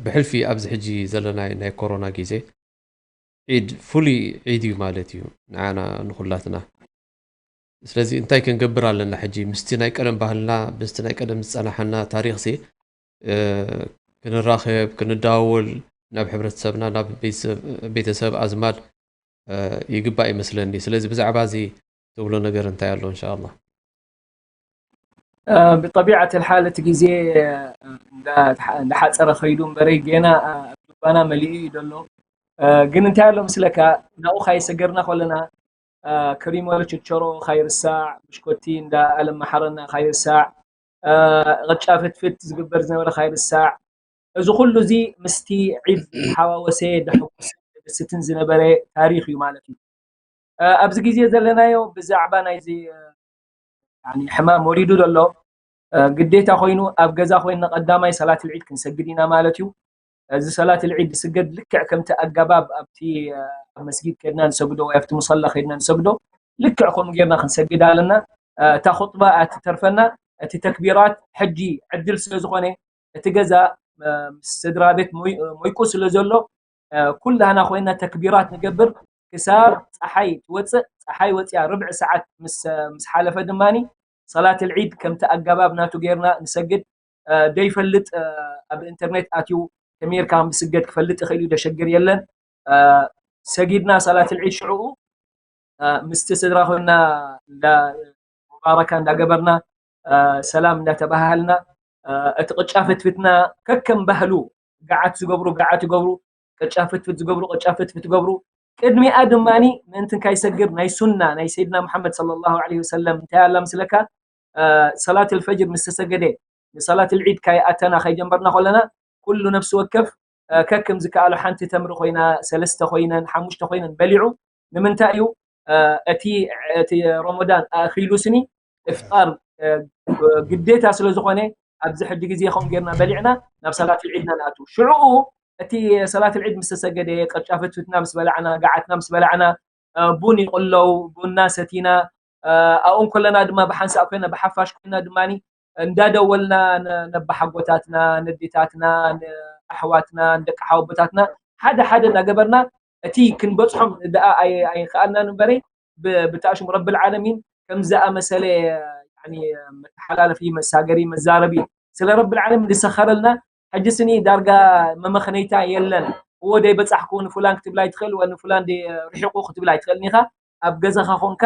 ብሕልፊ ኣብዚ ሕጂ ዘለና ናይ ኮሮና ግዜ ዒድ ፍሉይ ዒድ እዩ ማለት እዩ ንዓና ንኩላትና ስለዚ እንታይ ክንገብር ኣለና ሕጂ ምስቲ ናይ ቀደም ባህልና ምስቲ ናይ ቀደም ዝፀናሓና ታሪክሲ ክንራኸብ ክንዳወል ናብ ሕብረተሰብና ናብ ቤተሰብ ኣዝማድ ይግባእ ይመስለኒ ስለዚ ብዛዕባ እዚ ትብሎ ነገር እንታይ ኣሎ እንሻ ኣላ ብጠቢዓት ልሓል እቲ ግዜ እንዳሓፀረ ከይዱ እምበረይ ጌና ባና መሊኡ እዩ ዘሎ። እ፣ ግን እንታይ ኣሎ ምስለካ፣ ናብኡ ካይሰገርና ከለና፣ እ፣ ክሪሞሎ ችቸሮ ካይርሳዕ፣ ብሽኮቲ እንዳ ኣለም መሓረና ካይርሳዕ፣ እ፣ ቅጫ ፍትፍት ዝግበር ዝነበረ ካይርሳዕ፣ እዚ ኩሉ እዚ ምስቲ ዒድ ሓዋወሰ ደሐጉስን ደስትን ዝነበረ ታሪኽ እዩ ማለት እዩ። እ፣ ኣብዚ ግዜ ዘለናዮ ብዛዕባ ናይዚ፣ እ፣ ያኒ ሕማም ወሪዱ ዘሎ፣ እ፣ ግዴታ ኮይኑ ኣብ ገዛ ኮይና ቀዳማይ ሰላት ልዒድ ክንሰግድ ኢና ማለት እዩ። እዚ ሰላት ልዒድ ዝስገድ ልክዕ ከምቲ ኣገባብ ኣብቲ፣ እ፣ ኣብ መስጊድ ከድና ንሰግዶ ወይ ኣብቲ ሙሰላ ከድና ንሰግዶ ልክዕ ከምኡ ጌርና ክንሰግድ ኣለና። እ፣ እታ ኹጥባ ኣትተርፈና፣ እቲ ተክቢራት ሕጂ ዕድል ስለ ዝኾነ እቲ ገዛ፣ እ፣ ምስ ስድራ ቤት ሞይ-፣ ሞይቁ ስለ ዘሎ፣ እ፣ ኩላህና ኮይና ተክቢራት ንገብር ክሳብ ፀሓይ ትወፅእ። ፀሓይ ወፅያ ርብዒ ሰዓት ምስ፣ ምስ ሓለፈ ድማኒ ሰላት ልዒድ ከምቲ ኣገባብ ናቱ ጌርና ንሰግድ። እ፣ ደይፈልጥ፣ እ፣ ኣብ ኢንተርኔት ኣትዩ ከመይ ጌርካ ከም ዝስገድ ክፈልጥ ይኽእል እዩ፣ ደሸግር የለን። እ፣ ሰጊድና ሰላት ልዒድ ሽዕኡ፣ እ፣ ምስቲ ስድራ ኮይና እንዳ ሙባረካ እንዳገበርና፣ እ፣ ሰላም እንዳተባሃልና፣ እ፣ እቲ ቅጫ ፍትፍትና ከከም ባህሉ፣ ገዓት ዝገብሩ ገዓት ይገብሩ፣ ቅጫ ፍትፍት ዝገብሩ ቅጫ ፍትፍት ይገብሩ። ቅድሚኣ ድማኒ ምእንትን ካይሰግር ናይ ሱና ናይ ሰይድና መሓመድ ሰለላሁ ዐለይሂ ወሰለም እንታይ ኣላ ምስለካ፣ እ፣ ሰላት ልፈጅር ምስ ተሰገደ ንሰላት ልዒድ ካይኣተና ካይጀመርና ከለና ኩሉ ነፍሲ ወከፍ፣ እ፣ ከክም ዝከኣሎ ሓንቲ ተምሪ ኮይና፣ ሰለስተ ኮይነን፣ ሓሙሽተ ኮይነን በሊዑ። ንምንታይ እዩ፣ እ፣ እቲ፣ እቲ ረመዳን ኣኺሉ ስኒ እፍጣር፣ እ፣ ግዴታ ስለ ዝኾነ ኣብዚ ሕጂ ግዜ ከምኡ ጌርና በሊዕና ናብ ሰላት ልዒድና ንኣቱ። ሽዕኡ እቲ ሰላት ልዒድ ምስ ተሰገደ፣ ቅጫ ፍትፍትና ምስ በላዕና፣ ገዓትና ምስ በላዕና፣ እ፣ ቡን ይቕለው፣ ቡና ሰቲና፣ እ፣ ኣብኡ ከለና ድማ ብሓንሳእ ኮይና ብሓፋሽ ኮይና ድማኒ እንዳደወልና ነ-፣ ነባሓጎታትና፣ ነዴታትና፣ ንኣሕዋትና፣ ንደቂ ሓወቦታትና ሓደ ሓደ እናገበርና እቲ ክንበጽሖም ደኣ ኣይ-፣ ኣይኸኣልናን እምበረይ ብ-፣ ብታሽሙ ረብል ዓለሚን ከም ዝኣመሰለ ያኒ መተሓላለፊ መሳገሪ መዛረቢ ስለ ረብል ዓለሚን ዝሰኸረልና ሕጂ ስኒ ዳርጋ መመኽነይታ የለን። እዎ ደይ በጻሕኩ ንፉላን ክትብል ኣይትኽእል፣ ወ ንፉላን ደይ ርሒቑ ክትብል ኣይትኽእልን ኢኻ። ኣብ ገዛኻ ኾንካ፣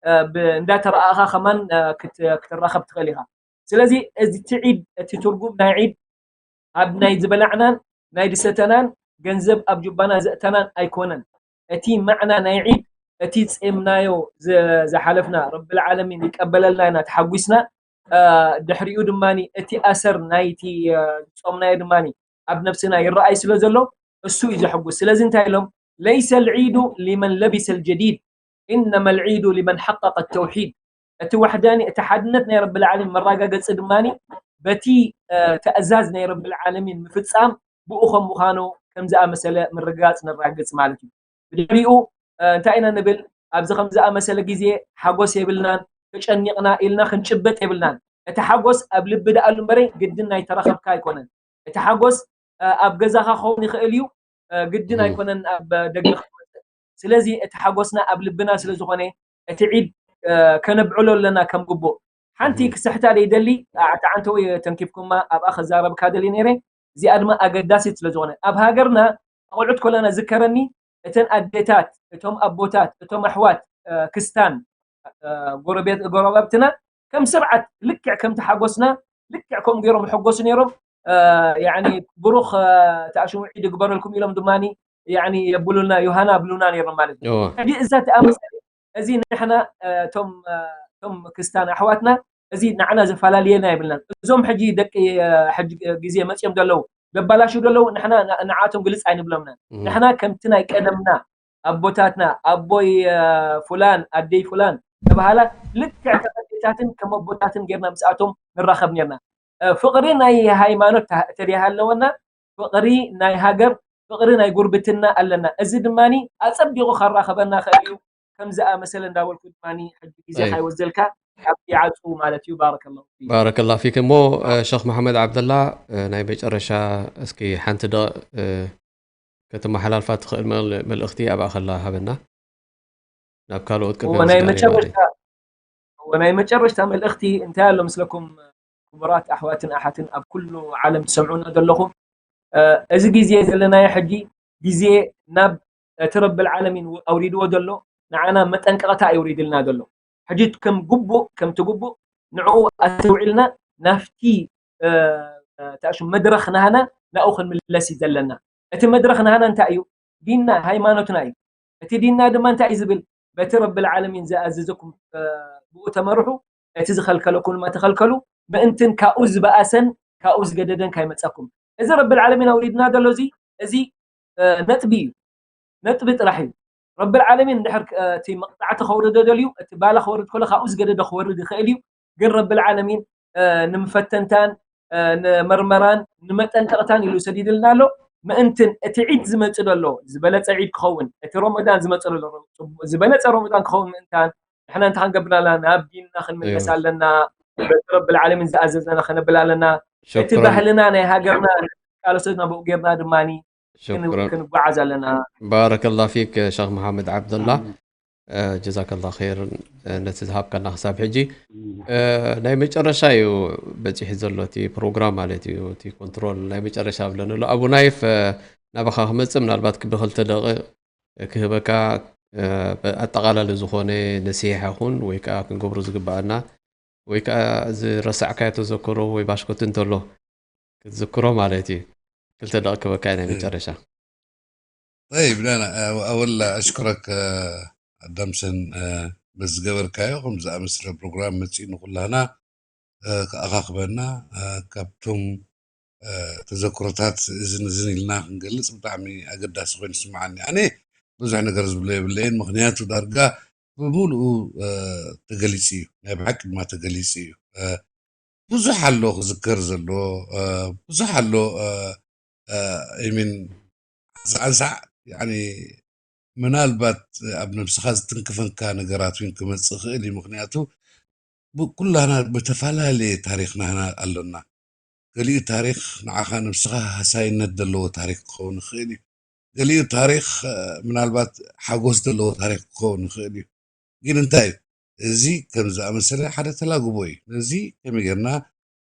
እ፣ ብ-፣ እንዳተረኣእኻ ከማን፣ እ፣ ክት-፣ ክትራኸብ ትኽእል ኢኻ። ስለዚ እዚ ዒድ፣ እቲ ትርጉም ናይ ዒድ ኣብ ናይ ዝበላዕናን ናይ ድሰተናን ገንዘብ ኣብ ጁባና ዘእተናን ኣይኮነን። እቲ ማዕና ናይ ዒድ እቲ ጼምናዮ ዘ-፣ ዝሓለፍና ረብል ዓለሚን ይቀበለልና ኢና ተሓጒስና፣ እ፣ ድሕሪኡ ድማኒ እቲ ኣሰር ናይቲ፣ እ፣ ዝጾምናዮ ድማኒ ኣብ ነብስና ይረኣይ ስለ ዘሎ እሱ እዩ ዘሐጉስ። ስለዚ እንታይ ኢሎም? "ለይሰ ልዒዱ ሊመን ለቢሰ ልጀዲድ ኢነማ ልዒዱ ሊመን ሓቀቀ ተውሒድ." እቲ ዋሕዳኒ፣ እቲ ሓድነት ናይ ረብል ዓለሚን መረጋገጺ ድማኒ በቲ፣ እ፣ ትእዛዝ ናይ ረብል ዓለሚን ምፍጻም ብኡ ከም ምዃኑ ከም ዝኣመሰለ ምርግጋጽ ነረጋግጽ ማለት እዩ። ብድሕሪኡ፣ እ፣ እንታይ ኢና ንብል? ኣብዚ ከም ዝኣመሰለ ግዜ ሓጎስ የብልናን፣ ተጨኒቕና ኢልና ክንጭበጥ የብልናን። እቲ ሓጎስ ኣብ ልቢ ደኣሉ እምበረይ ግድን ናይ ተራኸብካ ኣይኮነን። እቲ ሓጎስ፣ እ፣ ኣብ ገዛኻ ክኸውን ይኽእል እዩ፣ እ፣ ግድን እም። ኣይኮነን ኣብ ደገ ክትመጽእ። ስለዚ እቲ ሓጎስና ኣብ ልብና ስለ ዝኾነ እቲ ዒድ፣ እ፣ ከነብዕሎ ኣለና ከም ግቡእ። ሓንቲ እም። ክስሕታ ደይደሊ፣ ኣ-፣ ኣታ ዓንተወይ ተንኪፍኩማ ኣብኣ ከዛረብካ ደሊ ነይረ። እዚኣ ድማ ኣገዳሲት ስለ ዝኾነ ኣብ ሃገርና ኣቆልዑት ከለና ዝከረኒ እተን ኣዴታት፣ እቶም ኣቦታት፣ እቶም ኣሕዋት፣ እ፣ ክስታን፣ እ፣ ጎረቤት-፣ ጎረባብትና ከም ስርዓት ልክዕ ከምቲ ሓጎስና ልክዕ ከምኡ ገይሮም ይሕጎሱ ነይሮም። እ፣ ያኒ ብሩኽ፣ እ፣ ተኣሽሙ ዒድ ይግበረልኩም ኢሎም ድማኒ ያኒ የብሉና ዮሃና ብሉና ነይሮም ማለት እዩ። እወ። ሕጂ እዛ ተኣምሰለ እዚ ንሕና፣ እ፣ እቶም፣ እ፣ እቶም ክስታን ኣሕዋትና እዚ ንዓና ዘፈላልየና የብልናን። እዞም ሕጂ ደቂ፣ እ፣ ሕጂ ግዜ መጽዮም ዘለዉ ዘባላሹ ዘለዉ ንሕና ን-፣ ንዓቶም ግልጽ ኣይንብሎምናን። እም። ንሕና ከምቲ ናይ ቀደምና ኣቦታትና ኣቦይ፣ እ፣ ፉላን ኣደይ ፉላን ተባሃላ ልክዕ ከም ኣዴታትን ከም ኣቦታትን ጌርና ምስኣቶም ንራኸብ ኔርና። እ፣ ፍቕሪ ናይ ሃይማኖት ተ-፣ ተደይ ሃለወና፣ ፍቕሪ ናይ ሃገር፣ ፍቕሪ ናይ ጉርብትና ኣለና። እዚ ድማኒ ኣጸቢቑ ከራኸበና ኽእል እዩ። ከም ዝኣመሰለ እንዳበልኩ ድማኒ ሕጂ ግዜ ኣይ። ካይወዘልካ ካብ ይዓጹ ማለት እዩ። ባረከላሁ ፊክ። ባረከላሁ ፊክ። እሞ፣ እ፣ ሸኽ መሓመድ ዓብደላ፣ እ፣ ናይ መጨረሻ እስኪ ሓንቲ ደ-፣ እ፣ ከተመሓላልፋ ትኽእል መል-፣ መልእኽቲ ኣብኣ ከላ ሃበና። ናብ ካልኦት እወ፣ ቅድሚ ናይ ምስጋና መጨረሽታ፣ እወ፣ ናይ መጨረሽታ መልእኽቲ እንታይ ኣሎ ምስለኩም ክቡራት ኣሕዋትን ኣሓትን ኣብ ኩሉ ዓለም ትሰምዑና ዘለኹም? እ፣ እዚ ግዜ ዘለናዮ ሕጂ ግዜ ናብ እቲ ረብል ዓለሚን ኣውሪድዎ ዘሎ ንዓና መጠንቀቕታ ኣውሪድልና ዘሎ። ሕጂ ከም ግቡእ፣ ከምቲ ግቡእ ንዕኡ ኣስተውዒልና ናብቲ፣ እ፣ እ፣ ታሽሙ መድረኽ ናህና ናብኡ ክንምለስ እዩ ዘለና። እቲ መድረኽ ናህና እንታይ እዩ? ዲንና፣ ሃይማኖትና እዩ። እቲ ዲንና ድማ እንታይ እዩ ዝብል? በቲ ረብል ዓለሚን ዝኣዘዘኩም፣ እ፣ ብኡ ተመርሑ፣ እቲ ዝኸልከለኩም ድማ ተኸልከሉ፣ ምእንትን ካብኡ ዝበኣሰን ካብኡ ዝገደደን ካይመጻኩም። እዚ ረብል ዓለሚን ኣውሪድና ዘሎ እዚ፣ እዚ፣ እ፣ ነጥቢ እዩ። ነጥቢ ጥራሕ እዩ። ረብል ዓለሚን እንድሕር፣ እ፣ እቲ መቕጻዕቲ ከውርዶ ደልዩ፣ እቲ ባላ ክወርድ ከሎ ካብኡ ዝገደደ ክወርድ ይኽእል እዩ። ግን ረብል ዓለሚን፣ እ፣ ንምፈተንታን፣ እ፣ ንመርመራን ንመጠንቀቕታን ኢሉ ሰዲድልና ኣሎ። ምእንትን እቲ ዒድ ዝመጽእ ዘሎ ዝበለጸ ዒድ ክኸውን፣ እቲ ረመዳን ዝመጽእ ዘሎ ዝበለጸ ረመዳን ክኸውን ምእንታን፣ ንሕና እንታይ ክንገብር ኣለና? ናብ ዲንና ክንምለስ እወ። ኣለና። በቲ ረብል ዓለሚን ዝኣዘዘና ከነብል ኣለና። እቲ ሽኩረን ባህልና ናይ ሃገርና ቃለሶትና ብኡ ጌርና ድማኒ ክን-፣ ሽኩረን ክንጓዓዝ ኣለና። ባረከላ ፊክ ሸኽ መሓመድ ዓብደላ። ኣሚን። እ፣ ጀዛከላ ኸይር፣ እ፣ ነቲ ዝሃብካና ክሳብ ሕጂ። እ፣ ናይ መጨረሻ እዩ በፂሑ ዘሎ እቲ ፕሮግራም ማለት እዩ። እቲ ኮንትሮል ናይ መጨረሻ ብለንሎ። ኣቡ ናይፍ፣ እ፣ ናባኻ ክመፅእ ምናልባት ብክልተ ደቂቕ ክህበካ፣ እ፣ ኣጠቓላሊ ዝኾነ ነሲሓ ይኹን ወይ ከዓ ክንገብሮ ዝግበኣና ወይ ከዓ ዝረሳዕካዮ ተዘክሮ ወይ ባሽኮት እንተሎ ክትዝክሮ ማለት እዩ። ክልተ ደቂቕ ክህበካ እዩ ናይ እ፣ መጨረሻ። طيب لا لا أول أشكرك ኣዳምሰን በዚ ዝገበርካዮ ከምዚ ዝኣመሰለ ፕሮግራም መፂኡ ንኩላህና እ፣ ክኣኻኽበና እ፣ ካብቶም እ፣ ተዘክሮታት እዝን እዝን ኢልና ክንገልፅ ብጣዕሚ ኣገዳሲ ኮይኑ ይስምዓኒ። ኣነ ብዙሕ ነገር ዝብሎ የብለይን፣ ምክንያቱ ዳርጋ ብምሉኡ እ፣ ተገሊፁ እዩ፣ ናይ ብሓቂ ድማ ተገሊፁ እዩ። እ፣ ብዙሕ ኣሎ ክዝከር ዘሎ እ፣ ብዙሕ ኣሎ እ፣ እ፣ I mean ሓንሳእ ሓንሳእ ያኒ ምናልባት ኣብ ነብስኻ ዝትንክፈንካ ነገራት እውን ክመፅእ ይኽእል እዩ። ምክንያቱ ብ-፣ ኩላና ብተፈላለየ ታሪክ ናህና ኣሎና። ገሊኡ ታሪክ ንዓኻ ነብስኻ ሃሳይነት ዘለዎ ታሪክ ክኸውን ይኽእል እዩ። ገሊኡ ታሪክ እ፣ ምናልባት ሓጎስ ዘለዎ ታሪክ ክኸውን ይኽእል እዩ። ግን እንታይ እዩ? እዚ ከም ዝኣመሰለ ሓደ ተላግቦ እዩ። ነዚ ከመይ ጌርና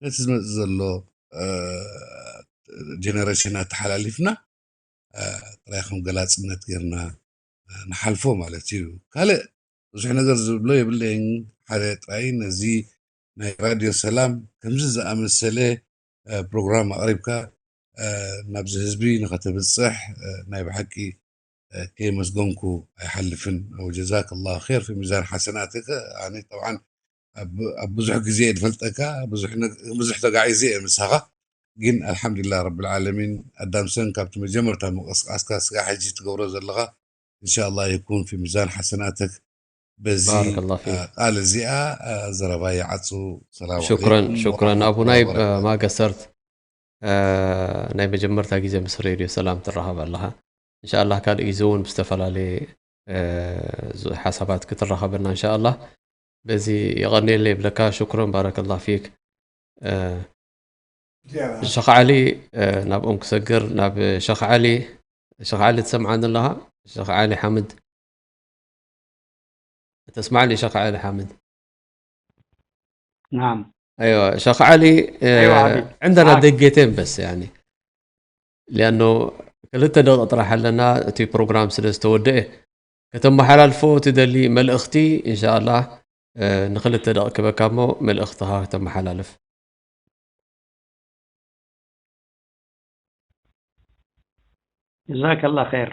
ነቲ ዝመፅእ ዘሎ እ፣ ጀነሬሽን ኣተሓላሊፍና እ፣ ጥራይ ከም ገላፅነት ጌርና እ፣ ንሓልፎ ማለት እዩ። ካልእ ብዙሕ ነገር ዝብሎ የብለይን። ሓደ ጥራይ ነዚ ናይ ራድዮ ሰላም ከምዚ ዝኣመሰለ እ፣ ፕሮግራም ኣቕሪብካ እ፣ ናብዚ ህዝቢ ንኸተብፅሕ እ፣ ናይ ብሓቂ እ፣ ከየመስገንኩ ኣይሓልፍን። ወጀዛከ ላሁ ኸይር ፊ ሚዛን ሓሰናትክ። ኣነ ጠብዓን ኣብ ኣብ ብዙሕ ግዜ እየ ዝፈልጠካ፣ ብዙሕ ነግ-፣ ብዙሕ ተጋዒዘ እየ ምሳኻ። ግን ኣልሓምዱሊላህ ረብል ዓለሚን ኣዳምሰን ካብቲ መጀመርታ ምንቅስቃስካ ስጋ ሕጂ ትገብሮ ዘለኻ እንሻ ኣላህ የኩን ፊ ሚዛን ሓሰናትክ። በዚ ባረከላሁ እ፣ ፊክ። ቃል እዚኣ እ፣ ዘረባ ይዓጹ። ሰላም ሽኩረን ዓለይኩም ሽኩረን ወራሕመቱላሂ ኣቡናይ እ፣ ወበረካቱ። ማገሰርት። እ፣ ናይ መጀመርታ ግዜ ምስ ሬድዮ ሰላም ትራኸብ ኣለኻ። እንሻ ኣላህ ካልእ ግዜ እውን ብዝተፈላለየ እ፣ ዝ-፣ ሓሳባት ክትራኸበና እንሻ ኣላህ። በዚ የቐንየለይ ይብለካ። ሽኩረን ባረከላሁ ፊክ። እ፣ ሸኽ ዓሊ እ፣ ናብኦም ክሰግር ናብ ሸኽ ዓሊ። ሸኽ ዓሊ ትሰምዓኒ ኣለኻ? ሸኽ ዓሊ ሓምድ تسمعني شيخ علي حامد؟ نعم. أيوة شيخ علي. أيوة حبيبي. عندنا معك. دقيقتين بس يعني، لأنه ክልተ ደቂቕ ጥራሕ ኣለና እቲ ፕሮግራም ስለ ዝተወደአ። ከተመሓላልፎ ትደሊ መልእኽቲ እንሻ ኣላህ ንክልተ ደቂቕ ክበካ እሞ መልእኽትኻ ከተመሓላልፍ። جزاك الله خير.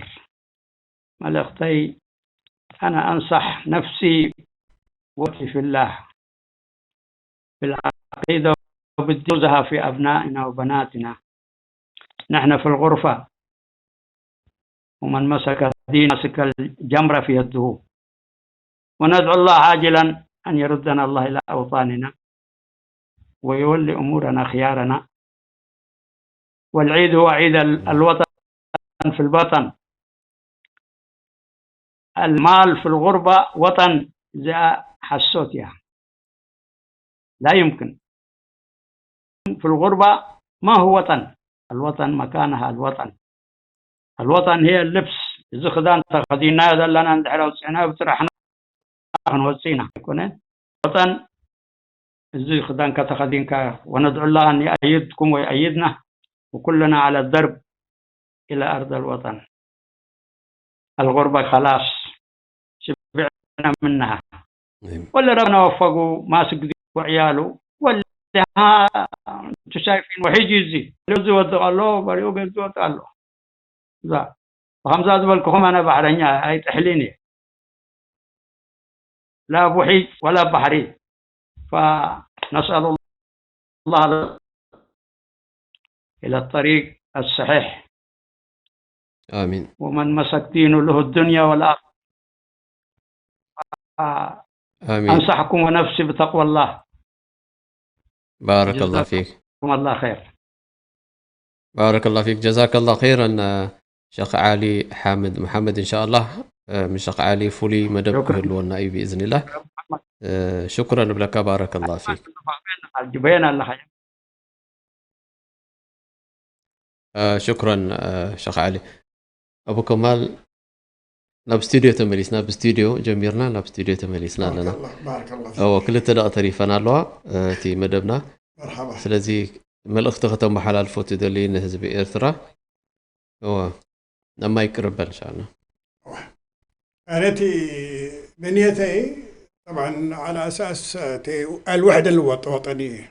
መልእኽተይ أنا أنصح نفسي وأخوتي في الله بالعقيدة وبالدين في أبنائنا وبناتنا. نحن في الغرفة ومن مسك الدين مسك الجمرة في يده. وندعو الله عاجلا أن يردنا الله إلى أوطاننا ويولي أمورنا خيارنا. والعيد هو عيد ال-، الوطن في البطن. المال في الغربة وطن زي حسوتيا. لا يمكن. في الغربة ما هو وطن. الوطن مكانها الوطن. الوطن هي اللبس. እዚ ክዳን ተኸዲናዮ ዘለና እንድሕር ኣውፅዕናዮ ብጥራሕና ክንወፅእ ኢና ኣይኮነን። ወጠን እዚ ክዳንካ ተኸዲንካ وندعو الله أن يؤيدكم ويؤيدنا وكلنا على الدرب إلى أرض الوطن. الغربة خلاص شبعنا منها. نعم. ولا ربنا وفقه ماسك ذي وعياله ولا ها انتم شايفين وحيجي يزي لو زود الله بريو قد زود الله. እዛ ብኸምዛ ዝበልኩኹም ኣነ ባሕረኛ ኣይጥሕልን እየ። لا بحيث ولا بحري. فنسأل الله إلى الطريق الصحيح. آمين. ومن مسك دينه له الدنيا والآخرة. آمين. أنصحكم ونفسي بتقوى الله. بارك الله فيك. جزاكم الله خير. بارك الله فيك. جزاك الله خيرا شيخ علي حامد محمد. إن شاء الله من شيخ علي فولي مدب كهلونا أي بإذن الله. شكرا لك، بارك الله فيك. جبين الله خير. ሽኩረን ሸኽ ዓሊ። ኣቡ ከማል ናብ ስቱድዮ ተመሊስና፣ ብስቱድዮ ጀሚርና ናብ ስቱድዮ ተመሊስና ኣለና። እዎ ክልተ ደቂ ተሪፈን ኣለዋ እቲ መደብና። ስለዚ መልእኽቲ ከተመሓላልፎ ትደሊ ንህዝቢ ኤርትራ? እዎ ናብ ማይ ቅርበል እንሻላ። ኣነ እቲ ብንየተይ طبعا على أساس الوحدة الوطنية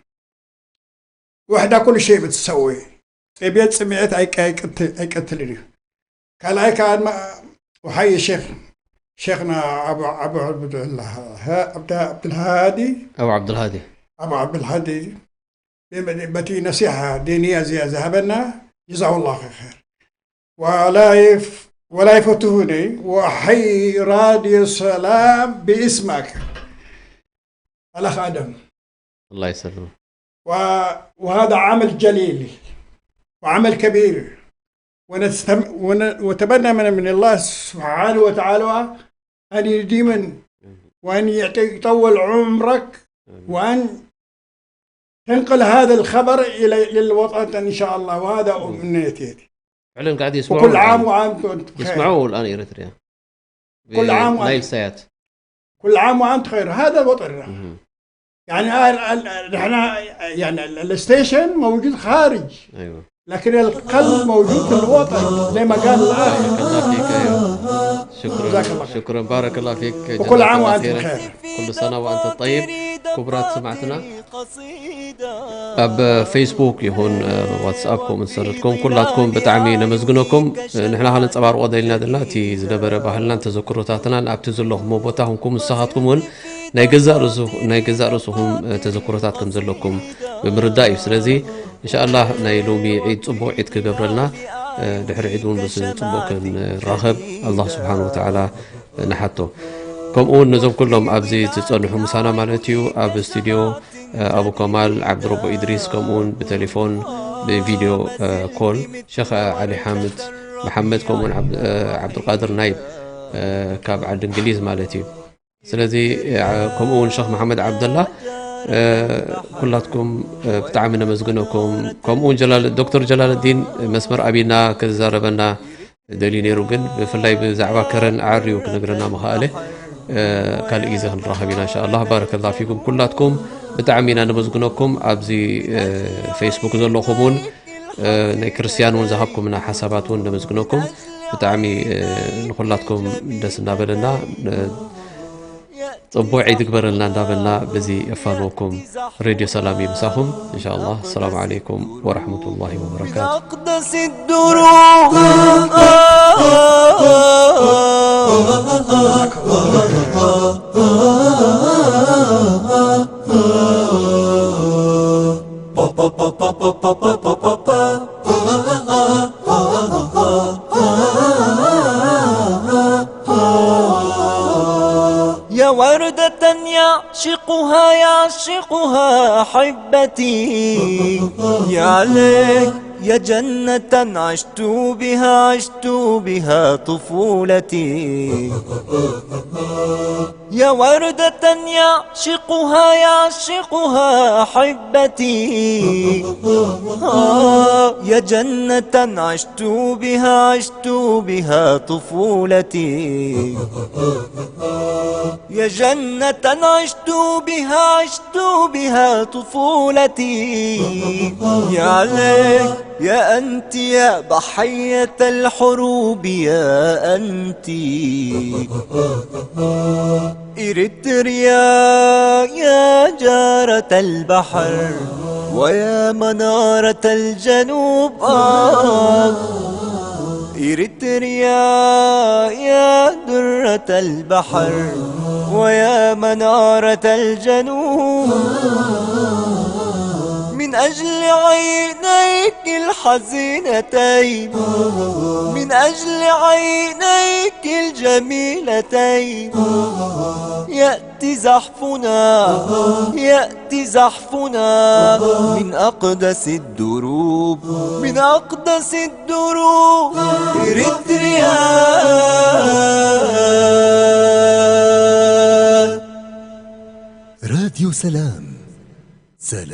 وحدة كل شيء بتسوي. ቤት ጽምኤት ኣይቀትልን እዩ። ካልኣይ ከዓ ድማ وحي الشيخ شيخنا أبو أبو عبد الله عبد الهادي أبو عبد الهادي أبو عبد الهادي بتي نصيحة دينية زي ذهبنا. جزاه الله خير. ولا يف ولا يفوتوني. وحي راديو سلام باسمك الأخ آدم. الله يسلمك. وهذا عمل جليل وعمل كبير. ونتمنى من الله سبحانه وتعالى أن يديمن وأن يطول عمرك وأن تنقل هذا الخبر إلى للوطن إن شاء الله. وهذا أمنيتي. فعلا قاعد يسمعوا. وكل عام وأنتم بخير. يسمعوا الآن إريتريا. كل عام وأنتم نايل سايات. كل عام وأنتم خير. هذا الوطن. يعني نحن يعني الستيشن موجود خارج. ايوه. لكن القلب موجود في الوطن زي ما قال الاخ. بارك الله فيك. ايوه. شكرا. شكرا، بارك الله فيك. وكل عام وانتم بخير. كل سنه وانت طيب. ክቡራት ሰማዕትና ኣብ ፌስቡክ ይኹን ዋትስኣፕ ከምኡ ዝሰረትኩም ኩላትኩም ብጣዕሚ ነመስግነኩም። ንሕና ከነንፀባርቆ ደሊና ዘለና እቲ ዝነበረ ባህልናን ተዘክሮታትናን ኣብቲ ዘለኹምዎ ቦታ ኩንኩም ንስኻትኩም እውን ናይ ገዛእ ርእስኹም ተዘክሮታት ከም ዘለኩም ብምርዳእ እዩ። ስለዚ እንሻኣላህ ናይ ሎሚ ዒድ ፅቡቕ ዒድ ክገብረልና፣ ድሕሪ ዒድ እውን ምስ ፅቡቕ ክንራኸብ ኣላህ ስብሓን ወተዓላ ንሓቶ። ከምኡ እውን ነዞም ኩሎም ኣብዚ ዝፀንሑ ምሳና ማለት እዩ ኣብ ስቱድዮ ኣቡ ከማል ዓብድረቦ ኢድሪስ ከምኡ እውን ብቴሌፎን ብቪድዮ ኮል ሸኽ ዓሊ ሓምድ መሓመድ ከምኡ እውን ዓብዱልቃድር ናይብ ካብ ዓዲ እንግሊዝ ማለት እዩ። ስለዚ ከምኡ እውን ሸኽ መሓመድ ዓብደላ ኩላትኩም ብጣዕሚ ነመስግነኩም። ከምኡ እውን ጀላል ዶክተር ጀላለዲን መስመር ኣቢና ክዛረበና ደልዩ ነይሩ፣ ግን ብፍላይ ብዛዕባ ከረን ኣዕርዩ ክነግረና ምኸኣለ ካልእ ግዜ ክንራኸብ ኢና እንሻ ኣላህ። ባረከላ ፊኩም ኩላትኩም ብጣዕሚ ኢና ነመስግነኩም። ኣብዚ ፌስቡክ ዘለኹም እውን ናይ ክርስትያን እውን ዝሃብኩምና ሓሳባት እውን ነመስግነኩም። ብጣዕሚ ንኹላትኩም ደስ እናበለና ጽቡቕ ዒድ ይግበረልና እንዳበልና በዚ የፋንወኩም። ሬድዮ ሰላም እዩ ምሳኹም እንሻ ኣላህ። ሰላም ዓለይኩም ወረሕመቱላሂ ወበረካቱ። أقدس الدروب يا وردة يعشقها يعشقها أحبتي. يا ليت يا جنة عشت بها عشت بها طفولتي. يا وردة يعشقها يعشقها أحبتي. آه، يا جنة عشت بها عشت بها طفولتي. يا جنة عشت بها عشت بها طفولتي. يا ليت يا أنت يا ضحية الحروب يا أنت. إريتريا يا جارة البحر ويا منارة الجنوب. آه. إريتريا، يا درة البحر، ويا منارة الجنوب، من أجل عينيك الحزينتين، من أجل عينيك الجميلتين، يأتي زحفنا، يأتي زحفنا من أقدس الدروب، من أقدس الدروب. إريتريا. راديو سلام. سلام.